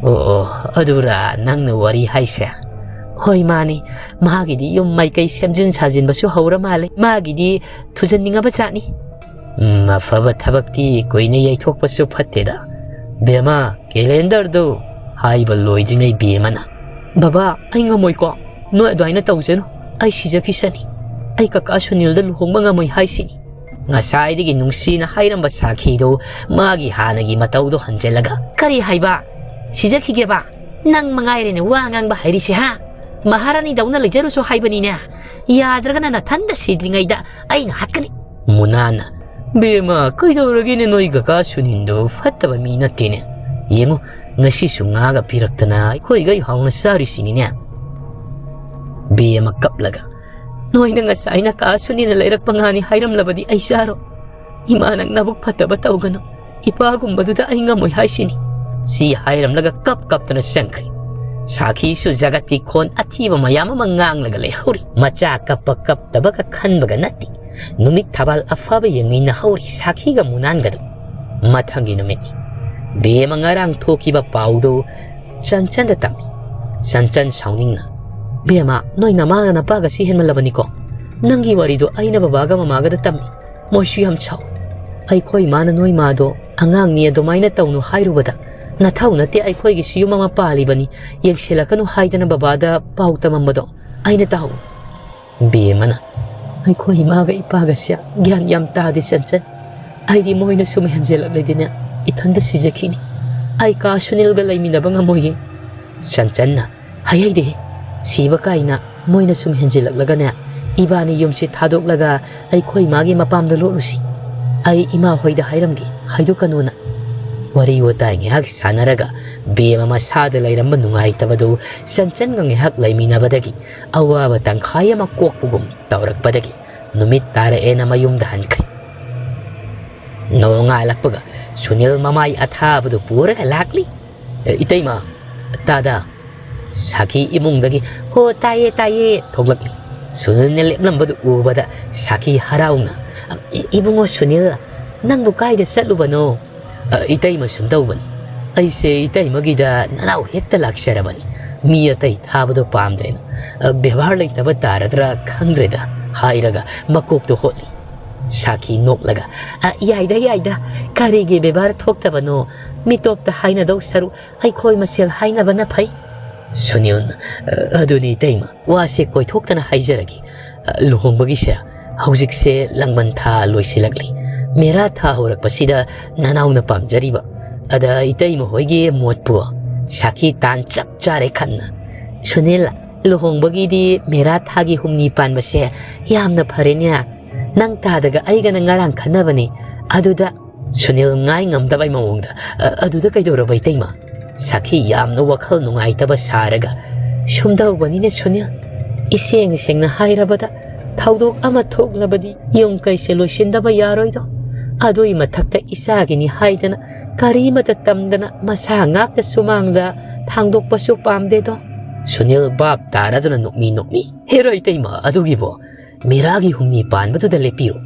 "ꯑꯣ, ꯑꯣ, ꯑꯗꯨꯔꯥ ꯅꯪꯅ ꯋꯥꯔꯤ ꯍꯥꯏꯁꯦ?" "ꯍꯣꯏ, ꯃꯥꯅꯤ꯫ ꯃꯥꯒꯤꯗꯤ ꯌꯨꯝ ꯃꯥꯏꯀꯩ ꯁꯦꯝꯖꯤꯟ ꯁꯥꯖꯤꯟꯕꯁꯨ ꯍꯧꯔ ꯃꯥꯜꯂꯦ꯫ ꯃꯥꯒꯤꯗꯤ ꯊꯨꯖꯟꯅꯤꯡꯉꯕ ꯖꯥꯠꯅꯤ꯫" "ꯎꯝ, ꯑꯐꯕ ꯊꯕꯛꯇꯤ ꯀꯨꯏꯅ ꯌꯩꯊꯣꯛꯄꯁꯨ ꯐꯠꯇꯦꯗ꯫ ꯕꯦꯝꯃ, ꯀꯦꯂꯦꯟꯗꯔꯗꯨ ꯍꯥꯏꯕ ꯂꯣꯏꯗ꯭ꯔꯤꯉꯩ ꯕꯦꯝꯃꯅ, "ꯕꯕꯥ, ꯑꯩ ꯉꯝꯃꯣꯏꯀꯣ꯫ ꯅꯣꯏ ꯑꯗꯨꯃꯥꯏꯅ ꯇꯧꯖꯅꯨ꯫ ꯑꯩ ꯁꯤꯖꯈꯤꯁꯅꯤ꯫ ꯑꯩ ꯀꯀꯥ ꯁꯨꯅꯤꯜꯗ ꯂꯨꯍꯣꯡꯕ ꯉꯝꯃꯣꯏ ꯍꯥꯏꯁꯤꯅꯤ꯫" ꯉꯁꯥꯏꯗꯒꯤ ꯅꯨꯡꯁꯤꯅ ꯍꯥꯏꯔꯝꯕ ꯁꯥꯈꯤꯗꯨ ꯃꯥꯒꯤ ꯍꯥꯟꯅꯒꯤ ꯃꯇꯧꯗꯣ ꯍꯟꯖꯤꯜꯂꯒ, "ꯀꯔꯤ ꯍꯥꯏꯕ? ꯁꯤꯖꯈꯤꯒꯦꯕ? ꯅꯪ ꯃꯉꯥꯏꯔꯦꯅꯦ ꯋꯥ ꯉꯥꯡꯕ ꯍꯩꯔꯤꯁꯦ, ꯍꯥ? ꯃꯍꯥꯔꯥꯅꯤꯗꯧꯅ ꯂꯩꯖꯔꯨꯁꯨ ꯍꯥꯏꯕꯅꯤꯅꯦ꯫ ꯌꯥꯗ꯭ꯔꯒꯅ ꯅꯊꯟꯗ ꯁꯤꯗ꯭ꯔꯤꯉꯩꯗ ꯑꯩꯅ ꯍꯥꯠꯀꯅꯤ꯫" ꯃꯨꯅꯥꯅ, "ꯕꯦꯝꯃ, ꯀꯩꯗꯧꯔꯒꯦꯅꯦ? ꯅꯣꯏ ꯀꯀꯥ ꯁꯨꯅꯤꯟꯗꯣ ꯐꯠꯇꯕ ꯃꯤ ꯅꯠꯇꯦꯅꯦ꯫ ꯌꯦꯡꯉꯨ, ꯉꯁꯤꯁꯨ ꯉꯥꯒ ꯄꯤꯔꯛꯇꯅ ꯑꯩꯈꯣꯏꯒꯩ ꯍꯥꯎꯅ ꯆꯥꯔꯤꯁꯤꯅꯤꯅꯦ꯫" ꯕꯦꯝꯃ ꯀꯞꯂꯒ, "ꯅꯣꯏꯅ ꯉꯁꯥꯏꯅ ꯀꯥ ꯁꯨꯅꯤꯅ ꯂꯩꯔꯛꯄ ꯉꯥꯅꯤ ꯍꯥꯏꯔꯝꯂꯕꯗꯤ ꯑꯩ ꯆꯥꯔꯣ꯫ ꯏꯃꯥ, ꯅꯪ ꯅꯕꯨꯛ ꯐꯠꯇꯕ ꯇꯧꯒꯅꯨ꯫ ꯏꯄꯥꯒꯨꯝꯕꯗꯨꯗ ꯑꯩ ꯉꯝꯃꯣꯏ ꯍꯥꯏꯁꯤꯅꯤ꯫" ꯁꯤ ꯍꯥꯏꯔꯝꯂꯒ ꯀꯞ ꯀꯞꯇꯅ ꯆꯪꯈ꯭ꯔꯦ꯫ ꯁꯥꯈꯤꯁꯨ ꯖꯒꯠꯀꯤ ꯈꯣꯟ ꯑꯊꯤꯕ ꯃꯌꯥꯝ ꯑꯃ ꯉꯥꯡꯂꯒ ꯂꯩꯍꯧꯔꯤ꯫ ꯃꯆꯥ ꯀꯞꯄ ꯀꯞꯇꯕꯒ ꯈꯟꯕꯒ ꯅꯠꯇꯦ꯫ ꯅꯨꯃꯤꯠ ꯊꯕꯥꯜ ꯑꯐꯕ ꯌꯦꯡꯃꯤꯟꯅꯍꯧꯔꯤ ꯁꯥꯈꯤꯒ ꯃꯨꯅꯥꯟꯒꯗꯨ꯫ ꯃꯊꯪꯒꯤ ꯅꯨꯃꯤꯠꯅꯤ꯫ ꯕꯦꯝꯃ ꯉꯔꯥꯡ ꯊꯣꯛꯈꯤꯕ ꯄꯥꯎꯗꯨ ꯆꯟꯆꯟꯗ ꯇꯝꯃꯤ꯫ ꯆꯟꯆꯟ ꯁꯥꯎꯅꯤꯡꯅ, "ꯕꯦꯝꯃ, ꯅꯣꯏ ꯅꯃꯥꯒ ꯅꯄꯥꯒ ꯁꯤ ꯍꯦꯟꯃꯜꯂꯕꯅꯤꯀꯣ꯫ ꯅꯪꯒꯤ ꯋꯥꯔꯤꯗꯣ ꯑꯩꯅ ꯕꯕꯥꯒ ꯃꯃꯥꯒꯗ ꯇꯝꯃꯤ꯫ ꯃꯣꯏꯁꯨ ꯌꯥꯝ ꯁꯥꯎꯏ꯫ ꯑꯩꯈꯣꯏ ꯏꯃꯥꯅ ꯅꯣꯏ ꯃꯥꯗꯣ ꯑꯉꯥꯡꯅꯤ ꯑꯗꯨꯃꯥꯏꯅ ꯇꯧꯅꯨ ꯍꯥꯏꯔꯨꯕꯗ, ꯅꯊꯧ ꯅꯠꯇꯦ, ꯑꯩꯈꯣꯏꯒꯤꯁꯨ ꯌꯨꯝ ꯑꯃ ꯄꯥꯜꯂꯤꯕꯅꯤ, ꯌꯦꯡꯁꯤꯜꯂꯛꯀꯅꯨ ꯍꯥꯏꯗꯅ ꯕꯕꯥꯗ ꯄꯥꯎ ꯇꯝꯃꯝꯕꯗꯣ ꯑꯩꯅ ꯇꯥꯍꯧꯏ꯫" ꯕꯦꯝꯃꯅ, "ꯑꯩꯈꯣꯏ ꯏꯃꯥꯒ ꯏꯄꯥꯒꯁꯦ ꯒ꯭ꯌꯥꯟ ꯌꯥꯝ ꯇꯥꯗꯦ ꯆꯟꯆꯟ꯫ ꯑꯩꯗꯤ ꯃꯣꯏꯅ ꯁꯨꯝ ꯍꯦꯟꯖꯜꯂꯛꯂꯗꯤꯅꯦ, ꯏꯊꯟꯗ ꯁꯤꯖꯈꯤꯅꯤ꯫ ꯑꯩ ꯀꯥ ꯁꯨꯅꯤꯜꯒ ꯂꯩꯃꯤꯟꯅꯕ ꯉꯝꯃꯣꯏꯌꯦ꯫" ꯆꯟꯆꯟꯅ, "ꯍꯩꯍꯩꯗꯦꯍꯦ, ꯁꯤꯕ ꯀꯥꯏꯅ ꯃꯣꯏꯅ ꯁꯨꯝ ꯍꯦꯟꯖꯤꯜꯂꯛꯂꯒꯅꯦ, ꯏꯕꯥꯅꯤ ꯌꯨꯝꯁꯤ ꯊꯥꯗꯣꯛꯂꯒ ꯑꯩꯈꯣꯏ ꯏꯃꯥꯒꯤ ꯃꯄꯥꯝꯗ ꯂꯣꯠꯂꯨꯁꯤ꯫ ꯑꯩ ꯏꯃꯥ ꯍꯣꯏꯗ ꯍꯥꯏꯔꯝꯒꯦ, ꯍꯥꯏꯗꯣꯛꯀꯅꯨꯅ꯫" ꯋꯥꯔꯤ ꯋꯥꯇꯥꯏ ꯉꯥꯏꯍꯥꯛ ꯁꯥꯟꯅꯔꯒ ꯕꯦꯝꯃ ꯃꯁꯥꯗ ꯂꯩꯔꯝꯕ ꯅꯨꯡꯉꯥꯏꯇꯕꯗꯨ ꯆꯟꯆꯟꯒ ꯉꯥꯏꯍꯥꯛ ꯂꯩꯃꯤꯟꯅꯕꯗꯒꯤ ꯑꯋꯥꯕ ꯇꯪꯈꯥꯏ ꯑꯃ ꯀꯣꯛꯄꯒꯨꯝ ꯇꯧꯔꯛꯄꯗꯒꯤ ꯅꯨꯃꯤꯠ ꯇꯥꯔꯛꯑꯦꯅ ꯃꯌꯨꯝꯗ ꯍꯟꯈ꯭ꯔꯦ꯫ ꯅꯣꯡꯉꯥꯜꯂꯛꯄꯒ ꯁꯨꯅꯤꯜ ꯃꯃꯥꯏ ꯑꯊꯥꯕꯗꯨ ꯄꯨꯔꯒ ꯂꯥꯛꯂꯤ꯫ "ꯑꯦ, ꯏꯇꯩꯃ, ꯇꯥꯗ, ꯁꯥꯈꯤ ꯏꯃꯨꯡꯗꯒꯤ, "ꯍꯣ, ꯇꯥꯏꯌꯦ, ꯇꯥꯏꯌꯦ," ꯊꯣꯛꯂꯛꯂꯤ꯫ ꯁꯨꯅꯤꯜꯅ ꯂꯦꯞꯂꯝꯕꯗꯨ ꯎꯕꯗ ꯁꯥꯈꯤ ꯍꯔꯥꯎꯅ, "ꯏ-, ꯏꯕꯨꯡꯉꯣ ꯁꯨꯅꯤꯜ, ꯅꯪꯕꯨ ꯀꯥꯏꯗ ꯆꯠꯂꯨꯕꯅꯣ? ꯑ, ꯏꯇꯩꯃ, ꯁꯨꯝ ꯇꯧꯕꯅꯤ꯫ ꯑꯩꯁꯦ ꯏꯇꯩꯃꯒꯤꯗ ꯅꯅꯥꯎ ꯍꯦꯛꯇ ꯂꯥꯛꯆꯔꯕꯅꯤ꯫ ꯃꯤ ꯑꯇꯩ ꯊꯥꯕꯗꯣ ꯄꯥꯝꯗ꯭ꯔꯦꯅ꯫ ꯑ, ꯕꯦꯕꯥꯔ ꯂꯩꯇꯕ ꯇꯥꯔꯗ꯭ꯔꯥ ꯈꯪꯗ꯭ꯔꯦꯗ," ꯍꯥꯏꯔꯒ ꯃꯀꯣꯛꯇꯣ ꯍꯣꯠꯂꯤ꯫ ꯁꯥꯈꯤ ꯅꯣꯛꯂꯒ, "ꯑ, ꯌꯥꯏꯗ, ꯌꯥꯏꯗ꯫ ꯀꯔꯤꯒꯤ ꯕꯦꯕꯥꯔ ꯊꯣꯛꯇꯕꯅꯣ? ꯃꯤꯇꯣꯞꯇ ꯍꯥꯏꯅꯗꯧ ꯁꯔꯨꯛ ꯑꯩꯈꯣꯏ ꯃꯁꯦꯜ ꯍꯥꯏꯅꯕꯅ ꯐꯩ꯫" ꯁꯨꯅꯤꯜꯅ, "ꯑ, ꯑꯗꯨꯅꯤ ꯏꯇꯩꯃ, ꯋꯥꯁꯦ ꯀꯣꯏꯊꯣꯛꯇꯅ ꯍꯥꯏꯖꯔꯒꯦ꯫ ꯑ, ꯂꯨꯍꯣꯡꯕꯒꯤꯁꯦ ꯍꯧꯖꯤꯛꯁꯦ ꯂꯥꯡꯕꯟ ꯊꯥ ꯂꯣꯏꯁꯤꯜꯂꯛꯂꯤ꯫ ꯃꯦꯔꯥ ꯊꯥ ꯍꯧꯔꯛꯄꯁꯤꯗ ꯅꯅꯥꯎꯅ ꯄꯥꯝꯖꯔꯤꯕ꯫ ꯑꯗ ꯏꯇꯩꯃ ꯍꯣꯏꯒꯤ ꯃꯣꯠꯄꯨ?" ꯁꯥꯈꯤ ꯇꯥꯟ ꯆꯞ ꯆꯥꯔꯦ ꯈꯟꯅ, "ꯁꯨꯅꯤꯜ, ꯂꯨꯍꯣꯡꯕꯒꯤꯗꯤ ꯃꯦꯔꯥ ꯊꯥꯒꯤ ꯍꯨꯝꯅꯤ ꯄꯥꯟꯕꯁꯦ ꯌꯥꯝꯅ ꯐꯔꯦꯅꯦ꯫ ꯅꯪ ꯇꯥꯗꯒ ꯑꯩꯒꯅ ꯉꯔꯥꯡ ꯈꯟꯅꯕꯅꯤ꯫ ꯑꯗꯨꯗ," ꯁꯨꯅꯤꯜ ꯉꯥꯏ ꯉꯝꯗꯕꯩ ꯃꯑꯣꯡꯗ, "ꯑ-, ꯑꯗꯨꯗ ꯀꯩꯗꯧꯔꯕ ꯏꯇꯩꯃ?" ꯁꯥꯈꯤ ꯌꯥꯝꯅ ꯋꯥꯈꯜ ꯅꯨꯡꯉꯥꯏꯇꯕ ꯁꯥꯔꯒ, "ꯁꯨꯝꯗꯧꯕꯅꯤꯅꯦ ꯁꯨꯅꯤꯜ, ꯏꯁꯦꯡ ꯁꯦꯡꯅ ꯍꯥꯏꯔꯕꯗ ꯊꯧꯗꯣꯛ ꯑꯃ ꯊꯣꯛꯂꯕꯗꯤ ꯌꯨꯝ ꯀꯩꯁꯦ ꯂꯣꯏꯁꯤꯟꯗꯕ ꯌꯥꯔꯣꯏꯗꯣ꯫ ꯑꯗꯨꯏ ꯃꯊꯛꯇ ꯏꯆꯥꯒꯤꯅꯤ ꯍꯥꯏꯗꯅ ꯀꯔꯤꯃꯇ ꯇꯝꯗꯅ ꯃꯁꯥ ꯉꯥꯛꯇ ꯁꯨꯃꯥꯡꯗ ꯊꯥꯡꯗꯣꯛꯄꯁꯨ ꯄꯥꯝꯗꯦꯗꯣ꯫" ꯁꯨꯅꯤꯜ ꯚꯥꯞ ꯇꯥꯔꯗꯨꯅ ꯅꯣꯛꯃꯤ ꯅꯣꯛꯃꯤ, "ꯍꯦꯔꯣ ꯏꯇꯩꯃ, ꯑꯗꯨꯒꯤꯕꯣ ꯃꯦꯔꯥꯒꯤ ꯍꯨꯝꯅꯤ ꯄꯥꯟꯕꯗꯨꯗ ꯂꯦꯞꯄꯤꯔꯣ꯫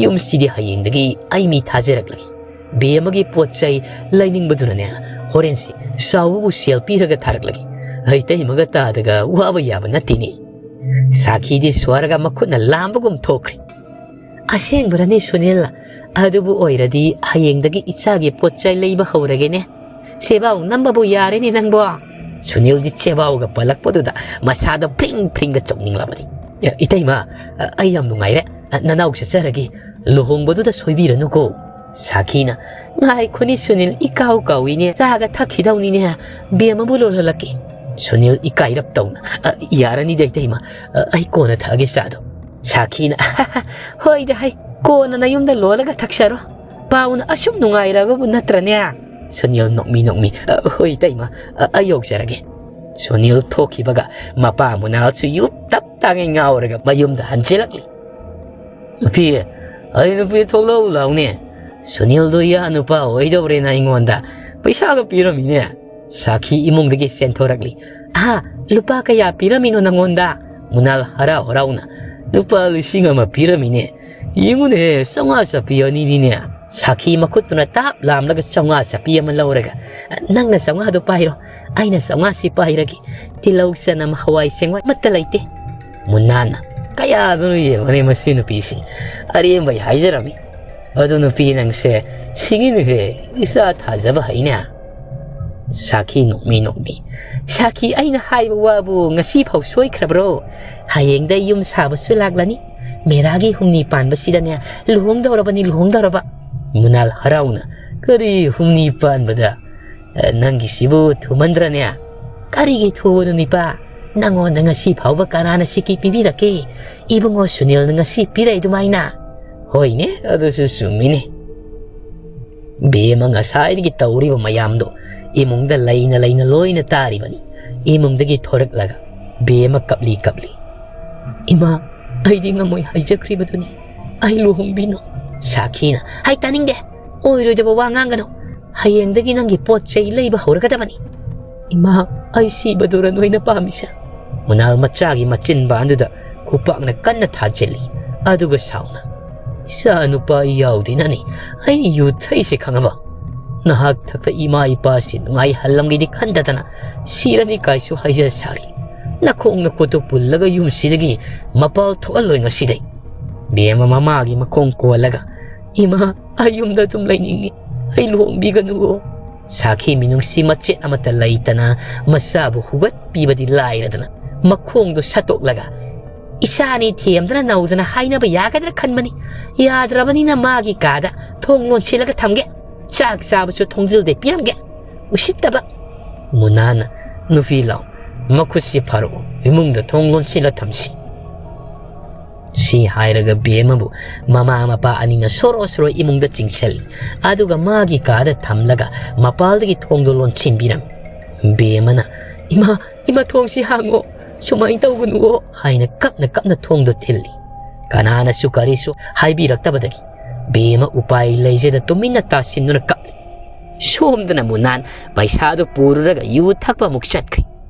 ꯌꯨꯝꯁꯤꯗꯤ ꯍꯌꯦꯡꯗꯒꯤ ꯑꯩ ꯃꯤ ꯊꯥꯖꯔꯛꯂꯒꯦ꯫ ꯕꯦꯝꯃꯒꯤ ꯄꯣꯠ ꯆꯩ ꯂꯩꯅꯤꯡꯕꯗꯨꯅꯅꯦ, ꯍꯣꯔꯦꯟꯁꯤ ꯆꯥꯎꯕꯕꯨ ꯁꯦꯜ ꯄꯤꯔꯒ ꯊꯥꯔꯛꯂꯒꯦ꯫ ꯏꯇꯩꯃꯒ ꯇꯥꯗꯒ ꯋꯥꯕ ꯌꯥꯕ ꯅꯠꯇꯦꯅꯦ꯫" ꯁꯥꯈꯤꯗꯤ ꯁ꯭ꯋꯔꯒ ꯃꯈꯨꯠꯅ ꯂꯥꯝꯕꯒꯨꯝ ꯊꯣꯛꯈ꯭ꯔꯦ꯫ "ꯑꯁꯦꯡꯕꯔꯅꯦ ꯁꯨꯅꯤꯜ? ꯑꯗꯨꯕꯨ ꯑꯣꯏꯔꯗꯤ ꯍꯌꯦꯡꯗꯒꯤ ꯏꯆꯥꯒꯤ ꯄꯣꯠ ꯆꯩ ꯂꯩꯕ ꯍꯧꯔꯒꯦꯅꯦ꯫ ꯁꯦꯕꯥꯎ ꯅꯝꯕꯕꯨ ꯌꯥꯔꯦꯅꯦ ꯅꯪꯕꯣ꯫" ꯁꯨꯅꯤꯜꯗꯤ ꯁꯦꯕꯥꯎꯒ ꯄꯜꯂꯛꯄꯗꯨꯗ ꯃꯁꯥꯗ ꯐ꯭ꯔꯤꯡ ꯐ꯭ꯔꯤꯡꯒ ꯆꯣꯡꯅꯤꯡꯂꯕꯅꯤ꯫ "ꯑꯦ, ꯏꯇꯩꯃ, ꯑ-, ꯑꯩ ꯌꯥꯝ ꯅꯨꯡꯉꯥꯏꯔꯦ꯫ ꯑ, ꯅꯅꯥꯎ ꯆꯠꯆꯔꯒꯦ꯫ ꯂꯨꯍꯣꯡꯕꯗꯨꯗ ꯁꯣꯏꯕꯤꯔꯅꯨꯀꯣ꯫" ꯁꯥꯈꯤꯅ, "ꯉꯥꯏꯈꯣꯅꯤ ꯁꯨꯅꯤꯜ, ꯏꯀꯥꯎ ꯀꯥꯎꯏꯅꯦ꯫ ꯆꯥꯒ ꯊꯛꯈꯤꯗꯧꯅꯤꯅꯦ꯫ ꯕꯦꯝꯃꯕꯨ ꯂꯣꯜꯍꯜꯂꯛꯀꯦ꯫" ꯁꯨꯅꯤꯜ ꯏꯀꯥꯏꯔꯞ ꯇꯧꯅ, "ꯑ, ꯌꯥꯔꯅꯤꯗ ꯏꯇꯩꯃ, ꯑ, ꯑꯩ ꯀꯣꯟꯅ ꯊꯛꯑꯒꯦ ꯆꯥꯗꯣ꯫" ꯁꯥꯈꯤꯅ, "ꯍꯣꯏꯗ ꯍꯩ, ꯀꯣꯟꯅ ꯅꯌꯨꯝꯗ ꯂꯣꯜꯂꯒ ꯊꯛꯆꯔꯣ꯫ ꯄꯥꯎꯅ ꯑꯁꯨꯛ ꯅꯨꯡꯉꯥꯏꯔꯒꯕꯨ ꯅꯠꯇ꯭ꯔꯅꯦ?" ꯁꯨꯅꯤꯜ ꯅꯣꯛꯃꯤ ꯅꯣꯛꯃꯤ, "ꯑ, ꯍꯣꯏ ꯏꯇꯩꯃ, ꯑ, ꯑꯩ ꯌꯧꯖꯔꯒꯦ꯫" ꯁꯨꯅꯤꯜ ꯊꯣꯛꯈꯤꯕꯒ ꯃꯄꯥ ꯃꯨꯅꯥꯜꯁꯨ ꯌꯨꯞ ꯇꯞ ꯇꯥꯉꯩ ꯉꯥꯎꯔꯒ ꯃꯌꯨꯝꯗ ꯍꯟꯖꯤꯜꯂꯛꯂꯤ꯫ "ꯅꯨꯄꯤ, ꯑꯩ ꯅꯨꯄꯤ ꯊꯣꯛꯂꯛꯎ ꯂꯥꯎꯅꯦ꯫ ꯁꯨꯅꯤꯜꯗꯣ ꯏꯌꯥ ꯅꯨꯄꯥ ꯑꯣꯏꯗꯧꯔꯦꯅ ꯑꯩꯉꯣꯟꯗ ꯄꯩꯁꯥꯒ ꯄꯤꯔꯝꯃꯤꯅꯦ꯫" ꯁꯥꯈꯤ ꯏꯃꯨꯡꯗꯒꯤ ꯆꯦꯟꯊꯣꯔꯛꯂꯤ꯫ "ꯑꯍꯥ, ꯂꯨꯄꯥ ꯀꯌꯥ ꯄꯤꯔꯝꯃꯤꯅꯣ ꯅꯪꯉꯣꯟꯗ?" ꯃꯨꯅꯥꯜ ꯍꯔꯥꯎ ꯍꯔꯥꯎꯅ, "ꯂꯨꯄꯥ ꯂꯤꯁꯤꯡ ꯑꯃ ꯄꯤꯔꯝꯃꯤꯅꯦ꯫ ꯌꯦꯡꯉꯨꯅꯦ, ꯆꯥꯝꯃꯉꯥ ꯆꯞꯄꯤ ꯑꯅꯤꯅꯤꯅꯦ꯫" ꯁꯥꯈꯤ ꯃꯈꯨꯠꯇꯨꯅ ꯇꯥꯞ ꯂꯥꯝꯂꯒ ꯆꯥꯝꯃꯉꯥ ꯆꯞꯄꯤ ꯑꯃ ꯂꯧꯔꯒ, "ꯅꯪꯅ ꯆꯥꯝꯃꯉꯥꯗꯣ ꯄꯥꯏꯔꯣ, ꯑꯩꯅ ꯆꯥꯝꯃꯉꯥꯁꯤ ꯄꯥꯏꯔꯒꯦ꯫ ꯇꯤꯜꯍꯧ ꯆꯅꯝ ꯍꯋꯥꯏ ꯆꯦꯡꯋꯥꯏ ꯑꯃꯠꯇ ꯂꯩꯇꯦ꯫" ꯃꯨꯅꯥꯟꯅ, "ꯀꯌꯥꯗꯅꯣ ꯌꯦꯡꯉꯨꯅꯦ ꯃꯁꯤ ꯅꯨꯄꯤꯁꯤ, ꯑꯔꯦꯝꯕꯩ ꯍꯥꯏꯖꯔꯝꯃꯤ꯫ ꯑꯗꯨ ꯅꯨꯄꯤ ꯅꯪꯁꯦ ꯁꯤꯡꯉꯤꯅꯦꯍꯦ, ꯏꯆꯥ ꯊꯥꯖꯕ ꯍꯩꯅꯦ꯫" ꯁꯥꯈꯤ ꯅꯣꯛꯃꯤ ꯅꯣꯛꯃꯤ, "ꯁꯥꯈꯤ, ꯑꯩꯅ ꯍꯥꯏꯕ ꯋꯥꯕꯨ ꯉꯁꯤ ꯐꯥꯎ ꯁꯣꯏꯈ꯭ꯔꯕ꯭ꯔꯣ? ꯍꯌꯦꯡꯗ ꯌꯨꯝ ꯁꯥꯕꯁꯨ ꯂꯥꯛꯂꯅꯤ꯫ ꯃꯦꯔꯥꯒꯤ ꯍꯨꯝꯅꯤ ꯄꯥꯟꯕꯁꯤꯗꯅꯦ ꯂꯨꯍꯣꯡꯗꯧꯔꯕꯅꯤ, ꯂꯨꯍꯣꯡꯗꯧꯔꯕ꯫" ꯃꯨꯅꯥꯜ ꯍꯔꯥꯎꯅ, "ꯀꯔꯤ ꯍꯨꯝꯅꯤ ꯄꯥꯟꯕꯗ? ꯑꯦ, ꯅꯪꯒꯤꯁꯤꯕꯨ ꯊꯨꯃꯟꯗ꯭ꯔꯅꯦ?" "ꯀꯔꯤꯒꯤ ꯊꯨꯕꯅꯣ ꯅꯤꯄꯥ? ꯅꯪꯉꯣꯟꯗ ꯉꯁꯤ ꯐꯥꯎꯕ ꯀꯅꯥꯅ ꯁꯤꯀꯤ ꯄꯤꯕꯤꯔꯛꯀꯦ? ꯏꯕꯨꯡꯉꯣ ꯁꯨꯅꯤꯜꯅ ꯉꯁꯤ ꯄꯤꯔꯛꯏ ꯑꯗꯨꯃꯥꯏꯅ꯫" "ꯍꯣꯏꯅꯦ, ꯑꯗꯨꯁꯨ ꯆꯨꯝꯃꯤꯅꯦ꯫" ꯕꯦꯝꯃ ꯉꯁꯥꯏꯗꯒꯤ ꯇꯧꯔꯤꯕ ꯃꯌꯥꯝꯗꯣ ꯏꯃꯨꯡꯗ ꯂꯩꯅ ꯂꯩꯅ ꯂꯣꯏꯅ ꯇꯥꯔꯤꯕꯅꯤ꯫ ꯏꯃꯨꯡꯗꯒꯤ ꯊꯣꯔꯛꯂꯒ ꯕꯦꯝꯃ ꯀꯞꯂꯤ ꯀꯞꯂꯤ, "ꯏꯃꯥ, ꯑꯩꯗꯤ ꯉꯝꯃꯣꯏ ꯍꯥꯏꯖꯈ꯭ꯔꯤꯕꯗꯨꯅꯤ, ꯑꯩ ꯂꯨꯍꯣꯡꯕꯤꯅꯨ꯫" ꯁꯥꯈꯤꯅ, "ꯍꯥꯏ, ꯇꯥꯅꯤꯡꯗꯦ, ꯑꯣꯏꯔꯣꯏꯗꯕ ꯋꯥ ꯉꯥꯡꯒꯅꯨ꯫ ꯍꯌꯦꯡꯗꯒꯤ ꯅꯪꯒꯤ ꯄꯣꯠ ꯆꯩ ꯂꯩꯕ ꯍꯧꯔꯒꯗꯕꯅꯤ꯫" "ꯏꯃꯥ, ꯑꯩ ꯁꯤꯕꯗꯨꯔ ꯅꯣꯏꯅ ꯄꯥꯝꯃꯤꯁꯦ?" ꯃꯨꯅꯥꯜ ꯃꯆꯥꯒꯤ ꯃꯆꯤꯟꯕꯥꯟꯗꯨꯗ ꯈꯨꯄꯥꯛꯅ ꯀꯟꯅ ꯊꯥꯖꯤꯜꯂꯤ꯫ ꯑꯗꯨꯒ ꯁꯥꯎꯅ, "ꯏꯆꯥ ꯅꯨꯄꯥ ꯌꯥꯎꯗꯦꯅꯅꯤ ꯑꯩ ꯌꯨ ꯊꯛꯏꯁꯦ, ꯈꯪꯉꯕ? ꯅꯍꯥꯛ ꯊꯛꯇ ꯏꯃꯥ ꯏꯄꯥꯁꯤ ꯅꯨꯡꯉꯥꯏꯍꯜꯂꯝꯒꯦꯗꯤ ꯈꯟꯗꯗꯅ ꯁꯤꯔꯅꯤ ꯀꯥꯏꯁꯨ ꯍꯥꯏꯖ ꯁꯥꯔꯤ꯫ ꯅꯈꯣꯡ ꯅꯈꯨꯠꯇꯨ ꯄꯨꯜꯂꯒ ꯌꯨꯝꯁꯤꯗꯒꯤ ꯃꯄꯥꯜ ꯊꯣꯛꯍꯜꯂꯣꯏ ꯉꯁꯤꯗꯩ꯫" ꯕꯦꯝꯃ ꯃꯃꯥꯒꯤ ꯃꯈꯣꯡ ꯀꯣꯜꯂꯒ, "ꯏꯃꯥ, ꯑꯩ ꯌꯨꯝꯗ ꯑꯗꯨꯝ ꯂꯩꯅꯤꯡꯉꯤ, ꯑꯩ ꯂꯨꯍꯣꯡꯕꯤꯒꯅꯨ꯫" ꯁꯥꯈꯤ ꯃꯤꯅꯨꯡꯁꯤ ꯃꯆꯦꯠ ꯑꯃꯠꯇ ꯂꯩꯇꯅ ꯃꯆꯥꯕꯨ ꯍꯨꯒꯠꯄꯤꯕꯗꯤ ꯂꯥꯏꯔꯗꯅ ꯃꯈꯣꯡꯗꯨ ꯁꯠꯇꯣꯛꯂꯒ, "ꯏꯆꯥꯅꯤ ꯊꯦꯝꯗꯅ ꯅꯧꯗꯅ ꯍꯥꯏꯅꯕ ꯌꯥꯒꯗ꯭ꯔꯥ ꯈꯟꯕꯅꯤ꯫ ꯌꯥꯗ꯭ꯔꯕꯅꯤꯅ ꯃꯥꯒꯤ ꯀꯥꯗ ꯊꯣꯡ ꯂꯣꯟꯁꯤꯜꯂꯒ ꯊꯝꯒꯦ꯫ ꯆꯥꯛ ꯆꯥꯕꯁꯨ ꯊꯣꯡꯖꯤꯜꯗꯩ ꯄꯤꯔꯝꯒꯦ꯫ ꯎꯁꯤꯠꯇꯕ!" ꯃꯨꯅꯥꯅ, "ꯅꯨꯄꯤ ꯂꯥꯎ, ꯃꯈꯨꯠꯁꯤ ꯐꯥꯔꯛꯎ, ꯏꯃꯨꯡꯗ ꯊꯣꯡ ꯂꯣꯟꯁꯤꯜꯂ ꯊꯝꯁꯤ꯫" ꯁꯤ ꯍꯥꯏꯔꯒ ꯕꯦꯝꯃꯕꯨ ꯃꯃꯥ ꯃꯄꯥ ꯑꯅꯤꯅ ꯁꯣꯔꯣ ꯁꯣꯔꯣ ꯏꯃꯨꯡꯗ ꯆꯤꯡꯁꯤꯜꯂꯤ꯫ ꯑꯗꯨꯒ ꯃꯥꯒꯤ ꯀꯥꯗ ꯊꯝꯂꯒ ꯃꯄꯥꯜꯗꯒꯤ ꯊꯣꯡꯗꯣ ꯂꯣꯟꯁꯤꯟꯕꯤꯔꯝꯃꯤ꯫ ꯕꯦꯝꯃꯅ, "ꯏꯃꯥ, ꯏꯃꯥ, ꯊꯣꯡꯁꯤ ꯍꯥꯡꯉꯣ, ꯁꯨꯃꯥꯏꯅ ꯇꯧꯒꯅꯨꯑꯣ" ꯍꯥꯏꯅ ꯀꯞꯅ ꯀꯞꯅ ꯊꯣꯡꯗꯣ ꯊꯤꯜꯂꯤ꯫ ꯀꯅꯥꯅꯁꯨ ꯀꯔꯤꯁꯨ ꯍꯥꯏꯕꯤꯔꯛꯇꯕꯗꯒꯤ ꯕꯦꯝꯃ ꯎꯄꯥꯏ ꯂꯩꯖꯗ ꯇꯨꯃꯤꯟꯅ ꯇꯥꯁꯤꯟꯗꯨꯅ ꯀꯞꯂꯤ꯫ ꯁꯣꯝꯗꯅ ꯃꯨꯅꯥꯟ ꯄꯩꯁꯥꯗꯨ ꯄꯨꯔꯨꯔꯒ ꯌꯨ ꯊꯛꯄ ꯑꯃꯨꯛ ꯆꯠꯈ꯭ꯔꯤ꯫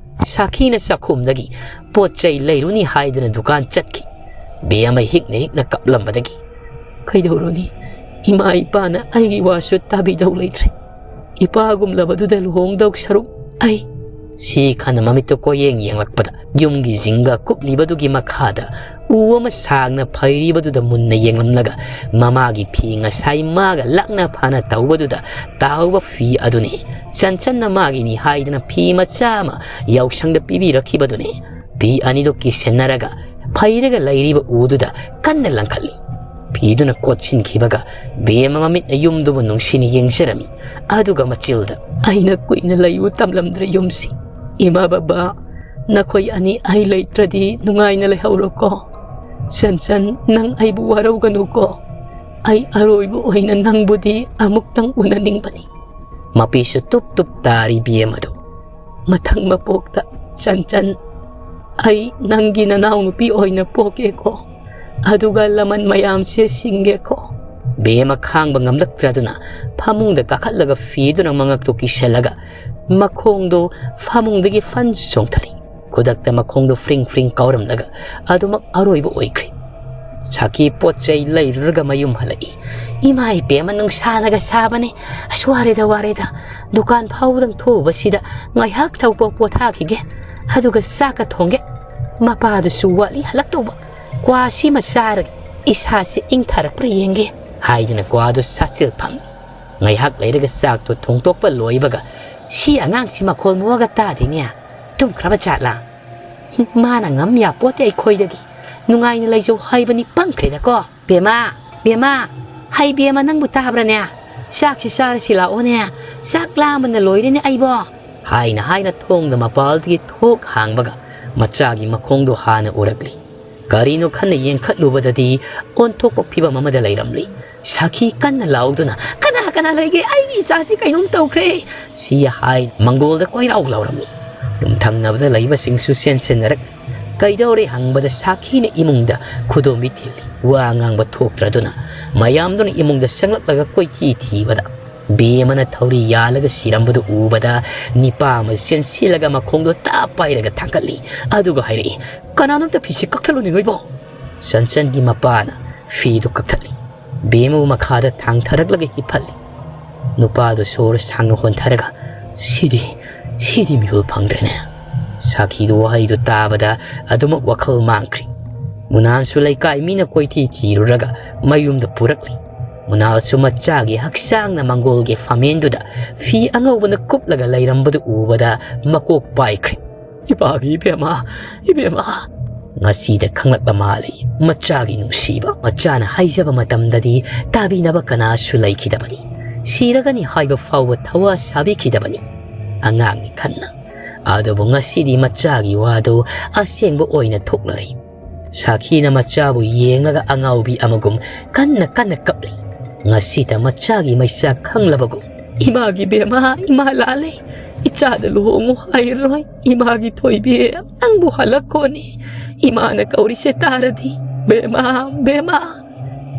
ꯁꯥꯈꯤꯅ ꯆꯥꯛꯈꯨꯝꯗꯒꯤ ꯄꯣꯠ ꯆꯩ ꯂꯩꯔꯨꯅꯤ ꯍꯥꯏꯗꯨꯅ ꯗꯨꯀꯥꯟ ꯆꯠꯈꯤ꯫ ꯕꯦꯝꯃ ꯍꯤꯛꯅ ꯍꯤꯛꯅ ꯀꯞꯂꯝꯕꯗꯒꯤ, "ꯀꯩꯗꯧꯔꯨꯅꯤ? ꯏꯃꯥ ꯏꯄꯥꯅ ꯑꯩꯒꯤ ꯋꯥꯁꯨ ꯇꯥꯕꯤꯗꯧ ꯂꯩꯇ꯭ꯔꯦ꯫ ꯏꯄꯥꯒꯨꯝꯂꯕꯗꯨꯗ ꯂꯨꯍꯣꯡꯗꯧ ꯁꯔꯨꯛ ꯑꯩ," ꯁꯤ ꯈꯟꯅ ꯃꯃꯤꯠꯇ ꯀꯣꯌꯦꯡ ꯌꯦꯡꯂꯛꯄꯗ, ꯌꯨꯝꯒꯤ ꯖꯤꯡꯒ ꯀꯨꯞꯂꯤꯕꯗꯨꯒꯤ ꯃꯈꯥꯗ ꯎ ꯑꯃ ꯁꯥꯡꯅ ꯐꯩꯔꯤꯕꯗꯨꯗ ꯃꯨꯟꯅ ꯌꯦꯡꯂꯝꯂꯒ, ꯃꯃꯥꯒꯤ ꯐꯤ ꯉꯁꯥꯏ ꯃꯥꯒ ꯂꯥꯛꯅ ꯐꯥꯅ ꯇꯧꯕꯗꯨꯗ ꯇꯥꯍꯧꯕ ꯐꯤ ꯑꯗꯨꯅꯤ꯫ ꯆꯟꯆꯟꯅ ꯃꯥꯒꯤꯅꯤ ꯍꯥꯏꯗꯨꯅ ꯐꯤ ꯃꯆꯥ ꯑꯃ ꯌꯥꯎꯁꯪꯗ ꯄꯤꯕꯤꯔꯛꯈꯤꯕꯗꯨꯅꯤ꯫ ꯐꯤ ꯑꯅꯤꯗꯨ ꯀꯤꯁꯤꯟꯅꯔꯒ ꯐꯩꯔꯒ ꯂꯩꯔꯤꯕ ꯎꯗꯨꯗ ꯀꯟꯅ ꯂꯪꯈꯠꯂꯤ꯫ ꯐꯤꯗꯨꯅ ꯀꯣꯠꯁꯤꯟꯈꯤꯕꯒ ꯕꯦꯝꯃ ꯃꯃꯤꯠꯅ ꯌꯨꯝꯗꯨꯕꯨ ꯅꯨꯡꯁꯤꯅ ꯌꯦꯡꯖꯔꯝꯃꯤ꯫ ꯑꯗꯨꯒ ꯃꯆꯤꯜꯗ, "ꯑꯩꯅ ꯀꯨꯏꯅ ꯂꯩꯌꯨ ꯇꯝꯂꯝꯗ꯭ꯔꯦ ꯌꯨꯝꯁꯤ꯫ ꯏꯃꯥ ꯕꯕꯥ, ꯅꯈꯣꯏ ꯑꯅꯤ ꯑꯩ ꯂꯩꯇ꯭ꯔꯗꯤ ꯅꯨꯡꯉꯥꯏꯅ ꯂꯩꯍꯧꯔꯣꯀꯣ꯫ ꯆꯟꯆꯟ, ꯅꯪ ꯑꯩꯕꯨ ꯋꯥꯔꯧꯒꯅꯨꯀꯣ꯫ ꯑꯩ ꯑꯔꯣꯏꯕ ꯑꯣꯏꯅ ꯅꯪꯕꯨꯗꯤ ꯑꯃꯨꯛꯇꯪ ꯎꯅꯅꯤꯡꯕꯅꯤ꯫" ꯃꯄꯤꯁꯨ ꯇꯨꯞ ꯇꯨꯞ ꯇꯥꯔꯤ ꯕꯦꯝꯃꯗꯨ꯫ "ꯃꯊꯪ ꯃꯄꯣꯛꯇ, ꯆꯟꯆꯟ, ꯑꯩ ꯅꯪꯒꯤ ꯅꯅꯥꯎꯅꯨꯄꯤ ꯑꯣꯏꯅ ꯄꯣꯛꯀꯦꯀꯣ꯫ ꯑꯗꯨꯒ ꯂꯃꯟ ꯃꯌꯥꯝꯁꯦ ꯁꯤꯡꯒꯦꯀꯣ꯫" ꯕꯦꯝꯃ ꯈꯥꯡꯕ ꯉꯝꯂꯛꯇ꯭ꯔꯗꯨꯅ ꯐꯃꯨꯡꯗ ꯀꯥꯈꯠꯂꯒ ꯐꯤꯗꯨꯅ ꯃꯉꯛꯇꯨ ꯀꯤꯁꯜꯂꯒ ꯃꯈꯣꯡꯗꯨ ꯐꯃꯨꯡꯗꯒꯤ ꯐꯟ ꯆꯣꯡꯊꯔꯤ꯫ ꯈꯨꯗꯛꯇ ꯃꯈꯣꯡꯗꯨ ꯐ꯭ꯔꯤꯡ ꯐ꯭ꯔꯤꯡ ꯀꯥꯎꯔꯝꯂꯒ ꯑꯗꯨꯃꯛ ꯑꯔꯣꯏꯕ ꯑꯣꯏꯈ꯭ꯔꯤ꯫ ꯁꯥꯈꯤ ꯄꯣꯠ ꯆꯩ ꯂꯩꯔꯨꯔꯒ ꯃꯌꯨꯝ ꯍꯜꯂꯛꯏ꯫ "ꯏꯃꯥ ꯏꯕꯦꯝꯃ, ꯅꯨꯡꯁꯥꯅꯒ ꯁꯥꯕꯅꯦ꯫ ꯑꯁ, ꯋꯥꯔꯦꯗ, ꯋꯥꯔꯦꯗ꯫ ꯗꯨꯀꯥꯟ ꯐꯥꯎꯕꯗꯪ ꯊꯣꯛꯎꯕꯁꯤꯗ ꯉꯥꯏꯍꯥꯛ ꯊꯧꯕ ꯄꯣꯊꯥꯈꯤꯒꯦ꯫ ꯑꯗꯨꯒ ꯆꯥꯛꯀ ꯊꯣꯡꯒꯦ꯫ ꯃꯄꯥꯗꯨꯁꯨ ꯋꯥꯠꯂꯤ ꯍꯜꯂꯛꯇꯧꯕ꯫ ꯀ꯭ꯋꯥꯁꯤꯃ ꯆꯥꯔꯒ ꯏꯁꯥꯁꯦ ꯏꯪꯊꯔꯛꯄ꯭ꯔꯥ ꯌꯦꯡꯒꯦ," ꯍꯥꯏꯗꯨꯅ ꯀ꯭ꯋꯥꯗꯨ ꯆꯥꯁꯤꯜ ꯐꯝꯃꯤ꯫ ꯉꯥꯏꯍꯥꯛ ꯂꯩꯔꯒ ꯆꯥꯛꯇꯣ ꯊꯣꯡꯇꯣꯛꯄ ꯂꯣꯏꯕꯒ, "ꯁꯤ ꯑꯉꯥꯡꯁꯤ ꯃꯈꯣꯜ ꯃꯣꯛꯑꯒ ꯇꯥꯗꯦꯅꯦ꯫ ꯇꯨꯝꯈ꯭ꯔꯕ ꯖꯥꯠꯂꯥ? ꯃꯥꯅ ꯉꯝ ꯌꯥꯄꯣꯠꯇꯦ ꯑꯩꯈꯣꯏꯗꯒꯤ꯫ ꯅꯨꯡꯉꯥꯏꯅ ꯂꯩꯖꯧ ꯍꯥꯏꯕꯅꯤ, ꯄꯪꯈ꯭ꯔꯦꯗꯀꯣ꯫ ꯕꯦꯝꯃ, ꯕꯦꯝꯃ, ꯍꯩ ꯕꯦꯝꯃ, ꯅꯪꯕꯨ ꯇꯥꯕ꯭ꯔꯅꯦ? ꯆꯥꯛꯁꯤ ꯆꯥꯔꯁꯤ ꯂꯥꯛꯑꯣꯅꯦ꯫ ꯆꯥꯛ ꯂꯥꯝꯕꯅ ꯂꯣꯏꯔꯦꯅꯦ ꯑꯩꯕꯣ꯫" ꯍꯥꯏꯅ ꯍꯥꯏꯅ ꯊꯣꯡꯗ ꯃꯄꯥꯜꯗꯒꯤ ꯊꯣꯛ ꯍꯥꯡꯕꯒ ꯃꯆꯥꯒꯤ ꯃꯈꯣꯡꯗꯣ ꯍꯥꯟꯅ ꯎꯔꯛꯂꯤ꯫ ꯀꯔꯤꯅꯣ ꯈꯟꯅ ꯌꯦꯡꯈꯠꯂꯨꯕꯗꯗꯤ ꯑꯣꯟꯊꯣꯛꯄ ꯐꯤꯕꯝ ꯑꯃꯗ ꯂꯩꯔꯝꯂꯤ꯫ ꯁꯥꯈꯤ ꯀꯟꯅ ꯂꯥꯎꯗꯨꯅ, "ꯀꯅꯥ ꯀꯅꯥ ꯂꯩꯒꯦ? ꯑꯩꯒꯤ ꯏꯆꯥꯁꯤ ꯀꯩꯅꯣꯝ ꯇꯧꯈ꯭ꯔꯦ!" ꯁꯤ ꯍꯥꯏ ꯃꯪꯒꯣꯜꯗ ꯀꯣꯏꯔꯥꯎ ꯂꯥꯎꯔꯝꯃꯤ꯫ ꯌꯨꯝꯊꯪꯅꯕꯗ ꯂꯩꯕꯁꯤꯡꯁꯨ ꯆꯦꯟꯁꯤꯟꯅꯔꯛ "ꯀꯩꯗꯧꯔꯦ?" ꯍꯪꯕꯗ ꯁꯥꯈꯤꯅ ꯏꯃꯨꯡꯗ ꯈꯨꯗꯣꯝꯕꯤ ꯊꯤꯜꯂꯤ꯫ ꯋꯥ ꯉꯥꯡꯕ ꯊꯣꯛꯇ꯭ꯔꯗꯨꯅ ꯃꯌꯥꯝꯗꯨꯅ ꯏꯃꯨꯡꯗ ꯆꯪꯂꯛꯂꯒ ꯀꯣꯏꯊꯤ ꯊꯤꯕꯗ ꯕꯦꯝꯃꯅ ꯊꯧꯔꯤ ꯌꯥꯜꯂꯒ ꯁꯤꯔꯝꯕꯗꯨ ꯎꯕꯗ ꯅꯤꯄꯥ ꯑꯃ ꯆꯦꯟꯁꯤꯜꯂꯒ ꯃꯈꯣꯡꯗꯣ ꯇꯥꯞ ꯄꯥꯏꯔꯒ ꯊꯥꯡꯒꯠꯂꯤ꯫ ꯑꯗꯨꯒ ꯍꯥꯏꯔꯛꯏ, "ꯀꯅꯥꯅꯣꯝꯇ ꯐꯤꯁꯦ ꯀꯛꯊꯠꯂꯨꯅꯦ ꯅꯣꯏꯕꯣ!" ꯆꯟꯆꯟꯒꯤ ꯃꯄꯥꯅ ꯐꯤꯗꯨ ꯀꯛꯊꯠꯂꯤ꯫ ꯕꯦꯝꯃꯕꯨ ꯃꯈꯥꯗ ꯊꯥꯡꯊꯔꯛꯂꯒ ꯍꯤꯞꯍꯜꯂꯤ꯫ ꯅꯨꯄꯥꯗꯨ ꯁꯣꯔ ꯁꯥꯡꯅ ꯍꯣꯟꯊꯔꯒ, "ꯁꯤꯗꯤ, ꯁꯤꯗꯤ ꯃꯤꯍꯨꯜ ꯐꯪꯗ꯭ꯔꯦꯅꯦ!" ꯁꯥꯈꯤꯗꯨ ꯋꯥꯍꯩꯗꯨ ꯇꯥꯕꯗ ꯑꯗꯨꯃꯛ ꯋꯥꯈꯜ ꯃꯥꯡꯈ꯭ꯔꯤ꯫ ꯃꯨꯅꯥꯜꯁꯨ ꯂꯩꯀꯥꯏ ꯃꯤꯅ ꯀꯣꯏꯊꯤ ꯊꯤꯔꯨꯔꯒ ꯃꯌꯨꯝꯗ ꯄꯨꯔꯛꯂꯤ꯫ ꯃꯨꯅꯥꯜꯁꯨ ꯃꯆꯥꯒꯤ ꯍꯛꯆꯥꯡꯅ ꯃꯪꯒꯣꯜꯒꯤ ꯐꯥꯃꯦꯟꯗꯨꯗ ꯐꯤ ꯑꯉꯧꯕꯅ ꯀꯨꯞꯂꯒ ꯂꯩꯔꯝꯕꯗꯨ ꯎꯕꯗ ꯃꯀꯣꯛ ꯄꯥꯏꯈ꯭ꯔꯦ꯫ "ꯏꯄꯥꯒꯤ ꯏꯕꯦꯝꯃ, ꯏꯕꯦꯝꯃ!" ꯉꯁꯤꯗ ꯈꯪꯂꯛꯂ ꯃꯥꯜꯂꯤ ꯃꯆꯥꯒꯤ ꯅꯨꯡꯁꯤꯕ꯫ ꯃꯆꯥꯅ ꯍꯥꯏꯖꯕ ꯃꯇꯝꯗꯗꯤ ꯇꯥꯕꯤꯅꯕ ꯀꯅꯥꯁꯨ ꯂꯩꯈꯤꯗꯕꯅꯤ꯫ ꯁꯤꯔꯒꯅꯤ ꯍꯥꯏꯕ ꯐꯥꯎꯕ ꯊꯋꯥ ꯁꯥꯕꯤꯈꯤꯗꯕꯅꯤ꯫ ꯑꯉꯥꯡꯅꯤ ꯈꯟꯅ꯫ ꯑꯗꯨꯕꯨ ꯉꯁꯤꯗꯤ ꯃꯆꯥꯒꯤ ꯋꯥꯗꯨ ꯑꯁꯦꯡꯕ ꯑꯣꯏꯅ ꯊꯣꯛꯂꯔꯦ꯫ ꯁꯥꯈꯤꯅ ꯃꯆꯥꯕꯨ ꯌꯦꯡꯂꯒ ꯑꯉꯥꯎꯕꯤ ꯑꯃꯒꯨꯝ ꯀꯟꯅ ꯀꯟꯅ ꯀꯞꯂꯤ꯫ ꯉꯁꯤꯗ ꯃꯆꯥꯒꯤ ꯃꯩꯆꯥꯛ ꯈꯪꯂꯕꯒꯨꯝ, "ꯏꯃꯥꯒꯤ ꯕꯦꯝꯃ, ꯏꯃꯥ ꯂꯥꯜꯂꯦ꯫ ꯏꯆꯥꯗ ꯂꯨꯍꯣꯡꯉꯨ ꯍꯥꯏꯔꯣꯏ꯫ ꯏꯃꯥꯒꯤ ꯊꯣꯏꯕꯤ, ꯅꯪꯕꯨ ꯍꯜꯂꯛꯀꯣꯅꯤ꯫ ꯏꯃꯥꯅ ꯀꯧꯔꯤꯁꯦ ꯇꯥꯔꯗꯤ꯫ ꯕꯦꯝꯃ, ꯕꯦꯝꯃ!"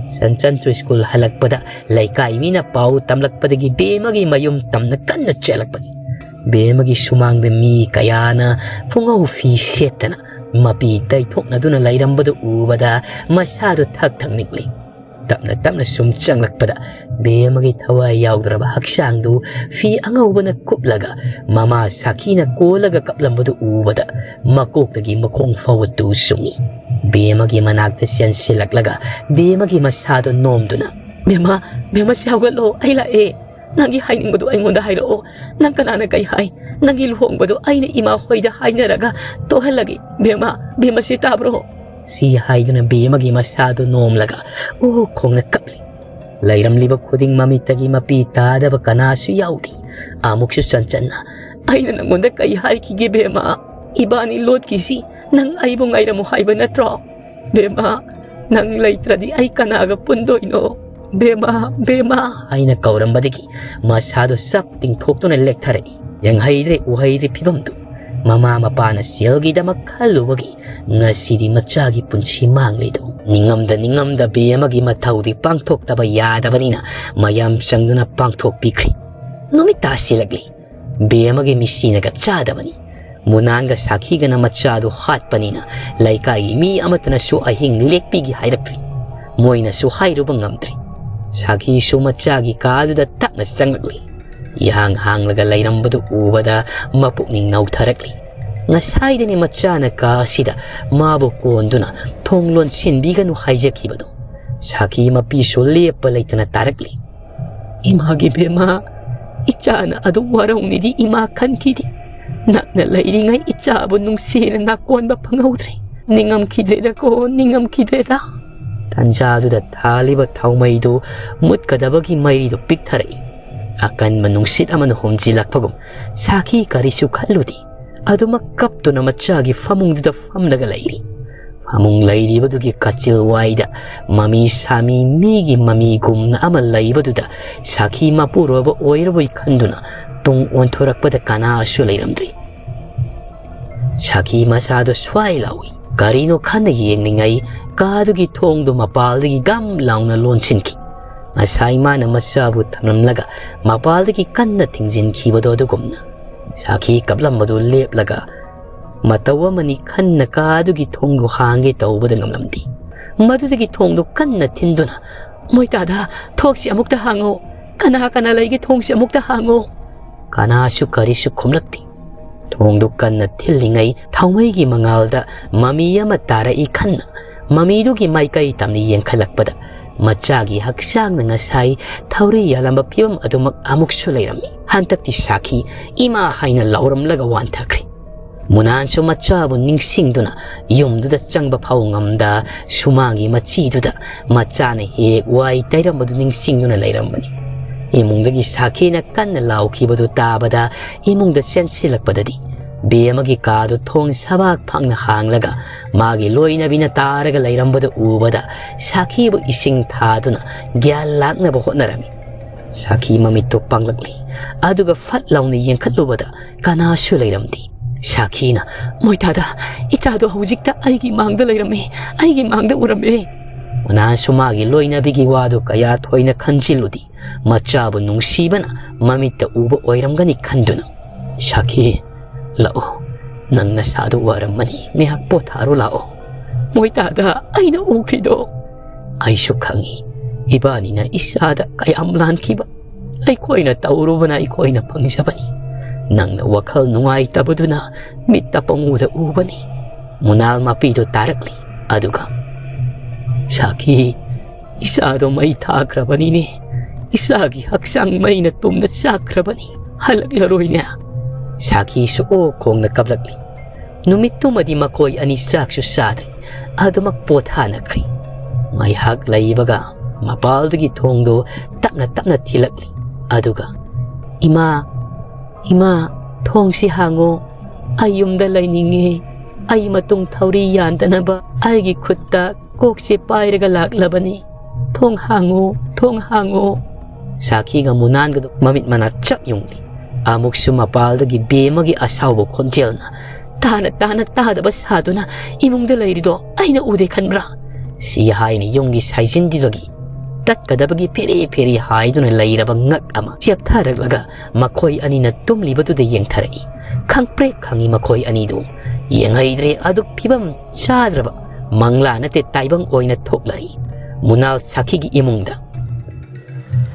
ꯁꯟꯆꯟꯁꯨ ꯁ꯭ꯀꯨꯜ ꯍꯜꯂꯛꯄꯗ ꯂꯩꯀꯥꯏ ꯃꯤꯅ ꯄꯥꯎ ꯇꯝꯂꯛꯄꯗꯒꯤ ꯕꯦꯝꯃꯒꯤ ꯃꯌꯨꯝ ꯇꯝꯅ ꯀꯟꯅ ꯆꯦꯜꯂꯛꯄꯅꯤ꯫ ꯕꯦꯝꯃꯒꯤ ꯁꯨꯃꯥꯡꯗ ꯃꯤ ꯀꯌꯥꯅ ꯄꯨꯡꯉꯧ ꯐꯤ ꯁꯦꯠꯇꯅ ꯃꯄꯤ ꯇꯩꯊꯣꯛꯅꯗꯨꯅ ꯂꯩꯔꯝꯕꯗꯨ ꯎꯕꯗ ꯃꯁꯥꯗꯨ ꯊꯛ ꯊꯛ ꯅꯤꯛꯂꯤ꯫ ꯇꯞꯅ ꯇꯞꯅ ꯁꯨꯝ ꯆꯪꯂꯛꯄꯗ ꯕꯦꯝꯃꯒꯤ ꯊꯋꯥꯏ ꯌꯥꯎꯗ꯭ꯔꯕ ꯍꯛꯆꯥꯡꯗꯨ ꯐꯤ ꯑꯉꯧꯕꯅ ꯀꯨꯞꯂꯒ ꯃꯃꯥ ꯁꯥꯈꯤꯅ ꯀꯣꯜꯂꯒ ꯀꯞꯂꯝꯕꯗꯨ ꯎꯕꯗ ꯃꯀꯣꯛꯇꯒꯤ ꯃꯈꯣꯡ ꯐꯥꯎꯕ ꯇꯨ ꯆꯨꯡꯏ꯫ ꯕꯦꯝꯃꯒꯤ ꯃꯅꯥꯛꯇ ꯆꯦꯟꯁꯤꯜꯂꯛꯂꯒ ꯕꯦꯝꯃꯒꯤ ꯃꯁꯥꯗꯨ ꯅꯣꯝꯗꯨꯅ, "ꯕꯦꯝꯃ, ꯕꯦꯝꯃ, ꯁꯤ ꯍꯧꯒꯠꯂꯣ, ꯑꯩ ꯂꯥꯛꯑꯦ꯫ ꯅꯪꯒꯤ ꯍꯥꯏꯅꯤꯡꯕꯗꯨ ꯑꯩꯉꯣꯟꯗ ꯍꯥꯏꯔꯛꯑꯣ꯫ ꯅꯪ ꯀꯅꯥꯅ ꯀꯩ ꯍꯥꯏ? ꯅꯪꯒꯤ ꯂꯨꯍꯣꯡꯕꯗꯣ ꯑꯩꯅ ꯏꯃꯥ ꯍꯣꯏꯗ ꯍꯥꯏꯅꯔꯒ ꯇꯣꯛꯍꯜꯂꯒꯦ꯫ ꯕꯦꯝꯃ, ꯕꯦꯝꯃ, ꯁꯤ ꯇꯥꯕ꯭ꯔꯣ?" ꯁꯤ ꯍꯥꯏꯗꯨꯅ ꯕꯦꯝꯃꯒꯤ ꯃꯁꯥꯗꯨ ꯅꯣꯝꯂꯒ ꯑꯣ ꯈꯣꯡꯅ ꯀꯞꯂꯤ꯫ ꯂꯩꯔꯝꯂꯤꯕ ꯈꯨꯗꯤꯡ ꯃꯃꯤꯠꯇꯒꯤ ꯃꯄꯤ ꯇꯥꯗꯕ ꯀꯅꯥꯁꯨ ꯌꯥꯎꯗꯦ꯫ ꯑꯃꯨꯛꯁꯨ ꯆꯟꯆꯟꯅ, "ꯑꯩꯅ ꯅꯪꯉꯣꯟꯗ ꯀꯩ ꯍꯥꯏꯈꯤꯒꯦ ꯕꯦꯝꯃ? ꯏꯕꯥꯅꯤ ꯂꯣꯠꯈꯤꯁꯤ, ꯅꯪ ꯑꯩꯕꯨ ꯉꯥꯏꯔꯝꯃꯨ ꯍꯥꯏꯕ ꯅꯠꯇ꯭ꯔꯣ? ꯕꯦꯝꯃ, ꯅꯪ ꯂꯩꯇ꯭ꯔꯗꯤ ꯑꯩ ꯀꯅꯥꯒ ꯄꯨꯟꯗꯣꯏꯅꯣ? ꯕꯦꯝꯃ, ꯕꯦꯝꯃ!" ꯍꯥꯏꯅ ꯀꯧꯔꯝꯕꯗꯒꯤ ꯃꯁꯥꯗꯣ ꯆꯞ ꯇꯤꯡꯊꯣꯛꯇꯨꯅ ꯂꯦꯛꯊꯔꯛꯏ꯫ ꯌꯦꯡꯍꯩꯗ꯭ꯔꯦ ꯎꯍꯩꯗ꯭ꯔꯦ ꯐꯤꯕꯝꯗꯨ꯫ ꯃꯃꯥ ꯃꯄꯥꯅ ꯁꯦꯜꯒꯤꯗꯃꯛ ꯈꯜꯂꯨꯕꯒꯤ ꯉꯁꯤꯗꯤ ꯃꯆꯥꯒꯤ ꯄꯨꯟꯁꯤ ꯃꯥꯡꯂꯤꯗꯨ꯫ ꯅꯤꯡꯉꯝꯗ ꯅꯤꯡꯉꯝꯗ ꯕꯦꯝꯃꯒꯤ ꯃꯊꯧꯗꯤ ꯄꯥꯡꯊꯣꯛꯇꯕ ꯌꯥꯗꯕꯅꯤꯅ ꯃꯌꯥꯝ ꯆꯪꯗꯨꯅ ꯄꯥꯡꯊꯣꯛꯄꯤꯈ꯭ꯔꯤ꯫ ꯅꯨꯃꯤꯠ ꯇꯥꯁꯤꯜꯂꯛꯂꯤ꯫ ꯕꯦꯝꯃꯒꯤ ꯃꯤꯠꯁꯤꯅꯒ ꯆꯥꯗꯕꯅꯤ꯫ ꯃꯨꯅꯥꯟꯒ ꯁꯥꯈꯤꯒꯅ ꯃꯆꯥꯗꯨ ꯍꯥꯠꯄꯅꯤꯅ ꯂꯩꯀꯥꯏꯒꯤ ꯃꯤ ꯑꯃꯠꯇꯅꯁꯨ ꯑꯍꯤꯡ ꯂꯦꯛꯄꯤꯒꯦ ꯍꯥꯏꯔꯛꯇ꯭ꯔꯤ꯫ ꯃꯣꯏꯅꯁꯨ ꯍꯥꯏꯔꯨꯕ ꯉꯝꯗ꯭ꯔꯤ꯫ ꯁꯥꯈꯤꯁꯨ ꯃꯆꯥꯒꯤ ꯀꯥꯗꯨꯗ ꯇꯞꯅ ꯆꯪꯂꯛꯂꯤ꯫ ꯏꯍꯥꯡ ꯍꯥꯡꯂꯒ ꯂꯩꯔꯝꯕꯗꯨ ꯎꯕꯗ ꯃꯄꯨꯛꯅꯤꯡ ꯅꯧꯊꯔꯛꯂꯤ꯫ ꯉꯁꯥꯏꯗꯅꯤ ꯃꯆꯥꯅ ꯀꯥ ꯑꯁꯤꯗ ꯃꯥꯕꯨ ꯀꯣꯟꯗꯨꯅ ꯊꯣꯡ ꯂꯣꯟꯁꯤꯟꯕꯤꯒꯅꯨ ꯍꯥꯏꯖꯈꯤꯕꯗꯨ꯫ ꯁꯥꯈꯤ ꯃꯄꯤꯁꯨ ꯂꯦꯞꯄ ꯂꯩꯇꯅ ꯇꯥꯔꯛꯂꯤ꯫ "ꯏꯃꯥꯒꯤ ꯕꯦꯝꯃ, ꯏꯆꯥꯅ ꯑꯗꯨꯝ ꯋꯥꯔꯧꯅꯤꯗꯤ ꯏꯃꯥ ꯈꯟꯈꯤꯗꯦ꯫ ꯅꯛꯅ ꯂꯩꯔꯤꯉꯩ ꯏꯆꯥꯕꯨ ꯅꯨꯡꯁꯤꯅ ꯅꯥꯀꯣꯟꯕ ꯐꯪꯍꯧꯗ꯭ꯔꯦ꯫ ꯅꯤꯡꯉꯝꯈꯤꯗ꯭ꯔꯦꯗꯀꯣ, ꯅꯤꯡꯉꯝꯈꯤꯗ꯭ꯔꯦꯗ꯫" ꯇꯟꯖꯥꯗꯨꯗ ꯊꯥꯜꯂꯤꯕ ꯊꯥꯎꯃꯩꯗꯨ ꯃꯨꯠꯀꯗꯕꯒꯤ ꯃꯩꯗꯨ ꯄꯤꯛꯊꯔꯛꯏ꯫ ꯑꯀꯟꯕ ꯅꯨꯡꯁꯤꯠ ꯑꯃꯅ ꯍꯨꯝꯖꯤꯜꯂꯛꯄꯒꯨꯝ ꯁꯥꯈꯤ ꯀꯔꯤꯁꯨ ꯈꯜꯂꯨꯗꯦ꯫ ꯑꯗꯨꯃꯛ ꯀꯞꯇꯨꯅ ꯃꯆꯥꯒꯤ ꯐꯃꯨꯡꯗꯨꯗ ꯐꯝꯂꯒ ꯂꯩꯔꯤ꯫ ꯐꯃꯨꯡ ꯂꯩꯔꯤꯕꯗꯨꯒꯤ ꯀꯥꯆꯤꯜ ꯋꯥꯏꯗ ꯃꯃꯤ ꯁꯥꯃꯤ ꯃꯤꯒꯤ ꯃꯃꯤꯒꯨꯝꯅ ꯑꯃ ꯂꯩꯕꯗꯨꯗ ꯁꯥꯈꯤ ꯃꯄꯨꯔꯣꯏꯕ ꯑꯣꯏꯔꯕꯣꯏ ꯈꯟꯗꯨꯅ ꯇꯨꯡ ꯑꯣꯟꯊꯣꯔꯛꯄꯗ ꯀꯅꯥꯁꯨ ꯂꯩꯔꯝꯗ꯭ꯔꯤ꯫ ꯁꯥꯈꯤ ꯃꯁꯥꯗꯨ ꯁ꯭ꯋꯥꯏ ꯂꯥꯎꯏ꯫ ꯀꯔꯤꯅꯣ ꯈꯟꯅ ꯌꯦꯡꯂꯤꯉꯩ ꯀꯥꯗꯨꯒꯤ ꯊꯣꯡꯗꯨ ꯃꯄꯥꯜꯗꯒꯤ ꯒꯝ ꯂꯥꯎꯅ ꯂꯣꯟꯁꯤꯟꯈꯤ꯫ ꯉꯁꯥꯏ ꯃꯥꯅ ꯃꯆꯥꯕꯨ ꯊꯝꯂꯝꯂꯒ ꯃꯄꯥꯜꯗꯒꯤ ꯀꯟꯅ ꯊꯤꯡꯖꯤꯟꯈꯤꯕꯗꯣ ꯑꯗꯨꯒꯨꯝꯅ꯫ ꯁꯥꯈꯤ ꯀꯞꯂꯝꯕꯗꯨ ꯂꯦꯞꯂꯒ ꯃꯇꯧ ꯑꯃꯅꯤ ꯈꯟꯅ ꯀꯥꯗꯨꯒꯤ ꯊꯣꯡꯗꯨ ꯍꯥꯡꯒꯦ ꯇꯧꯕꯗ ꯉꯝꯂꯝꯗꯦ꯫ ꯃꯗꯨꯗꯒꯤ ꯊꯣꯡꯗꯨ ꯀꯟꯅ ꯊꯤꯟꯗꯨꯅ, "ꯃꯣꯏꯇꯥꯗ, ꯊꯣꯡꯁꯤ ꯑꯃꯨꯛꯇ ꯍꯥꯡꯉꯣ꯫ ꯀꯅꯥ ꯀꯅꯥ ꯂꯩꯒꯦ, ꯊꯣꯡꯁꯤ ꯑꯃꯨꯛꯇ ꯍꯥꯡꯉꯣ꯫" ꯀꯅꯥꯁꯨ ꯀꯔꯤꯁꯨ ꯈꯨꯝꯂꯛꯇꯦ꯫ ꯊꯣꯡꯗꯨ ꯀꯟꯅ ꯊꯤꯜꯂꯤꯉꯩ ꯊꯥꯎꯃꯩꯒꯤ ꯃꯉꯥꯜꯗ ꯃꯃꯤ ꯑꯃ ꯇꯥꯔꯛꯏ ꯈꯟꯅ ꯃꯃꯤꯗꯨꯒꯤ ꯃꯥꯏꯀꯩ ꯇꯝꯅ ꯌꯦꯡꯈꯠꯂꯛꯄꯗ ꯃꯆꯥꯒꯤ ꯍꯛꯆꯥꯡꯅ ꯉꯁꯥꯏ ꯊꯧꯔꯤ ꯌꯥꯜꯂꯝꯕ ꯐꯤꯕꯝ ꯑꯗꯨꯃꯛ ꯑꯃꯨꯛꯁꯨ ꯂꯩꯔꯝꯃꯤ꯫ ꯍꯟꯗꯛꯇꯤ ꯁꯥꯈꯤ "ꯏꯃꯥ" ꯍꯥꯏꯅ ꯂꯥꯎꯔꯝꯂꯒ ꯋꯥꯟꯊꯈ꯭ꯔꯦ꯫ ꯃꯨꯅꯥꯟꯁꯨ ꯃꯆꯥꯕꯨ ꯅꯤꯡꯁꯤꯡꯗꯨꯅ ꯌꯨꯝꯗꯨꯗ ꯆꯪꯕ ꯐꯥꯎ ꯉꯝꯗ ꯁꯨꯃꯥꯡꯒꯤ ꯃꯆꯤꯗꯨꯗ ꯃꯆꯥꯅ ꯍꯦꯛ ꯋꯥꯏ ꯇꯩꯔꯝꯕꯗꯨ ꯅꯤꯡꯁꯤꯡꯗꯨꯅ ꯂꯩꯔꯝꯕꯅꯤ꯫ ꯏꯃꯨꯡꯗꯒꯤ ꯁꯥꯈꯤꯅ ꯀꯟꯅ ꯂꯥꯎꯈꯤꯕꯗꯨ ꯇꯥꯕꯗ ꯏꯃꯨꯡꯗ ꯆꯦꯟꯁꯤꯜꯂꯛꯄꯗꯗꯤ ꯕꯦꯝꯃꯒꯤ ꯀꯥꯗꯨ ꯊꯣꯡ ꯁꯕꯥꯛ ꯐꯥꯛꯅ ꯍꯥꯡꯂꯒ ꯃꯥꯒꯤ ꯂꯣꯏꯅꯕꯤꯅ ꯇꯥꯔꯒ ꯂꯩꯔꯝꯕꯗꯨ ꯎꯕꯗ ꯁꯥꯈꯤꯕꯨ ꯏꯁꯤꯡ ꯊꯥꯗꯨꯅ ꯒ꯭ꯌꯥꯟ ꯂꯥꯛꯅꯕ ꯍꯣꯠꯅꯔꯝꯃꯤ꯫ ꯁꯥꯈꯤ ꯃꯃꯤꯠꯇꯨ ꯄꯥꯡꯂꯛꯂꯤ꯫ ꯑꯗꯨꯒ ꯐꯠ ꯂꯥꯎꯅ ꯌꯦꯡꯈꯠꯂꯨꯕꯗ ꯀꯅꯥꯁꯨ ꯂꯩꯔꯝꯗꯦ꯫ ꯁꯥꯈꯤꯅ, "ꯃꯣꯏꯇꯥꯗ, ꯏꯆꯥꯗꯣ ꯍꯧꯖꯤꯛꯇ ꯑꯩꯒꯤ ꯃꯥꯡꯗ ꯂꯩꯔꯝꯃꯦ, ꯑꯩꯒꯤ ꯃꯥꯡꯗ ꯎꯔꯝꯃꯦ"꯫ ꯃꯨꯅꯥꯁꯨ ꯃꯥꯒꯤ ꯂꯣꯏꯅꯕꯤꯒꯤ ꯋꯥꯗꯨ ꯀꯌꯥ ꯊꯣꯏꯅ ꯈꯟꯖꯤꯜꯂꯨꯗꯦ꯫ ꯃꯆꯥꯕꯨ ꯅꯨꯡꯁꯤꯕꯅ ꯃꯃꯤꯠꯇ ꯎꯕ ꯑꯣꯏꯔꯝꯒꯅꯤ ꯈꯟꯗꯨꯅ, "ꯁꯥꯈꯤ, ꯂꯥꯛꯑꯣ, ꯅꯪ ꯅꯁꯥꯗꯨ ꯋꯥꯔꯝꯃꯅꯤ, ꯉꯥꯏꯍꯥꯛ ꯄꯣꯊꯥꯔꯣ ꯂꯥꯛꯑꯣ"꯫ "ꯃꯣꯏꯇꯥꯗ, ꯑꯩꯅ ꯎꯈ꯭ꯔꯤꯗꯣ"꯫ "ꯑꯩꯁꯨ ꯈꯪꯏ, ꯏꯕꯥꯅꯤꯅ ꯏꯆꯥꯗ ꯀꯌꯥꯝ ꯂꯥꯟꯈꯤꯕ꯫ ꯑꯩꯈꯣꯏꯅ ꯇꯧꯔꯨꯕꯅ ꯑꯩꯈꯣꯏꯅ ꯐꯪꯖꯕꯅꯤ꯫ ꯅꯪꯅ ꯋꯥꯈꯜ ꯅꯨꯡꯉꯥꯏꯇꯕꯗꯨꯅ ꯃꯤꯠꯇ ꯄꯪꯎꯗ ꯎꯕꯅꯤ"꯫ ꯃꯨꯅꯥꯜ ꯃꯄꯤꯗꯨ ꯇꯥꯔꯛꯂꯤ꯫ ꯑꯗꯨꯒ, "ꯁꯥꯈꯤ, ꯏꯆꯥꯗꯣ ꯃꯩ ꯊꯥꯈ꯭ꯔꯕꯅꯤꯅꯦ꯫ ꯏꯆꯥꯒꯤ ꯍꯛꯆꯥꯡ ꯃꯩꯅ ꯇꯨꯝꯅ ꯆꯥꯛꯈ꯭ꯔꯕꯅꯤ꯫ ꯍꯜꯂꯛꯂꯔꯣꯏꯅꯦ"꯫ ꯁꯥꯈꯤꯁꯨ ꯑꯣ ꯈꯣꯡꯅ ꯀꯞꯂꯛꯂꯤ꯫ ꯅꯨꯃꯤꯠꯇꯨꯃꯗꯤ ꯃꯈꯣꯏ ꯑꯅꯤ ꯆꯥꯛꯁꯨ ꯆꯥꯗ꯭ꯔꯦ꯫ ꯑꯗꯨꯃꯛ ꯄꯣꯊꯥꯅꯈ꯭ꯔꯦ꯫ ꯉꯥꯏꯍꯥꯛ ꯂꯩꯕꯒ ꯃꯄꯥꯜꯗꯒꯤ ꯊꯣꯡꯗꯨ ꯇꯞꯅ ꯇꯞꯅ ꯊꯤꯜꯂꯛꯂꯤ꯫ ꯑꯗꯨꯒ, "ꯏꯃꯥ, ꯏꯃꯥ, ꯊꯣꯡꯁꯤ ꯍꯥꯡꯉꯣ꯫ ꯑꯩ ꯌꯨꯝꯗ ꯂꯩꯅꯤꯡꯉꯦ꯫ ꯑꯩ ꯃꯇꯨꯡ ꯊꯧꯔꯤ ꯌꯥꯟꯗꯅꯕ ꯑꯩꯒꯤ ꯈꯨꯠꯇ ꯀꯣꯛꯁꯦ ꯄꯥꯏꯔꯒ ꯂꯥꯛꯂꯕꯅꯤ꯫ ꯊꯣꯡ ꯍꯥꯡꯉꯣ, ꯊꯣꯡ ꯍꯥꯡꯉꯣ"꯫ ꯁꯥꯈꯤꯒ ꯃꯨꯅꯥꯟꯒꯗꯨ ꯃꯃꯤꯠ ꯃꯅꯥ ꯆꯞ ꯌꯨꯡꯂꯤ꯫ ꯑꯃꯨꯛꯁꯨ ꯃꯄꯥꯜꯗꯒꯤ ꯕꯦꯝꯃꯒꯤ ꯑꯁꯥꯎꯕ ꯈꯣꯟꯖꯦꯜꯅ, "ꯇꯥꯅ ꯇꯥꯅ ꯇꯥꯗꯕ ꯁꯥꯗꯨꯅ ꯏꯃꯨꯡꯗ ꯂꯩꯔꯤꯗꯣ ꯑꯩꯅ ꯎꯗꯦ ꯈꯟꯕ꯭ꯔꯥ?" ꯁꯤ ꯍꯥꯏꯅ ꯌꯨꯝꯒꯤ ꯁꯥꯏꯖꯤꯟꯗꯨꯗꯒꯤ ꯇꯠꯀꯗꯕꯒꯤ ꯐꯦꯔꯦ ꯐꯦꯔꯦ ꯍꯥꯏꯗꯨꯅ ꯂꯩꯔꯕ ꯉꯛ ꯑꯃ ꯆꯦꯞꯊꯔꯛꯂꯒ ꯃꯈꯣꯏ ꯑꯅꯤꯅ ꯇꯨꯝꯂꯤꯕꯗꯨꯗ ꯌꯦꯡꯊꯔꯛꯏ꯫ ꯈꯪꯄ꯭ꯔꯦꯛ ꯈꯪꯉꯤ ꯃꯈꯣꯏ ꯑꯅꯤꯗꯨ꯫ ꯌꯦꯡꯍꯩꯗ꯭ꯔꯦ, ꯑꯗꯨꯛ ꯐꯤꯕꯝ ꯆꯥꯗ꯭ꯔꯕ ꯃꯪꯂꯥ ꯅꯠꯇꯦ, ꯇꯥꯏꯕꯪ ꯑꯣꯏꯅ ꯊꯣꯛꯂꯛꯏ꯫ ꯃꯨꯅꯥꯜ ꯁꯥꯈꯤꯒꯤ ꯏꯃꯨꯡꯗ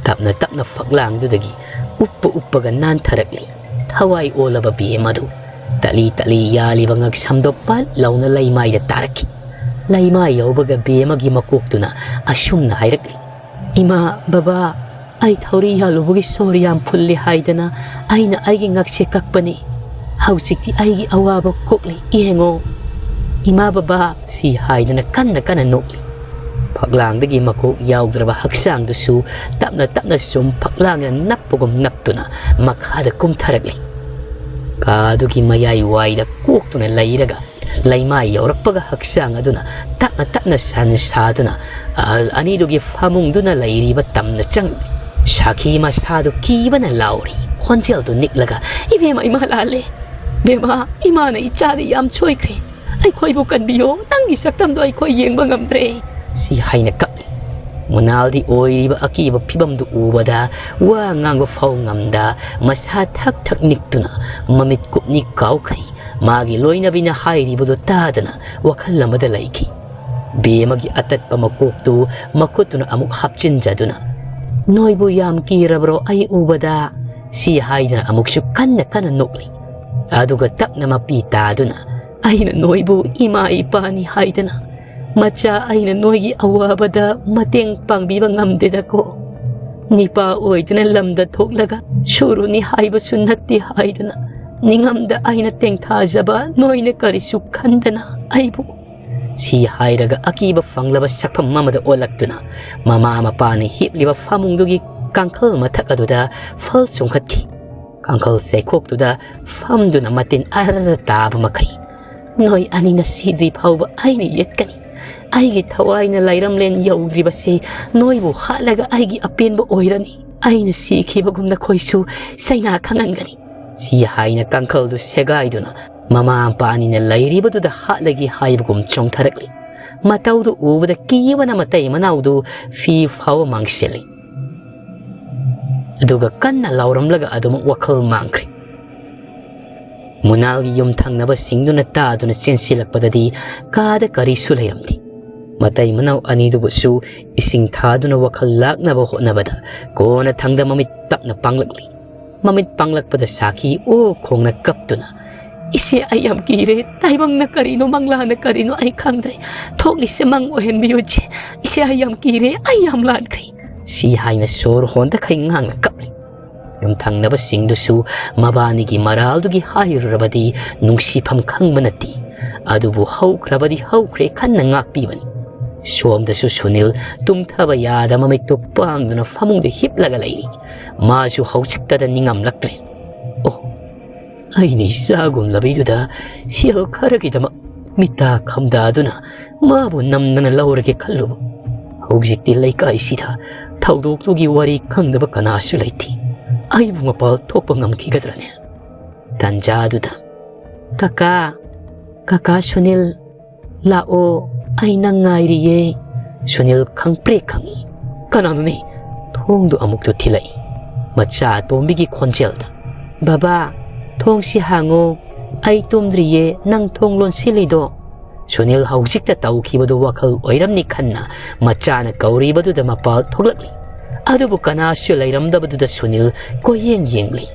ꯇꯞꯅ ꯇꯞꯅ ꯐꯛꯂꯥꯡꯗꯨꯗꯒꯤ ꯎꯞꯄ ꯎꯞꯄꯒ ꯅꯥꯟꯊꯔꯛꯂꯤ꯫ ꯊꯋꯥꯏ ꯑꯣꯜꯂꯕ ꯕꯦꯝ ꯑꯗꯨ ꯇꯠꯂꯤ ꯇꯠꯂꯤ ꯌꯥꯜꯂꯤꯕ ꯉꯛꯁꯝꯗꯣ ꯄꯠ ꯂꯥꯎꯅ ꯂꯩꯃꯥꯏꯗ ꯇꯥꯔꯛꯈꯤ꯫ ꯂꯩꯃꯥꯏ ꯌꯧꯕꯒ ꯕꯦꯝꯃꯒꯤ ꯃꯀꯣꯛꯇꯨꯅ ꯑꯁꯨꯝꯅ ꯍꯥꯏꯔꯛꯂꯤ, "ꯏꯃꯥ, ꯕꯕꯥ, ꯑꯩ ꯊꯧꯔꯤ ꯌꯥꯜꯂꯨꯕꯒꯤ ꯁꯣꯔ ꯌꯥꯝ ꯐꯨꯜꯂꯤ ꯍꯥꯏꯗꯅ ꯑꯩꯅ ꯑꯩꯒꯤ ꯉꯛꯁꯦ ꯀꯛꯄꯅꯤ꯫ ꯍꯧꯖꯤꯛꯇꯤ ꯑꯩꯒꯤ ꯑꯋꯥꯕ ꯀꯣꯛꯂꯤ, ꯌꯦꯡꯉꯣ꯫ ꯏꯃꯥ, ꯕꯕꯥ"꯫ ꯁꯤ ꯍꯥꯏꯗꯨꯅ ꯀꯟꯅ ꯀꯟꯅ ꯅꯣꯛꯂꯤ꯫ ꯐꯛꯂꯥꯡꯗꯒꯤ ꯃꯀꯣꯛ ꯌꯥꯎꯗ꯭ꯔꯕ ꯍꯛꯆꯥꯡꯗꯨꯁꯨ ꯇꯞꯅ ꯇꯞꯅ ꯁꯨꯝ ꯐꯛꯂꯥꯡꯗ ꯅꯞꯄꯒꯨꯝ ꯅꯞꯇꯨꯅ ꯃꯈꯥꯗ ꯀꯨꯝꯊꯔꯛꯂꯤ꯫ ꯀꯥꯗꯨꯒꯤ ꯃꯌꯥꯏ ꯋꯥꯏꯗ ꯀꯣꯛꯇꯨꯅ ꯂꯩꯔꯒ ꯂꯩꯃꯥꯏ ꯌꯧꯔꯛꯄꯒ ꯍꯛꯆꯥꯡ ꯑꯗꯨꯅ ꯇꯞꯅ ꯇꯞꯅ ꯁꯟ ꯁꯥꯗꯨꯅ ꯑꯍꯜ ꯑꯅꯤꯗꯨꯒꯤ ꯐꯃꯨꯡꯗꯨꯅ ꯂꯩꯔꯤꯕ ꯇꯝꯅ ꯆꯪꯂꯤ꯫ ꯁꯥꯈꯤ ꯃꯁꯥꯗꯨ ꯀꯤꯕꯅ ꯂꯥꯎꯔꯤ꯫ ꯈꯣꯟꯖꯦꯜꯗꯨ ꯅꯤꯛꯂꯒ, "ꯏꯕꯦꯝꯃ, ꯏꯃꯥ ꯂꯥꯜꯂꯦ"꯫ "ꯕꯦꯝꯃ, ꯏꯃꯥꯅ ꯏꯆꯥꯗ ꯌꯥꯝ ꯁꯣꯏꯈ꯭ꯔꯦ꯫ ꯑꯩꯈꯣꯏꯕꯨ ꯀꯟꯕꯤꯌꯣ, ꯅꯪꯒꯤ ꯁꯛꯇꯝꯗꯣ ꯑꯩꯈꯣꯏ ꯌꯦꯡꯕ ꯉꯝꯗ꯭ꯔꯦ", ꯁꯤ ꯍꯥꯏꯅ ꯀꯞꯂꯤ꯫ ꯃꯨꯅꯥꯜꯗꯤ ꯑꯣꯏꯔꯤꯕ ꯑꯀꯤꯕ ꯐꯤꯕꯝꯗꯨ ꯎꯕꯗ ꯋꯥ ꯉꯥꯡꯕ ꯐꯥꯎ ꯉꯝꯗ ꯃꯁꯥ ꯊꯛ ꯊꯛ ꯅꯤꯛꯇꯨꯅ ꯃꯃꯤꯠ ꯀꯨꯞꯅꯤ ꯀꯥꯎꯈꯩ ꯃꯥꯒꯤ ꯂꯣꯏꯅꯕꯤꯅ ꯍꯥꯏꯔꯤꯕꯗꯨ ꯇꯥꯗꯅ ꯋꯥꯈꯜ ꯑꯃꯗ ꯂꯩꯈꯤ꯫ ꯕꯦꯝꯃꯒꯤ ꯑꯇꯠꯄ ꯃꯀꯣꯛꯇꯨ ꯃꯈꯨꯠꯇꯨꯅ ꯑꯃꯨꯛ ꯍꯥꯞꯆꯤꯟꯖꯗꯨꯅ, "ꯅꯣꯏꯕꯨ ꯌꯥꯝ ꯀꯤꯔꯕ꯭ꯔꯣ ꯑꯩ ꯎꯕꯗ?" ꯁꯤ ꯍꯥꯏꯗꯨꯅ ꯑꯃꯨꯛꯁꯨ ꯀꯟꯅ ꯀꯟꯅ ꯅꯣꯛꯂꯤ꯫ ꯑꯗꯨꯒ ꯇꯞꯅ ꯃꯄꯤ ꯇꯥꯗꯨꯅ, "ꯑꯩꯅ ꯅꯣꯏꯕꯨ ꯏꯃꯥ ꯏꯄꯥꯅꯤ ꯍꯥꯏꯗꯅ, ꯃꯆꯥ ꯑꯩꯅ ꯅꯣꯏꯒꯤ ꯑꯋꯥꯕꯗ ꯃꯇꯦꯡ ꯄꯥꯡꯕꯤꯕ ꯉꯝꯗꯦꯗꯀꯣ꯫ ꯅꯤꯄꯥ ꯑꯣꯏꯗꯨꯅ ꯂꯝꯗ ꯊꯣꯛꯂꯒ ꯁꯨꯔꯨꯅꯤ ꯍꯥꯏꯕꯁꯨ ꯅꯠꯇꯦ ꯍꯥꯏꯗꯅ, ꯅꯤꯡꯉꯝꯗ ꯑꯩꯅ ꯇꯦꯡꯊꯥꯖꯕ ꯅꯣꯏꯅ ꯀꯔꯤꯁꯨ ꯈꯟꯗꯅ ꯑꯩꯕꯨ", ꯁꯤ ꯍꯥꯏꯔꯒ ꯑꯀꯤꯕ ꯐꯪꯂꯕ ꯁꯛꯐꯝ ꯑꯃꯗ ꯑꯣꯜꯂꯛꯇꯨꯅ ꯃꯃꯥ ꯃꯄꯥꯅ ꯍꯤꯞꯂꯤꯕ ꯐꯃꯨꯡꯗꯨꯒꯤ ꯀꯥꯡꯈꯜ ꯃꯊꯛ ꯑꯗꯨꯗ ꯐꯜ ꯆꯣꯡꯈꯠꯈꯤ꯫ ꯀꯥꯡꯈꯜ ꯆꯩꯈꯣꯛꯇꯨꯗ ꯐꯝꯗꯨꯅ ꯃꯇꯤꯟ ꯑꯔ ꯇꯥꯕ ꯃꯈꯩ, "ꯅꯣꯏ ꯑꯅꯤꯅ ꯁꯤꯗ꯭ꯔꯤ ꯐꯥꯎꯕ ꯑꯩꯅ ꯌꯦꯠꯀꯅꯤ꯫ ꯑꯩꯒꯤ ꯊꯋꯥꯏꯅ ꯂꯥꯏꯔꯝꯂꯦꯟ ꯌꯧꯗ꯭ꯔꯤꯕꯁꯦ ꯅꯣꯏꯕꯨ ꯍꯥꯠꯂꯒ ꯑꯩꯒꯤ ꯑꯄꯦꯟꯕ ꯑꯣꯏꯔꯅꯤ꯫ ꯑꯩꯅ ꯁꯤꯈꯤꯕꯒꯨꯝ ꯅꯈꯣꯏꯁꯨ ꯆꯩꯅꯥ ꯈꯪꯍꯟꯒꯅꯤ", ꯁꯤ ꯍꯥꯏꯅ ꯀꯥꯡꯈꯜꯗꯨ ꯁꯦꯒꯥꯏꯗꯨꯅ ꯃꯃꯥ ꯃꯄꯥ ꯑꯅꯤꯅ ꯂꯩꯔꯤꯕꯗꯨꯗ ꯍꯥꯠꯂꯒꯦ ꯍꯥꯏꯕꯒꯨꯝ ꯆꯣꯡꯊꯔꯛꯂꯤ꯫ ꯃꯇꯧꯗꯨ ꯎꯕꯗ ꯀꯤꯕꯅ ꯃꯇꯩ ꯃꯅꯥꯎꯗꯨ ꯐꯤ ꯐꯥꯎꯕ ꯃꯥꯡꯁꯤꯜꯂꯤ꯫ ꯑꯗꯨꯒ ꯀꯟꯅ ꯂꯥꯎꯔꯝꯂꯒ ꯑꯗꯨꯃꯛ ꯋꯥꯈꯜ ꯃꯥꯡꯈ꯭ꯔꯦ꯫ ꯃꯨꯅꯥꯜꯒꯤ ꯌꯨꯝ ꯊꯪꯅꯕꯁꯤꯡꯗꯨꯅ ꯇꯥꯗꯨꯅ ꯆꯦꯟꯁꯤꯜꯂꯛꯄꯗꯗꯤ ꯀꯥꯗ ꯀꯔꯤꯁꯨ ꯂꯩꯔꯝꯗꯦ꯫ ꯃꯇꯩ ꯃꯅꯥꯎ ꯑꯅꯤꯗꯨꯕꯨꯁꯨ ꯏꯁꯤꯡ ꯊꯥꯗꯨꯅ ꯋꯥꯈꯜ ꯂꯥꯛꯅꯕ ꯍꯣꯠꯅꯕꯗ ꯀꯣꯟꯅꯊꯪꯗ ꯃꯃꯤꯠ ꯇꯞꯅ ꯄꯥꯡꯂꯛꯂꯤ꯫ ꯃꯃꯤꯠ ꯄꯥꯡꯂꯛꯄꯗ ꯁꯥꯈꯤ ꯑꯣ ꯈꯣꯡꯅ ꯀꯞꯇꯨꯅ, "ꯏꯆꯦ, ꯑꯩ ꯌꯥꯝ ꯀꯤꯔꯦ꯫ ꯇꯥꯏꯕꯪꯅ ꯀꯔꯤꯅꯣ, ꯃꯪꯂꯥꯅ ꯀꯔꯤꯅꯣ ꯑꯩ ꯈꯪꯗ꯭ꯔꯦ꯫ ꯊꯣꯛꯂꯤꯁꯦ ꯃꯪ ꯑꯣꯏꯍꯟꯕꯤꯌꯨ ꯏꯆꯦ꯫ ꯏꯆꯦ, ꯑꯩ ꯌꯥꯝ ꯀꯤꯔꯦ꯫ ꯑꯩ ꯌꯥꯝ ꯂꯥꯟꯈ꯭ꯔꯦ", ꯁꯤ ꯍꯥꯏꯅ ꯁꯣꯔ ꯍꯣꯟꯗꯈꯩ ꯉꯥꯡꯅ ꯀꯞꯂꯤ꯫ ꯌꯨꯝꯊꯪꯅꯕꯁꯤꯡꯗꯨꯁꯨ ꯃꯕꯥꯅꯤꯒꯤ ꯃꯔꯥꯜꯗꯨꯒꯤ ꯍꯥꯏꯔꯨꯔꯕꯗꯤ ꯅꯨꯡꯁꯤꯐꯝ ꯈꯪꯕ ꯅꯠꯇꯦ꯫ ꯑꯗꯨꯕꯨ ꯍꯧꯈ꯭ꯔꯕꯗꯤ ꯍꯧꯈ꯭ꯔꯦ ꯈꯟꯅ ꯉꯥꯛꯄꯤꯕꯅꯤ꯫ ꯁꯣꯝꯗꯁꯨ ꯁꯨꯅꯤꯜ ꯇꯨꯝꯊꯕ ꯌꯥꯗ ꯃꯃꯤꯠꯇꯨ ꯄꯥꯡꯗꯨꯅ ꯐꯃꯨꯡꯗ ꯍꯤꯞꯂꯒ ꯂꯩꯔꯤ꯫ ꯃꯥꯁꯨ ꯍꯧꯖꯤꯛꯇꯗ ꯅꯤꯡꯉꯝꯂꯛꯇ꯭ꯔꯦ꯫ ꯑꯣ, ꯑꯩꯅ ꯏꯆꯥꯒꯨꯝꯂꯕꯤꯗꯨꯗ ꯁꯦꯜ ꯈꯔꯒꯤꯗꯃꯛ ꯃꯤꯠꯇ ꯈꯝꯗꯥꯗꯨꯅ ꯃꯥꯕꯨ ꯅꯝꯗꯅ ꯂꯧꯔꯒꯦ ꯈꯜꯂꯨꯕ꯫ ꯍꯧꯖꯤꯛꯇꯤ ꯂꯩꯀꯥꯏꯁꯤꯗ ꯊꯧꯗꯣꯛꯇꯨꯒꯤ ꯋꯥꯔꯤ ꯈꯪꯗꯕ ꯀꯅꯥꯁꯨ ꯂꯩꯇꯦ꯫ ꯑꯩꯕꯨ ꯃꯄꯥꯜ ꯊꯣꯛꯄ ꯉꯝꯈꯤꯒꯗ꯭ꯔꯅꯦ? ꯇꯥꯟꯖꯥꯗꯨꯗ "ꯀꯀꯥ, ꯀꯀꯥ ꯁꯨꯅꯤꯜ, ꯂꯥꯛꯑꯣ, ꯑꯩ ꯅꯪ ꯉꯥꯏꯔꯤꯌꯦ꯫" ꯁꯨꯅꯤꯜ ꯈꯪꯄ꯭ꯔꯦꯛ ꯈꯪꯉꯤ꯫ "ꯀꯅꯥꯅꯣꯅꯦ?" ꯊꯣꯡꯗꯨ ꯑꯃꯨꯛꯇ ꯊꯤꯜꯂꯛꯏ, ꯃꯆꯥ ꯑꯇꯣꯝꯕꯤꯒꯤ ꯈꯣꯟꯖꯦꯜꯗ꯫ "ꯕꯕꯥ, ꯊꯣꯡꯁꯤ ꯍꯥꯡꯉꯣ, ꯑꯩ ꯇꯨꯝꯗ꯭ꯔꯤꯌꯦ, ꯅꯪ ꯊꯣꯡ ꯂꯣꯟꯁꯤꯜꯂꯤꯗꯣ꯫" ꯁꯨꯅꯤꯜ ꯍꯧꯖꯤꯛꯇ ꯇꯧꯈꯤꯕꯗꯨ ꯋꯥꯈꯜ ꯑꯣꯏꯔꯝꯅꯤ ꯈꯟꯅ ꯃꯆꯥꯅ ꯀꯧꯔꯤꯕꯗꯨꯗ ꯃꯄꯥꯜ ꯊꯣꯛꯂꯛꯂꯤ꯫ ꯑꯗꯨꯕꯨ ꯀꯅꯥꯁꯨ ꯂꯩꯔꯝꯗꯕꯗꯨꯗ ꯁꯨꯅꯤꯜ ꯀꯣꯏꯌꯦꯡ ꯌꯦꯡꯂꯤ꯫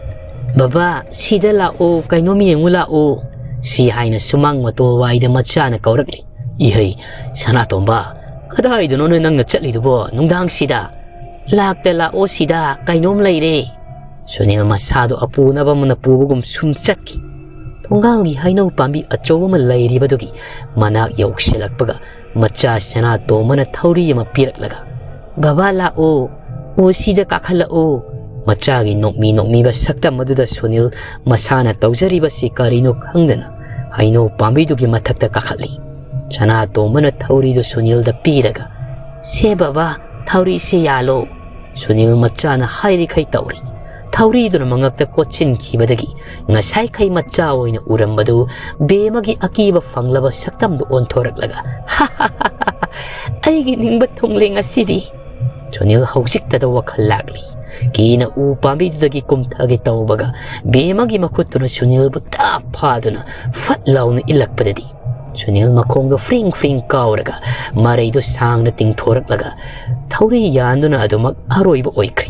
"ꯕꯕꯥ, ꯁꯤꯗ ꯂꯥꯛꯑꯣ, ꯀꯩꯅꯣꯝ ꯌꯦꯡꯉꯨ ꯂꯥꯛꯑꯣ꯫" ꯁꯤ ꯍꯥꯏꯅ ꯁꯨꯃꯥꯡ ꯃꯇꯣꯜ ꯋꯥꯏꯗ ꯃꯆꯥꯅ ꯀꯧꯔꯛꯂꯤ꯫ "ꯏꯍꯩ, ꯁꯅꯥꯇꯣꯝꯕ, ꯀꯗꯥꯏꯗꯅꯣꯅꯦ ꯅꯪꯅ ꯆꯠꯂꯤꯗꯨꯕꯣ ꯅꯨꯡꯗꯥꯡꯁꯤꯗ? ꯂꯥꯛꯇ ꯂꯥꯛꯑꯣ ꯁꯤꯗ, ꯀꯩꯅꯣꯝ ꯂꯩꯔꯦ꯫" ꯁꯨꯅꯤꯜ ꯃꯁꯥꯗꯣ ꯑꯄꯨꯅꯕ ꯑꯃꯅ ꯄꯨꯕꯒꯨꯝ ꯁꯨꯝ ꯆꯠꯈꯤ꯫ ꯊꯣꯡꯒꯥꯜꯒꯤ ꯍꯩꯅꯧ ꯄꯥꯝꯕꯤ ꯑꯆꯧꯕ ꯑꯃ ꯂꯩꯔꯤꯕꯗꯨꯒꯤ ꯃꯅꯥꯛ ꯌꯧꯁꯤꯜꯂꯛꯄꯒ ꯃꯆꯥ ꯁꯅꯥꯇꯣꯝꯕꯅ ꯊꯧꯔꯤ ꯑꯃ ꯄꯤꯔꯛꯂꯒ, "ꯕꯕꯥ ꯂꯥꯛꯑꯣ, ꯎꯁꯤꯗ ꯀꯥꯈꯠꯂꯛꯑꯣ꯫" ꯃꯆꯥꯒꯤ ꯅꯣꯛꯃꯤ ꯅꯣꯛꯃꯤꯕ ꯁꯛꯇꯝ ꯑꯗꯨꯗ ꯁꯨꯅꯤꯜ ꯃꯁꯥꯅ ꯇꯧꯖꯔꯤꯕꯁꯤ ꯀꯔꯤꯅꯣ ꯈꯪꯗꯅ ꯍꯩꯅꯧ ꯄꯥꯝꯕꯤꯗꯨꯒꯤ ꯃꯊꯛꯇ ꯀꯥꯈꯠꯂꯤ꯫ ꯁꯅꯥꯇꯣꯝꯕꯅ ꯊꯧꯔꯤꯗꯨ ꯁꯨꯅꯤꯜꯗ ꯄꯤꯔꯒ, "ꯁꯦ ꯕꯕꯥ, ꯊꯧꯔꯤꯁꯤ ꯌꯥꯜꯂꯣ꯫" ꯁꯨꯅꯤꯜ ꯃꯆꯥꯅ ꯍꯥꯏꯔꯤꯈꯩ ꯇꯧꯔꯤ꯫ ꯊꯧꯔꯤꯗꯨꯅ ꯃꯉꯛꯇ ꯀꯣꯠꯁꯤꯟꯈꯤꯕꯗꯒꯤ ꯉꯁꯥꯏꯈꯩ ꯃꯆꯥ ꯑꯣꯏꯅ ꯎꯔꯝꯕꯗꯨ ꯕꯦꯝꯃꯒꯤ ꯑꯀꯤꯕ ꯐꯪꯂꯕ ꯁꯛꯇꯝꯗꯨ ꯑꯣꯟꯊꯣꯔꯛꯂꯒ, "ꯑꯩꯒꯤ ꯅꯤꯡꯕ ꯊꯨꯡꯂꯦ ꯉꯁꯤꯗꯤ꯫" ꯁꯨꯅꯤꯜ ꯍꯧꯖꯤꯛꯇꯗ ꯋꯥꯈꯜ ꯂꯥꯛꯂꯤ꯫ ꯀꯤꯅ ꯎ ꯄꯥꯝꯕꯤꯗꯨꯗꯒꯤ ꯀꯨꯝꯊꯒꯦ ꯇꯧꯕꯒ ꯕꯦꯝꯃꯒꯤ ꯃꯈꯨꯠꯇꯨꯅ ꯁꯨꯅꯤꯜꯕꯨ ꯇꯥꯞ ꯐꯥꯗꯨꯅ ꯐꯠ ꯂꯥꯎꯅ ꯏꯜꯂꯛꯄꯗꯗꯤ ꯁꯨꯅꯤꯜ ꯃꯈꯣꯡꯗꯣ ꯐ꯭ꯔꯤꯡ ꯐ꯭ꯔꯤꯡ ꯀꯥꯎꯔꯒ ꯃꯔꯩꯗꯣ ꯁꯥꯡꯅ ꯇꯤꯡꯊꯣꯔꯛꯂꯒ ꯊꯧꯔꯤ ꯌꯥꯟꯗꯨꯅ ꯑꯗꯨꯃꯛ ꯑꯔꯣꯏꯕ ꯑꯣꯏꯈ꯭ꯔꯦ꯫